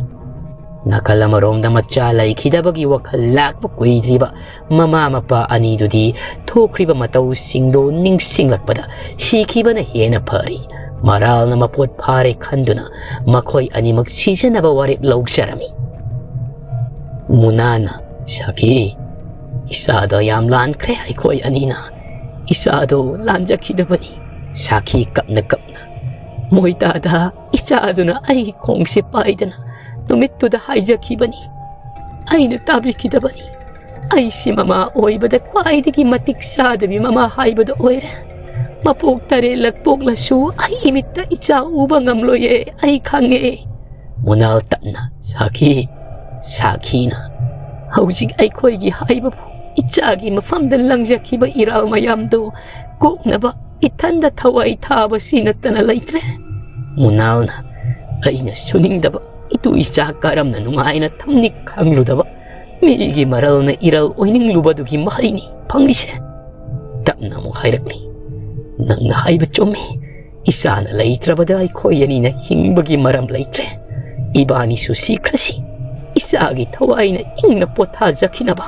ꯅꯥꯀꯜ ꯑꯃꯔꯣꯝꯗ ꯃꯆꯥ ꯂꯩꯈꯤꯗꯕꯒꯤ ꯋꯥꯈꯜ ꯂꯥꯛꯄ ꯀꯨꯏꯗ꯭ꯔꯤꯕ ꯃꯃꯥ ꯃꯄꯥ ꯑꯅꯤꯗꯨꯗꯤ ꯊꯣꯛꯈ꯭ꯔꯤꯕ ꯃꯇꯧꯁꯤꯡꯗꯣ ꯅꯤꯡꯁꯤꯡꯂꯛꯄꯗ ꯁꯤꯈꯤꯕꯅ ꯍꯦꯟꯅ ꯐꯔꯤ꯫ ꯃꯔꯥꯜꯅ ꯃꯄꯣꯠ ꯐꯥꯔꯦ ꯈꯟꯗꯨꯅ ꯃꯈꯣꯏ ꯑꯅꯤꯃꯛ ꯁꯤꯖꯅꯕ ꯋꯥꯔꯦꯞ ꯂꯧꯖꯔꯝꯃꯤ꯫ ꯃꯨꯅꯥꯅ, "ꯁꯥꯈꯤ, ꯏꯆꯥꯗꯣ ꯌꯥꯝ ꯂꯥꯟꯈ꯭ꯔꯦ, ꯑꯩꯈꯣꯏ ꯑꯅꯤꯅ ꯏꯆꯥꯗꯣ ꯂꯥꯟꯖꯈꯤꯗꯕꯅꯤ꯫" ꯁꯥꯈꯤ ꯀꯞꯅ ꯀꯞꯅ, "ꯃꯣꯏꯇꯥꯗ ꯏꯆꯥꯗꯨꯅ ꯑꯩꯒꯤ ꯈꯣꯡꯁꯦ ꯄꯥꯏꯗꯅ ꯅꯨꯃꯤꯠꯇꯨꯗ ꯍꯥꯏꯖꯈꯤꯕꯅꯤ꯫ ꯑꯩꯅ ꯇꯥꯕꯤꯈꯤꯗꯕꯅꯤ꯫ ꯑꯩꯁꯤ ꯃꯃꯥ ꯑꯣꯏꯕꯗ ꯈ꯭ꯋꯥꯏꯗꯒꯤ ꯃꯇꯤꯛ ꯆꯥꯗꯕꯤ ꯃꯃꯥ ꯍꯥꯏꯕꯗꯨ ꯑꯣꯏꯔꯦ꯫ ꯃꯄꯣꯛ ꯇꯔꯦꯠꯂꯛ ꯄꯣꯛꯂꯁꯨ ꯑꯩ ꯏꯃꯤꯠꯇ ꯏꯆꯥ ꯎꯕ ꯉꯝꯂꯣꯏꯌꯦ, ꯑꯩ ꯈꯪꯉꯦ꯫" ꯃꯨꯅꯥꯜ ꯇꯞꯅ, "ꯁꯥꯈꯤ, ꯁꯥꯈꯤꯅ ꯍꯧꯖꯤꯛ ꯑꯩꯈꯣꯏꯒꯤ ꯍꯥꯏꯕꯕꯨ ꯏꯆꯥꯒꯤ ꯃꯐꯝꯗ ꯂꯪꯖꯈꯤꯕ ꯏꯔꯥꯜ ꯃꯌꯥꯝꯗꯨ ꯀꯣꯛꯅꯕ ꯏꯊꯟꯗ ꯊꯋꯥꯏ ꯊꯥꯕꯁꯤ ꯅꯠꯇꯅ ꯂꯩꯇ꯭ꯔꯦ꯫ ꯃꯨꯅꯥꯜꯅ ꯑꯩꯅ ꯁꯨꯅꯤꯡꯗꯕ ꯏꯇꯨ ꯏꯆꯥ ꯀꯔꯝꯅ ꯅꯨꯡꯉꯥꯏꯅ ꯊꯝꯅꯤ ꯈꯪꯂꯨꯗꯕ ꯃꯤꯒꯤ ꯃꯔꯜꯅ ꯏꯔꯜ ꯑꯣꯏꯅꯤꯡꯂꯨꯕꯗꯨꯒꯤ ꯃꯍꯩꯅꯤ ꯐꯪꯂꯤꯁꯦ꯫ ꯇꯞꯅ ꯑꯃꯨꯛ ꯍꯥꯏꯔꯛꯂꯤ, "ꯅꯪꯅ ꯍꯥꯏꯕ ꯆꯨꯝꯃꯤ꯫ ꯏꯆꯥꯅ ꯂꯩꯇ꯭ꯔꯕꯗ ꯑꯩꯈꯣꯏ ꯑꯅꯤꯅ ꯍꯤꯡꯕꯒꯤ ꯃꯔꯝ ꯂꯩꯇ꯭ꯔꯦ꯫ ꯏꯕꯥꯅꯤꯁꯨ ꯁꯤꯈ꯭ꯔꯁꯤ, ꯏꯆꯥꯒꯤ ꯊꯋꯥꯏꯅ ꯏꯪꯅ ꯄꯣꯊꯥꯖꯈꯤꯅꯕ꯫"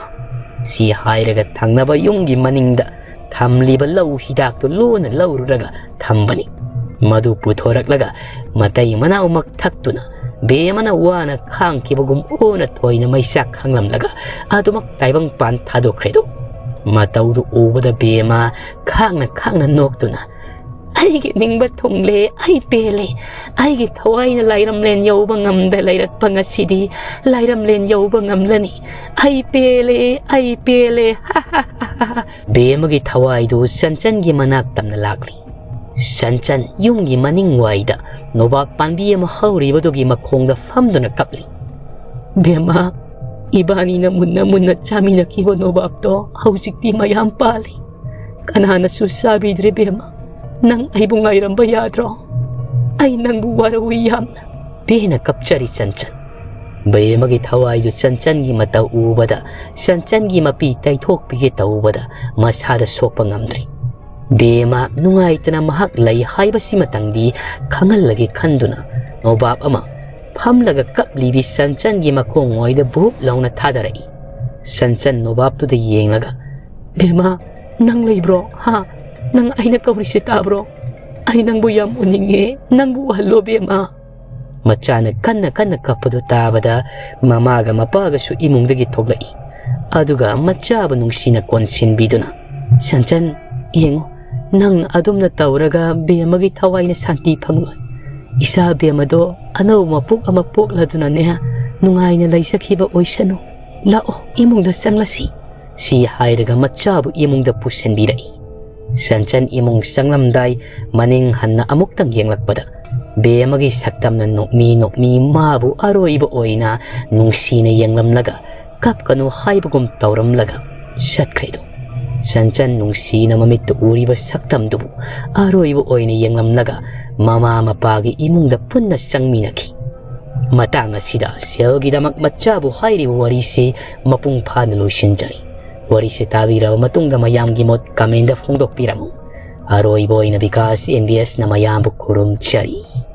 ꯁꯤ ꯍꯥꯏꯔꯒ ꯊꯪꯅꯕ ꯌꯨꯝꯒꯤ ꯃꯅꯤꯡꯗ ꯊꯝꯂꯤꯕ ꯂꯧ ꯍꯤꯗꯥꯛꯇꯨ ꯂꯣꯟꯅ ꯂꯧꯔꯨꯔꯒ ꯊꯝꯕꯅꯤ꯫ ꯃꯗꯨ ꯄꯨꯊꯣꯔꯛꯂꯒ ꯃꯇꯩ ꯃꯅꯥꯎꯃꯛ ꯊꯛꯇꯨꯅ ꯕꯦꯃꯅ ꯋꯥꯅ ꯈꯥꯡꯈꯤꯕꯒꯨꯝ ꯑꯣꯟꯅ ꯊꯣꯏꯅ ꯃꯩꯆꯥꯛ ꯈꯥꯡꯂꯝꯂꯒ ꯑꯗꯨꯃꯛ ꯇꯥꯏꯕꯪꯄꯥꯟ ꯊꯥꯗꯣꯛꯈ꯭ꯔꯦꯗꯣ꯫ ꯃꯇꯧꯗꯨ ꯎꯕꯗ ꯕꯦꯃ ꯈꯥꯡꯅ ꯈꯥꯡꯅ ꯅꯣꯛꯇꯨꯅ, "ꯑꯩꯒꯤ ꯅꯤꯡꯕ ꯊꯨꯡꯂꯦ, ꯑꯩ ꯄꯦꯜꯂꯦ꯫ ꯑꯩꯒꯤ ꯊꯋꯥꯏꯅ ꯂꯥꯏꯔꯝꯂꯦꯟ ꯌꯧꯕ ꯉꯝꯗ ꯂꯩꯔꯛꯄ ꯉꯁꯤꯗꯤ ꯂꯥꯏꯔꯝꯂꯦꯟ ꯌꯧꯕ ꯉꯝꯂꯅꯤ꯫ ꯑꯩ ꯄꯦꯜꯂꯦ, ꯑꯩ ꯄꯦꯜꯂꯦ, ꯍꯥ ꯍꯥ ꯍꯥ ꯍꯥ ꯍꯥ꯫" ꯕꯦꯃꯒꯤ ꯊꯋꯥꯏꯗꯨ ꯆꯟꯆꯟꯒꯤ ꯃꯅꯥꯛ ꯇꯝꯅ ꯂꯥꯛꯂꯤ꯫ ꯆꯟꯆꯟ ꯌꯨꯝꯒꯤ ꯃꯅꯤꯡ ꯋꯥꯏꯗ ꯅꯣꯕꯥꯞ ꯄꯥꯝꯕꯤ ꯑꯃ ꯍꯧꯔꯤꯕꯗꯨꯒꯤ ꯃꯈꯣꯡꯗ ꯐꯝꯗꯨꯅ ꯀꯞꯂꯤ꯫ "ꯕꯦꯃ, ꯏꯕꯥꯅꯤꯅ ꯃꯨꯟꯅ ꯃꯨꯟꯅ ꯆꯥꯃꯤꯟꯅꯈꯤꯕ ꯅꯣꯕꯥꯞꯇꯣ ꯍꯧꯖꯤꯛꯇꯤ ꯃꯌꯥꯝ ꯄꯥꯜꯂꯤ꯫ ꯀꯅꯥꯅꯁꯨ ꯆꯥꯕꯤꯗ꯭ꯔꯦ ꯕꯦꯃ꯫ ꯅꯪ ꯑꯩꯕꯨ ꯉꯥꯏꯔꯝꯕ ꯌꯥꯗ꯭ꯔꯣ? ꯑꯩ ꯅꯪꯕꯨ ꯋꯥꯔꯧꯏ ꯌꯥꯝꯅ꯫" ꯄꯦꯅ ꯀꯞꯆꯔꯤ ꯆꯟꯆꯟ꯫ ꯕꯦꯃꯒꯤ ꯊꯋꯥꯏꯗꯨ ꯆꯟꯆꯟꯒꯤ ꯃꯇꯧ ꯎꯕꯗ ꯆꯟꯆꯟꯒꯤ ꯃꯄꯤ ꯇꯩꯊꯣꯛꯄꯤꯒꯦ ꯇꯧꯕꯗ ꯃꯁꯥꯗ ꯁꯣꯛꯄ ꯉꯝꯗ꯭ꯔꯤ꯫ ꯕꯦꯃ ꯅꯨꯡꯉꯥꯏꯇꯅ ꯃꯍꯥꯛ ꯂꯩ ꯍꯥꯏꯕꯁꯤꯃꯇꯪꯗꯤ ꯈꯪꯍꯜꯂꯒꯦ ꯈꯟꯗꯨꯅ ꯅꯣꯕꯥꯞ ꯑꯃ ꯐꯝꯂꯒ ꯀꯞꯂꯤꯕꯤ ꯆꯟꯆꯟꯒꯤ ꯃꯈꯣꯡ ꯃꯣꯏꯗ ꯚꯨꯞ ꯂꯥꯎꯅ ꯊꯥꯗꯔꯛꯏ꯫ ꯆꯟꯆꯟ ꯅꯣꯕꯥꯞꯇꯨꯗ ꯌꯦꯡꯂꯒ, "ꯕꯦꯃ, ꯅꯪ ꯂꯩꯕ꯭ꯔꯣ? ꯍꯥ? ꯅꯪ ꯑꯩꯅ ꯀꯧꯔꯤꯁꯦ ꯇꯥꯕ꯭ꯔꯣ? ꯑꯩ ꯅꯪꯕꯨ ꯌꯥꯝ ꯎꯅꯤꯡꯉꯦ꯫ ꯅꯪꯕꯨ ꯎꯍꯜꯂꯣ ꯕꯦꯃ꯫" ꯃꯆꯥꯅ ꯀꯟꯅ ꯀꯟꯅ ꯀꯞꯄꯗꯨ ꯇꯥꯕꯗ ꯃꯃꯥꯒ ꯃꯄꯥꯒꯁꯨ ꯏꯃꯨꯡꯗꯒꯤ ꯊꯣꯛꯂꯛꯏ꯫ ꯑꯗꯨꯒ ꯃꯆꯥꯕꯨ ꯅꯨꯡꯁꯤꯅ ꯀꯣꯟꯁꯤꯟꯕꯤꯗꯨꯅ, "ꯆꯟꯆꯟ, ꯌꯦꯡꯉꯨ, ꯅꯪ ꯑꯗꯨꯝꯅ ꯇꯧꯔꯒ ꯕꯦꯃꯒꯤ ꯊꯋꯥꯏꯅ ꯁꯥꯟꯇꯤ ꯐꯪꯂꯣꯏ꯫ ꯏꯆꯥ ꯕꯦꯃꯗꯣ ꯑꯅꯧꯕ ꯃꯄꯣꯛ ꯑꯃ ꯄꯣꯛꯂꯗꯨꯅꯅꯦ ꯅꯨꯡꯉꯥꯏꯅ ꯂꯩꯖꯈꯤꯕ ꯑꯣꯏꯁꯅꯨ꯫ ꯂꯥꯛꯑꯣ, ꯏꯃꯨꯡꯗ ꯆꯪꯂꯁꯤ꯫" ꯁꯤ ꯍꯥꯏꯔꯒ ꯃꯆꯥꯕꯨ ꯏꯃꯨꯡꯗ ꯄꯨꯁꯤꯟꯕꯤꯔꯛꯏ꯫ ꯆꯟꯆꯟ ꯏꯃꯨꯡ ꯆꯪꯂꯝꯗꯥꯏ ꯃꯅꯤꯡ ꯍꯟꯅ ꯑꯃꯨꯛꯇꯪ ꯌꯦꯡꯂꯛꯄꯗ ꯕꯦꯃꯒꯤ ꯁꯛꯇꯝꯅ ꯅꯣꯛꯃꯤ ꯅꯣꯛꯃꯤ ꯃꯥꯕꯨ ꯑꯔꯣꯏꯕ ꯑꯣꯏꯅ ꯅꯨꯡꯁꯤꯅ ꯌꯦꯡꯂꯝꯂꯒ ꯀꯞꯀꯅꯨ ꯍꯥꯏꯕꯒꯨꯝ ꯇꯧꯔꯝꯂꯒ ꯆꯠꯈ꯭ꯔꯦꯗꯣ꯫ ꯆꯟꯆꯟ ꯅꯨꯡꯁꯤꯅ ꯃꯃꯤꯠꯇ ꯎꯔꯤꯕ ꯁꯛꯇꯝꯗꯨꯕꯨ ꯑꯔꯣꯏꯕ ꯑꯣꯏꯅ ꯌꯦꯡꯂꯝꯂꯒ ꯃꯃꯥ ꯃꯄꯥꯒꯤ ꯏꯃꯨꯡꯗ ꯄꯨꯟꯅ ꯆꯪꯃꯤꯟꯅꯈꯤ꯫ ꯃꯇꯥꯡ ꯑꯁꯤꯗ ꯁꯦꯜꯒꯤꯗꯃꯛ ꯃꯆꯥꯕꯨ ꯍꯥꯏꯔꯤꯕ ꯋꯥꯔꯤꯁꯤ ꯃꯄꯨꯡ ꯐꯥꯅ ꯂꯣꯏꯁꯤꯟꯖꯔꯤ꯫ ꯋꯥꯔꯤꯁꯤ ꯇꯥꯕꯤꯔꯕ ꯃꯇꯨꯡꯗ ꯃꯌꯥꯝꯒꯤ ꯃꯣꯠ comment ꯐꯣꯡꯗꯣꯛꯄꯤꯔꯝꯃꯨ꯫ ꯑꯔꯣꯏꯕ ꯑꯣꯏꯅ ꯕꯤꯀꯥꯁ ꯑꯦꯝ ꯕꯤ ꯑꯦꯁꯅ ꯃꯌꯥꯝꯕꯨ ꯈꯨꯔꯨꯝꯖꯔꯤ꯫